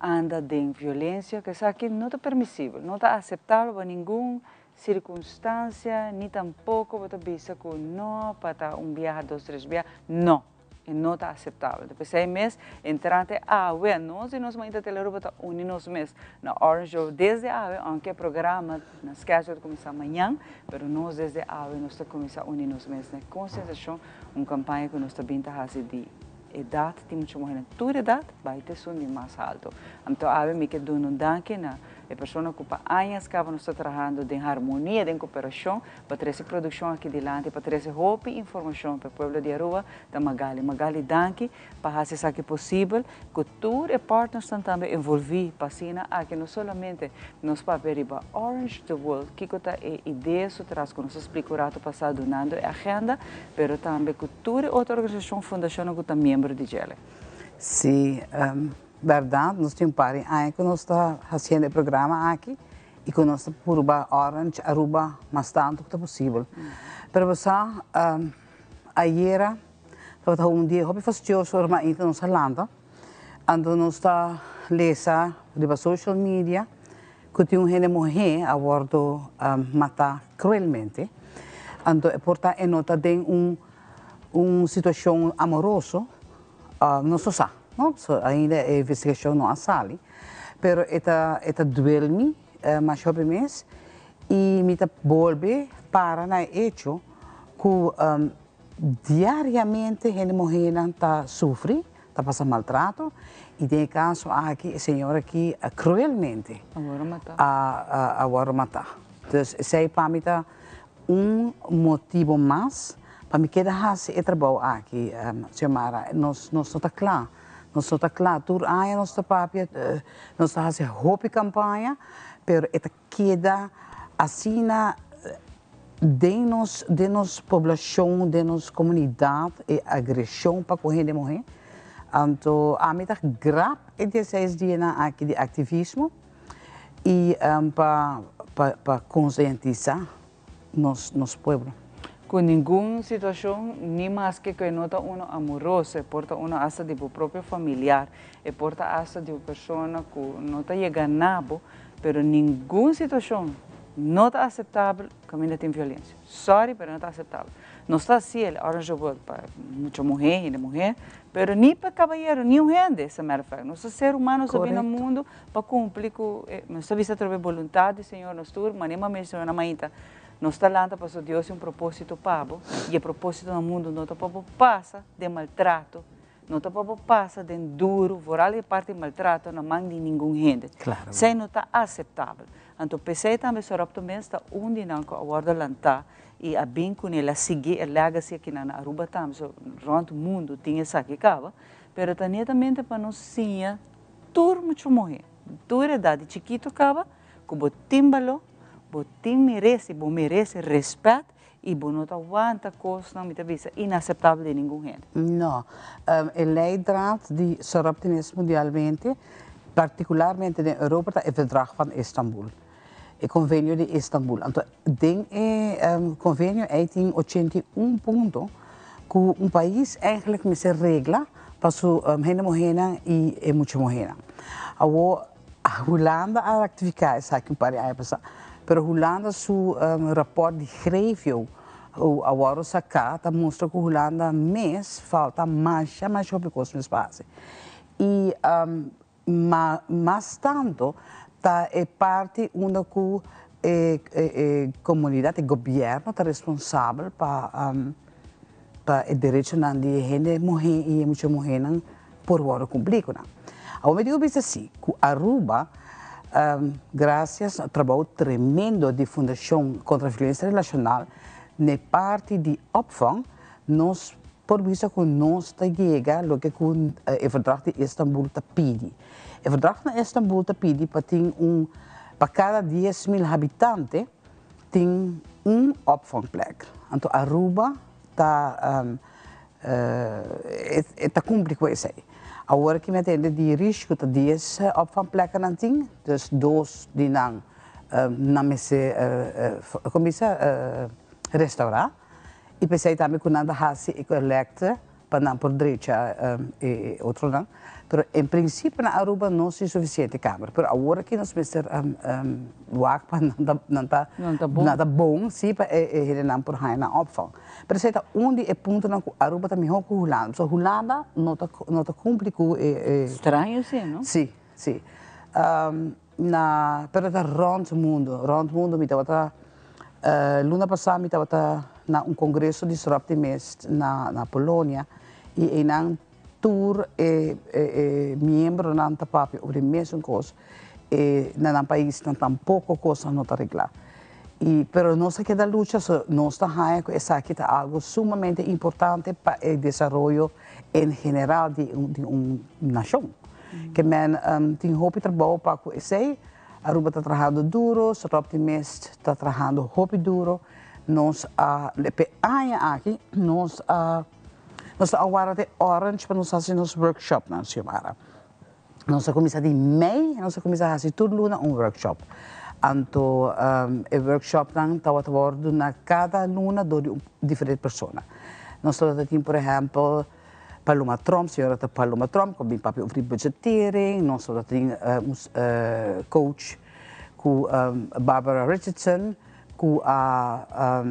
Speaker 2: anda den violensia, ku esaki no ta permisibel, no ta aseptabel pa ningun sirkunstansia, ni tampoko bo ta bisa ku no pa ta un biaha, dos, tres biaha, no! E no ta aceptabel. Ta p'esei mes, entrante awe, nos di nos Mainta Telearuba ta uni nos mes na Orange Show desde awe, aunke e programa na schedule ta cuminsa mañan, pero nos desde awe nos ta cuminsa uni nos mes na e concientisacion, un campaña cu nos ta bin ta haci di edad, tin mucha muher na tur edad, bay ta esun di mas alto. Anto awe mi ke duna un danki na e persona cu pa añas caba nos ta trahando den harmonia, den cooperacion, Pa trece produccion aki dilanti, pa trece hopi informacion pa e pueblo di Aruba, ta Magali. Magali danki pa haci esaki posibel, cu tur e partnersnan tambe envolvi pa asina aki no solamente nos papia riba Orange the World, kico ta e idea su tras cu nos a splica un rato pasa dunando e agenda, pero tambe cu tur e otro organisacion, fundacionnan cu ta miembro di djele.
Speaker 24: Si, berdad nos tin un par di aña cu nos ta haciendo e programa aki. I ku nos ta purba Orange Aruba mas tantu ku ta posibel. Pero bo sa, ayera tabata un dia hopi fastioso ora mainta nos a lanta, anto nos ta lesa riba social media ku tin un hende muhé a wòrdu matá kruelmente. Anto e por ta e no ta den un un situashon amoroso, nos no sa, no, pasobra ainda e investigashon no a sali. Pero e ta e ta duel mi masha hopi mes y mi ta bolbe para na e hecho cu diariamente hende muhernan ta sufri, ta pasa maltrato y den e caso aki e señora aki cruelmente a worde mata. Dus esey pa mi ta un motibo mas pa mi keda haci e trabou aki, Xiomara. Nos nos no ta cla. Nos no ta kla, tur aña nos ta papia, nos ta hasi hopi kampaña, pero e ta keda asina den nos den nos poblashon, den nos komunidat e agreshon pa ku hende muhé. Anto ami ta grap e dieseis dianan aki di aktivismo i pa pa konsientisá nos nos pueblo.
Speaker 2: Cu ningun situacion, ni maske cu e no ta uno amoroso, e por ta uno hasta di bo propio familiar, e por ta hasta di un persona cu no ta yega na bo, pero ningun situacion no ta aceptabel caminda tin violencia. Sorry, pero no ta aceptabel. Nos ta hasi el Orange the World pa mucha muhé, hende muhé, pero ni pa kabayero, ni un hende, as a matter of fact. Nos ta ser humano, nos a bini na mundu pa kumpli ku e, nos ta bisa atraves boluntat di Señor, nos tur, manera mi a menshoná mainta, nos ta lanta pasobra Dios tin un propósito pa bo, i e propósito na mundu no ta pa bo pasa den maltrato, no ta pa bo pasa den duru, vooral e parti maltrato na man di ningun hende. Esei no ta aseptabel. Anto p'esei tambe Soropto mes ta un di nan ku a wòrdu lantá i a bin kuné, el a sigui e legacy akinan na Aruba tambe, so rònt mundu tin esaki kaba, pero ta netamente pa nos siña tur mucha muhé, tur edat di chikitu kaba, ku bo tin baló, bo tin merese, bo merese rèspèt i bo no ta wanta kosnan, mi ta bisa, inaseptabel di ningun hende.
Speaker 24: No. E leidraad di Soroptimist mundialmente, partikularmente den Europa, ta e Verdrag van Istanbul, e Konvenio di Istanbul. Anto den e konvenio ei tin 81 punto ku un pais eigenlijk mester regla pa su hende muhénan i e mucha muhénan. Awor Hulanda a ratifiká esaki un par di aña pasá, pero Hulanda su rapòrt di grevio ku a wòrdu saká ta mustra ku Hulanda mes falta masha masha hopi kos mes pa hasi. I mas tantu ta e parti unda ku e komunidat, e gobièrnu ta responsabel pa pa e derechonan di e hende muhé i e mucha muhénan por wòrdu kumplí ku nan. Awor mi tin ku bisa si ku Aruba grasias na trabou tremendo di Fundashon Kontra Violensia Relashonal n'e parti di opvang nos por bisa ku nos ta yega loke ku e Verdrag di Istanbul ta pidi. E Verdrag na Istanbul ta pidi pa tin un pa kada 10,000 habitante tin un opvangplek. Anto Aruba ta e ta kumpli ku esei. Awor ki mi a tende di Rish ku ta 10 opvangpleknan tin, dus dos di nan nan mester kon bisa restaurá i p'esei tambe ku nan ta hasi e kolekte pa nan por drecha e otronan. Pero en principio na Aruba no tin suficiente kamer. Pero awor aki nos mester wak pa nan ta nan ta bon si pa e hendenan por haña nan opvang. Pero esei ta un di e puntonan ku Aruba ta mihó ku Hulanda. Pasobra Hulanda no ta no ta kumpli ku e.
Speaker 2: Straño si no?
Speaker 24: Si, si. Na pero ta rònt mundu, rònt mundu mi tabata luna pasá mi tabata na un kongreso di Soroptimist na na Polonia i einan tur e e miembronan ta papia over e mesun kos e na nan paisnan tampoko kosnan no ta reglá i pero nos a keda lucha so nos ta haña ku esaki ta algu sumamente importante pa e desaroyo en general di un di un nashon. Ke men tin hopi trabou pa ku esei. Aruba ta trahando duro, Soroptimist ta trahando hopi duro. Nos a p'e aña aki nos a nos ta a warda te Orange pa nos hasi nos workshopnan, Xiomara. Nos a kuminsá di mei, nos a kuminsá hasi tur luna un workshop. Anto e workshopnan tabata wòrdu duna kada luna dor di un diferente persona. Nos tabata tin por ehèmpel Paloma Tromp, señora ta Paloma Tromp ku a bin papia over di budgetering, nos tabata tin un coach ku Barbara Richardson ku a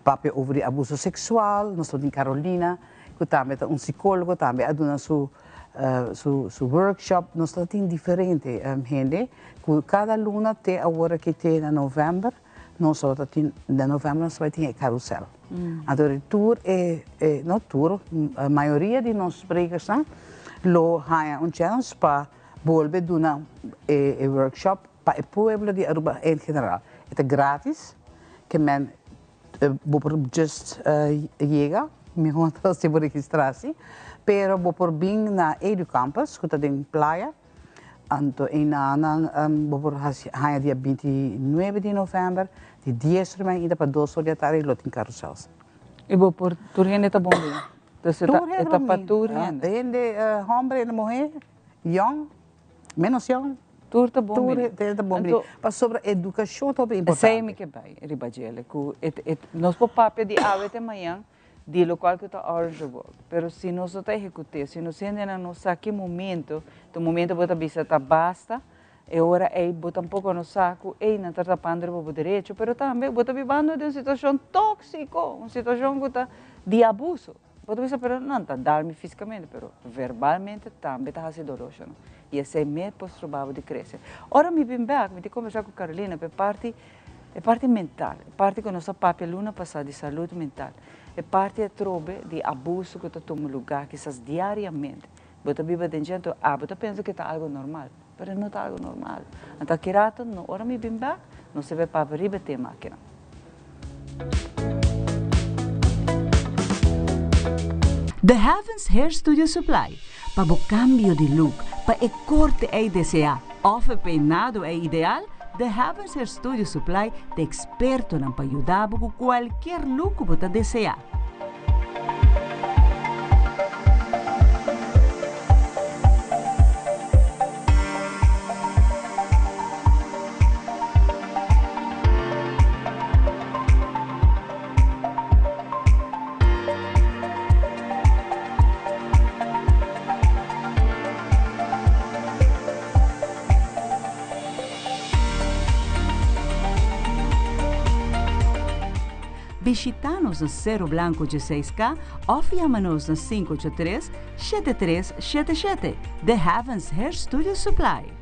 Speaker 24: papia over di abuso seksual, nos tabatin Carolina ku tambe ta un sikólogo tambe a duna su su workshop, nos tabatin diferente hende ku kada luna te awor aki te na novèmber. Nos tabata tin, den november nos tabata tin e carusel. Anto di tur e, e, no tur, mayoria di nos sprekersnan lo haña un chèns pa bolbe duna e, e workshop pa e pueblo di Aruba en general. E ta gratis, ke men bo por just yega, mihó ta si bo registrá si, pero bo por bin na Educampus ku ta den Playa. Anto einanan bo por hasi haña dia 29 di novèmber di dies or mainta pa dos or di atardi lo tin karusèls.
Speaker 2: I bo por tur hende ta bon bin? Dus e ta
Speaker 24: Tur hende
Speaker 2: e ta
Speaker 24: bon
Speaker 2: pa
Speaker 24: bin.
Speaker 2: tur hende?
Speaker 24: Hende hòmber, hende muhé, yòn, ménos yòn.
Speaker 2: Tur ta bon
Speaker 24: Tur
Speaker 2: bini.
Speaker 24: hende ta bon bini.
Speaker 2: Anto
Speaker 24: Pasobra edukashon ta hopi
Speaker 2: Esei
Speaker 24: importante.
Speaker 2: mi ke bai riba djele ku e e nos por papia di awe te mañan di locual cu ta Orange the World. Pero si nos no ta ehecute, si nos hendenan no sa ki momento, ta momento bo ta bisa ta basta, E ora ei bo tampoko no sa ku ei nan ta tapando riba bo derecho, pero tambe bo ta bibando den un situashon tóksiko, un situashon ku ta di abuso. Bo ta bisa pero nan ta dal mi físikamente, pero verbalmente tambe ta hasi doló sho no. I esei mes por stroba bo di krese. Ora mi bin bèk mi tin kombersá ku Carolina pa e parti e parti mental, e parti ku nos a papia luna pasá di salud mental, e parti atrobe di abuso ku ta tuma lugá kisas diariamente. Bo ta biba den dje anto abo ta pensa ku e ta algu normal, pero e no ta algu normal. Anto aki rato no ora mi bin bek, nos ta bai papia riba e tema akinan.
Speaker 5: The Heavens Hair Studio Supply, pa bo cambio di look, pa e corte ey desea of e peinado ey ideal, The Heavens Hair Studio Supply ta expertonan pa yuda bo cu cualkier look cu bo ta desea. Bishita nos na Sero Blanco dieseis K of yama nos na sinku ocho tres, shete tres shete shete. The Heavens Hair Studio Supply.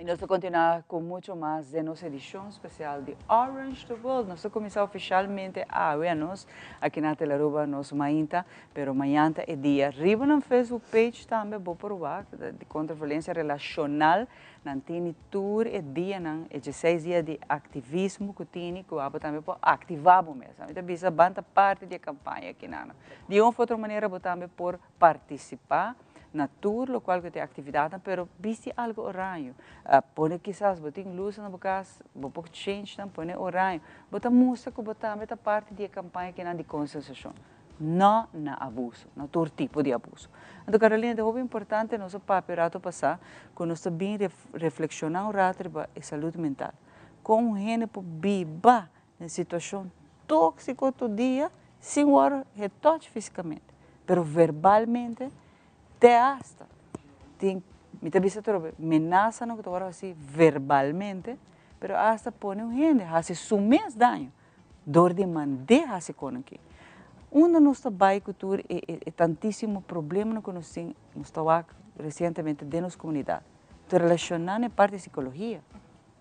Speaker 2: Y nos ta continua cu mucho mas den nos edicion special di Orange the World. Nos ta cuminsa oficialmente awe anos aki na Telearuba nos mainta, pero mañan ta e dia. Riba nan Facebook page tambe bo por wak di contra violencia relacional. Nan tini tur e dianan, e dieseis dia di aktivismo ku tini, ku abo tambe por aktivá bo mes. Mi ta bisa ban ta parti di e kampaña aki nan. Di un of otro manera bo tambe por partisipá na tur lokual ku ta e aktividatnan, pero bisti algu oraño. Pone kisas bo tin lusnan na bo kas, bo por change nan, pone oraño. Bo ta mustra ku bo tambe ta parti di e kampaña aki nan di konsiensiashon. No na abuso, na tur tipo di abuso. Anto Carolina, ta hopi importante nos a papia un rato pasá ku nos ta bin reflekshoná un rato riba e salud mental. Kon un hende por biba den situashon tóksiko tur dia sin wòrdu getòch físikamente, pero verbalmente te asta tin, mi ta bisa atrobe, menasanan ku ta wòrdu hasí verbalmente, pero asta pone un hende hasi su mes daño Dor di mand'é hasi kon aki. Unda nos ta bai ku tur e e tantísimo problemanan ku nos tin, nos ta wak resientemente den nos komunidat, ta relashoná na e parti di sikologia.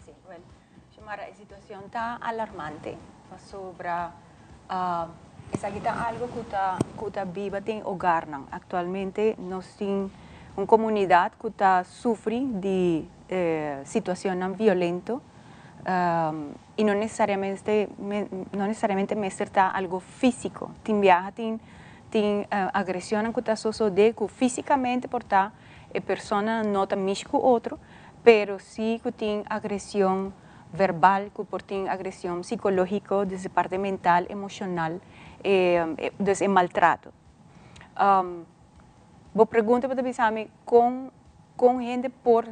Speaker 6: Sí, wèl, Xiomara, e situashon ta alarmante pasobra esaki ta algu ku ta ku ta biba den ogarnan. Aktualmente nos tin un komunidat ku ta sufri di situashonnan violento. Y no necesariamente no necesariamente mester ta algo fisico. Tin biaha tin tin agresionnan cu ta sosode cu fisicamente por ta e persona no ta mishi cu otro, pero si cu tin agresion verbal, cu por tin agresion psicologico desde parte mental, emocional, dus e maltrato. Bo pregunta bo ta bisa mi con con hende por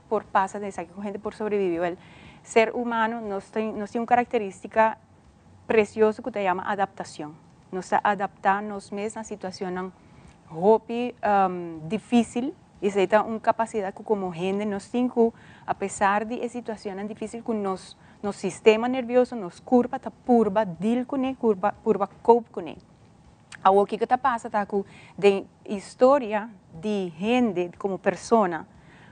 Speaker 6: por pasa den esaki, con hende por sobrevivi? Wel, ser humano nos tin nos tin un caracteristica precioso cu ta yama adaptacion. Nos ta adaptá nos mes na situacionnan hopi difícil y esey ta un capacidad cu como hende nos tin cu a pesar di e situacionnan difícil cu nos nos sistema nervioso, nos curpa ta purba deal cune, curpa purba cope cune. Awor kico ta pasa ta cu den historia di hende como persona,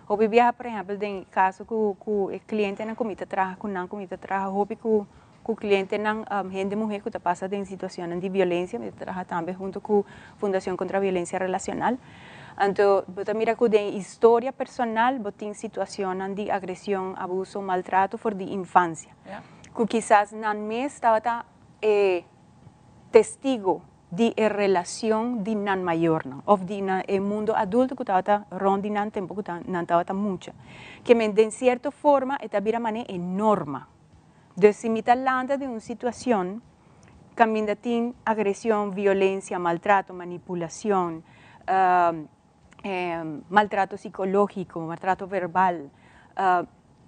Speaker 6: hopi biaha por ehempel den caso cu cu e clientenan cu mi ta traha cu nan, cu mi ta traha hopi cu cu clientenan hende muher cu ta pasa den situacionnan di violencia, mi ta traha tambe hunto cu Fundacion Contra Violencia Relacional. Anto bo ta mira cu den historia personal bo tin situacionnan di agresion, abuso, maltrato for di infancia, cu kisas nan mes tabata e testigo di e relacion di nan mayornan of di nan e mundo adulto cu tabata rond di nan tempo cu nan tabata mucha. Ke men den cierto forma e ta bira mane e norma. Dus si mi ta lanta den un situacion caminda tin agresion, violencia, maltrato, manipulacion, maltrato psicologico, maltrato verbal,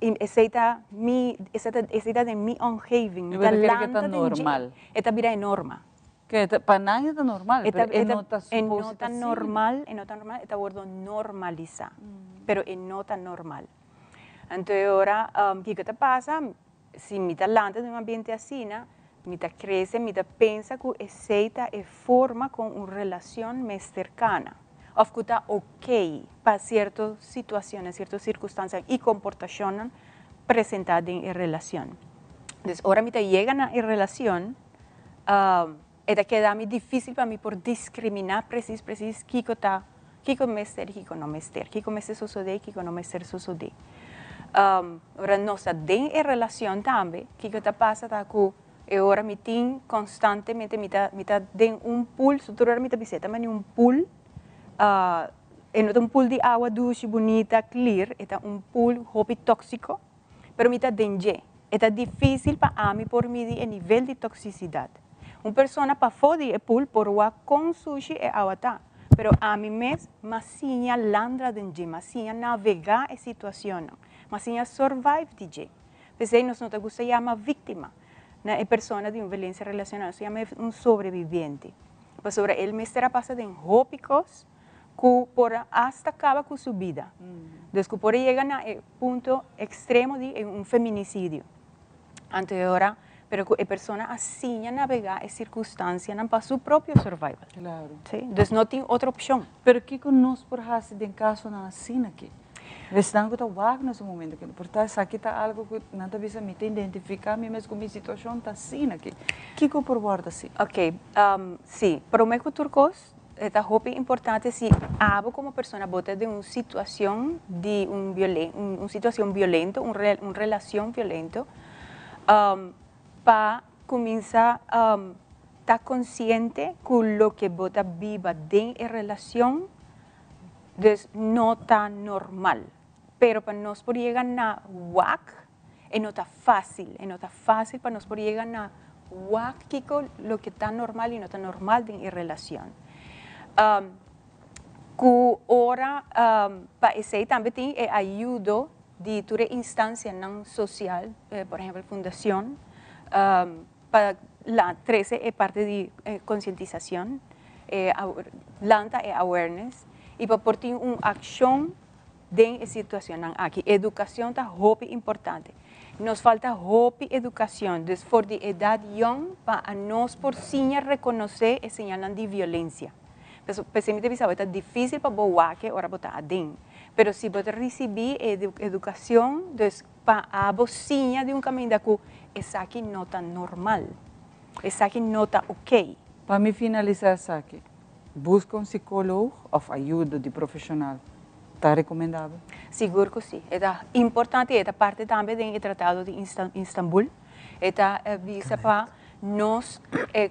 Speaker 6: esey ta mi, esey ta den mi omgeving, mi ta lanta den dje, e ta bira e norma.
Speaker 2: Ke pa nan e ta normal, pero e no ta
Speaker 6: E no ta normal, e no ta normal, e ta wordo normalisa, pero e no ta normal. Anto e ora kiko ta pasa, si mi ta lanta den un ambiente asina, mi ta crece, mi ta pensa cu esey ta e forma con un relacion mester cana, of cu ta ok pa cierto situacionnan, cierto circunstancianan y comportacionnan presenta den e relacion. Dus ora mi ta yega na e relacion, e ta keda mi dificil pa mi por discrimina precies precies kico ta, kico mester y kico no mester, kico mester sosode y kico no mester sosode. Ora nos ta den e relacion tambe, kico ta pasa ta cu e ora mi tin constantemente, mi ta, mi ta den un pool, so tur ora mi ta bisa e ta mani un pool, e no ta un pool di awa dushi, bunita, clear, e ta un pool hopi toxico, pero mi ta den dje. E ta difísil pa ami por midi e nivel di toksisidat. Un persona pafó di e pool por wak kon sushi e awa ta, pero ami mes m'a siña landra den dje, m'a siña navegá e situacionnan, m'a siña survive di dje. P'esei nos no ta gusta yama víktima na e persona di un violencia relacional, nos ta yama e un sobreviviente, pasobra el mester a pasa den hopi kos ku por a hasta kaba ku su bida. Dus ku por a yega na e punto ekstremo di un feminisidio. Anto e ora, pero ku e persona a siña nabegá e sirkunstansianan pa su propio survival.
Speaker 2: Claro.
Speaker 6: Sí, dus no tin otro opshon.
Speaker 2: Pero kiko nos por hasi den kasonan asina aki? Esnan ku ta wak na su momento aki, por ta esaki ta algo ku nan ta bisa mi ta identifiká mi mes ku mi situashon ta asina aki. Kiko por wòrdu hasi?
Speaker 6: Ok, sí, promé ku tur kos E ta hopi importante si abo como persona bo ta den un situacion di un violen un situacion violento, un un relacion violento, pa cuminsa ta consciente cu loke bo ta biba den e relacion dus no ta normal. Pero pa nos por yega na wak E no ta fácil, e no ta fácil pa nos por yega na wak kiko loke ta normal y no ta normal den e relacion. Cu ora pa esey tambe tin e ayudo di tur e instancianan social, por ehempel fundacion, pa trece e parti di concientisacion, lanta e awareness y pa por tin un accion Den e situacionnan aki educacion ta hopi importante. Nos falta hopi educacion, dus for di edad yong pa anos por siña reconoce e señalnan di violencia. Paso p'esei mi ta bisa bo e ta dificil pa bo wak ora bo ta aden, pero si bo ta ricibi e educacion, dus pa abo siña di un caminda cu esaki no ta normal, esaki no ta ok.
Speaker 2: Pa mi finalisa esaki, Busca un psicoloog of ayudo di profesional ta recomendabel?
Speaker 6: Sigur cu si. E ta importante y e ta parte tambe den e Tratado di Istanbul. E ta bisa pa nos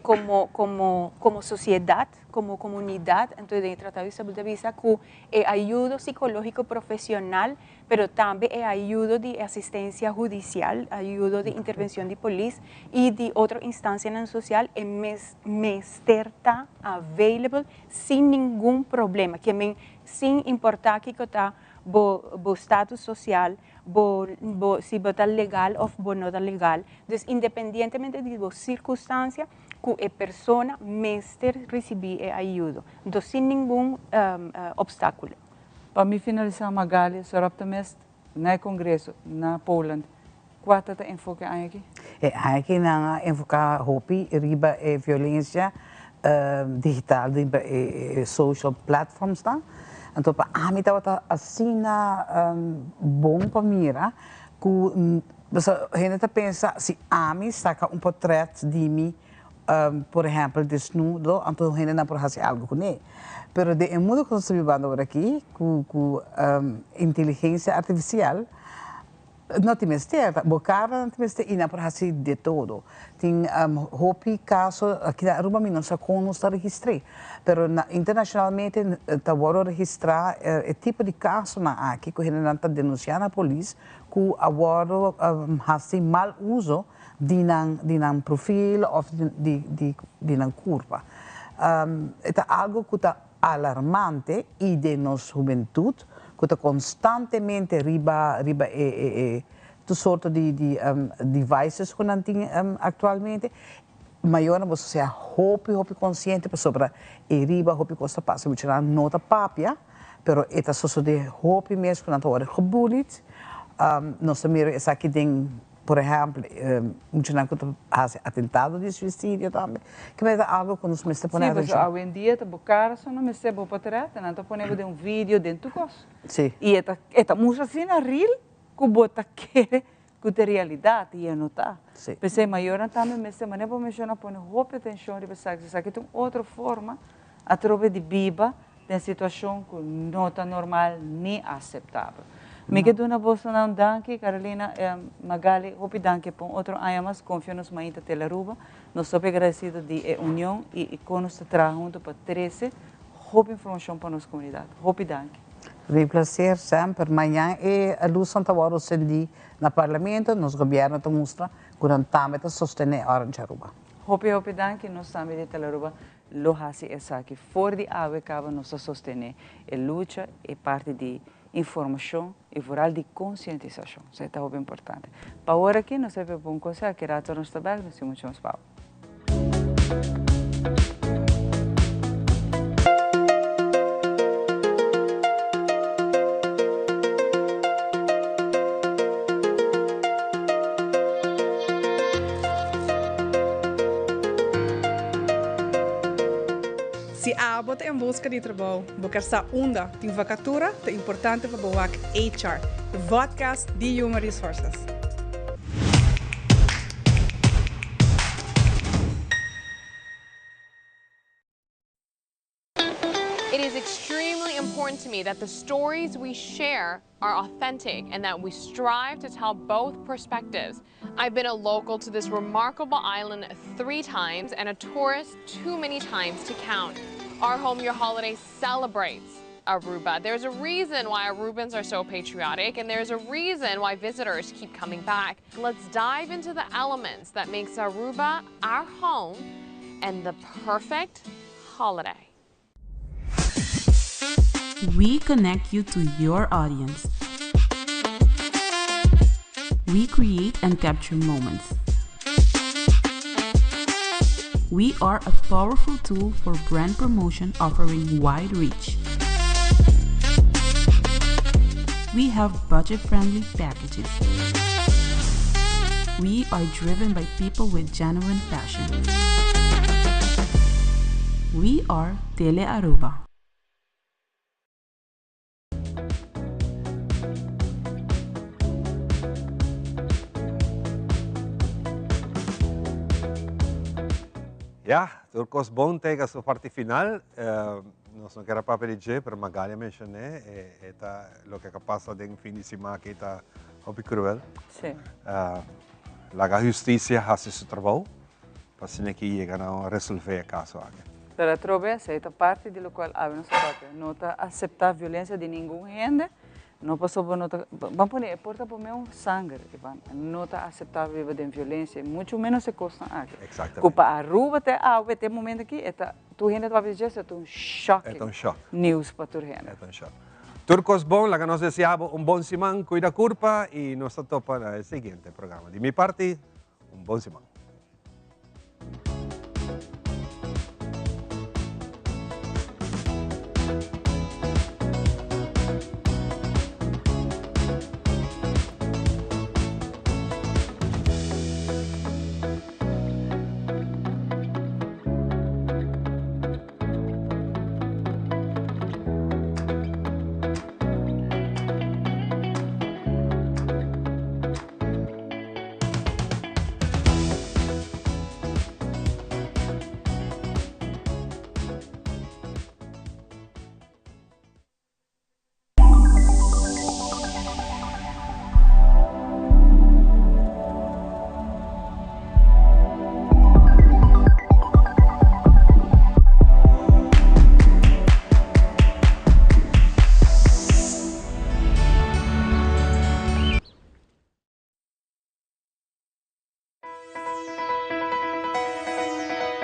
Speaker 6: como como como sociedad, como comunidad, entonces den e Tratado di Istanbul ta bisa cu e ayudo psicologico profesional pero tambe e ayudo di asistencia hudicial, ayudo di intervencion di polis y di otro instancianan social e mes mester ta available sin ningun problema, ke men sin importa kico ta bo bo status social, bo bo si bo ta legal of bo no ta legal, dus independientemente di bo circunstancia. ku e persona mester risibí e ayudo, anto sin ningun opstákulo.
Speaker 2: Pa mi finalisá Magaly Soroptimist na e kongreso na Poland, kua ta ta enfoke aña aki?
Speaker 24: E aña aki nan a enfoká hopi riba e violensia digital riba e social platformsnan. Anto pa ami tabata asina bon pa mira ku pasobra hende ta pensa si ami saka un portret di mi por ehempel desnudo anto hendenan por hasi algo kuné. Pero den e mundo ku nos ta bibando ora aki ku ku inteligensia artifisial no tin mester, bo kara no tin mester i nan por hasi de todo. Tin hopi kaso aki na Aruba mi no sa kon nos ta registr'é pero na internashonalmente ta wòrdu registrá e tipo di kasonan aki ku hendenan ta denunsiá na polis ku a wòrdu hasi mal uso di nan di nan profil òf di di di nan kurpa. E ta algu ku ta alarmante i den nos hubentut ku ta konstantemente riba riba e e e tur sorto di di devices ku nan tin aktualmente. Mayornan boso sea hopi hopi konsiente pasobra e riba hopi kos ta pasa. Muchanan no ta papia pero e ta sosodé hopi mes ku nan ta wòrdu gebullied. Nos ta mira esaki den Por ehèmpel, muchanan ku ta hasi atentado di suisidio tambe, kiba ta algu ku nos mester pone
Speaker 2: Sí,
Speaker 24: atenshon.
Speaker 2: pasobra awendia ta bo kara so no mester bo potrèt, nan ta pone bo den un video, den tur kos.
Speaker 24: Sí.
Speaker 2: I e ta e ta mustra asina real ku bo ta kere ku ta realidat i e no ta.
Speaker 24: Sí.
Speaker 2: P'esei mayornan tambe mester, manera bo menshoná, pone hopi atenshon riba esaki. Esaki ta un otro forma atrobe di biba den situashon ku no ta normal ni aseptabel. Mi ke duna bosonan un danki, Carolina, Magaly, hopi danki pa un otro aña mas konfia nos mainta Tele Aruba. Nos ta hopi agradesido di e union i kon nos ta traha huntu pa trese hopi informashon pa nos komunidat. Hopi danki.
Speaker 24: Mi placer semper. Mañan e lusnan ta wòrdu sendí na Parlamento. Nos gobièrnu ta mustra ku nan tambe ta sostené Orange Aruba.
Speaker 2: Hopi hopi danki. Nos tambe di Tele Aruba Lo hasi esaki for di awe kaba nos ta sostené e lucha, e parti di informashon i vooral di konsientisashon. Esei ta hopi importante. Pa ora aki nos ta p'e un konsèho, ki rato nos ta bèk, nos tin muchu mas pabia.
Speaker 7: Si abo ta en buska di trabou, bo ker sa unda tin vakatura, ta importante pa bo wak HR, e vodcast di Human Resources.
Speaker 21: It is extremely important to me that the stories we share are authentic and that we strive to tell both perspectives. I've been a local to this remarkable island three times and a tourist too many times to count. Our Home Your Holiday celebrates Aruba. There's a reason why Arubans are so patriotic and there's a reason why visitors keep coming back. Let's dive into the elements that makes Aruba our home and the perfect holiday.
Speaker 8: We connect you to your audience. We create and capture moments. We are a powerful tool for brand promotion offering wide reach. We have budget friendly packages. We are driven by people with genuine passion. We are Tele Aruba.
Speaker 1: Ya, tur kos bon ta yega su parti final. Nos no kier a papia di dje, pero Magaly a menshoné, e ta loke a pasa den fin di siman aki ta hopi cruel.
Speaker 2: Sí.
Speaker 1: Laga husticia haci su trabou, pa asina ki yega na un resolve e caso aki.
Speaker 2: Pero atrobe esey ta parti di locual awe nos ta papia. No ta acepta violencia di ningun hende, no pasobra no ta, ban pone e por ta por meun sanger, Ivan, no ta acepta biba den violencia y mucho menos e cosnan aki.
Speaker 1: Exactamente.
Speaker 2: Cu pa Aruba te awe, te momento aki, e ta, tur hende ta papia di dje, e ta un shocking
Speaker 1: E ta un shock.
Speaker 2: news pa tur hende.
Speaker 1: E ta un shock. Tur cos bon, laga nos desea bo un bon siman, cuida curpa y nos ta topa na e siguiente programa. Di mi parti, un bon siman.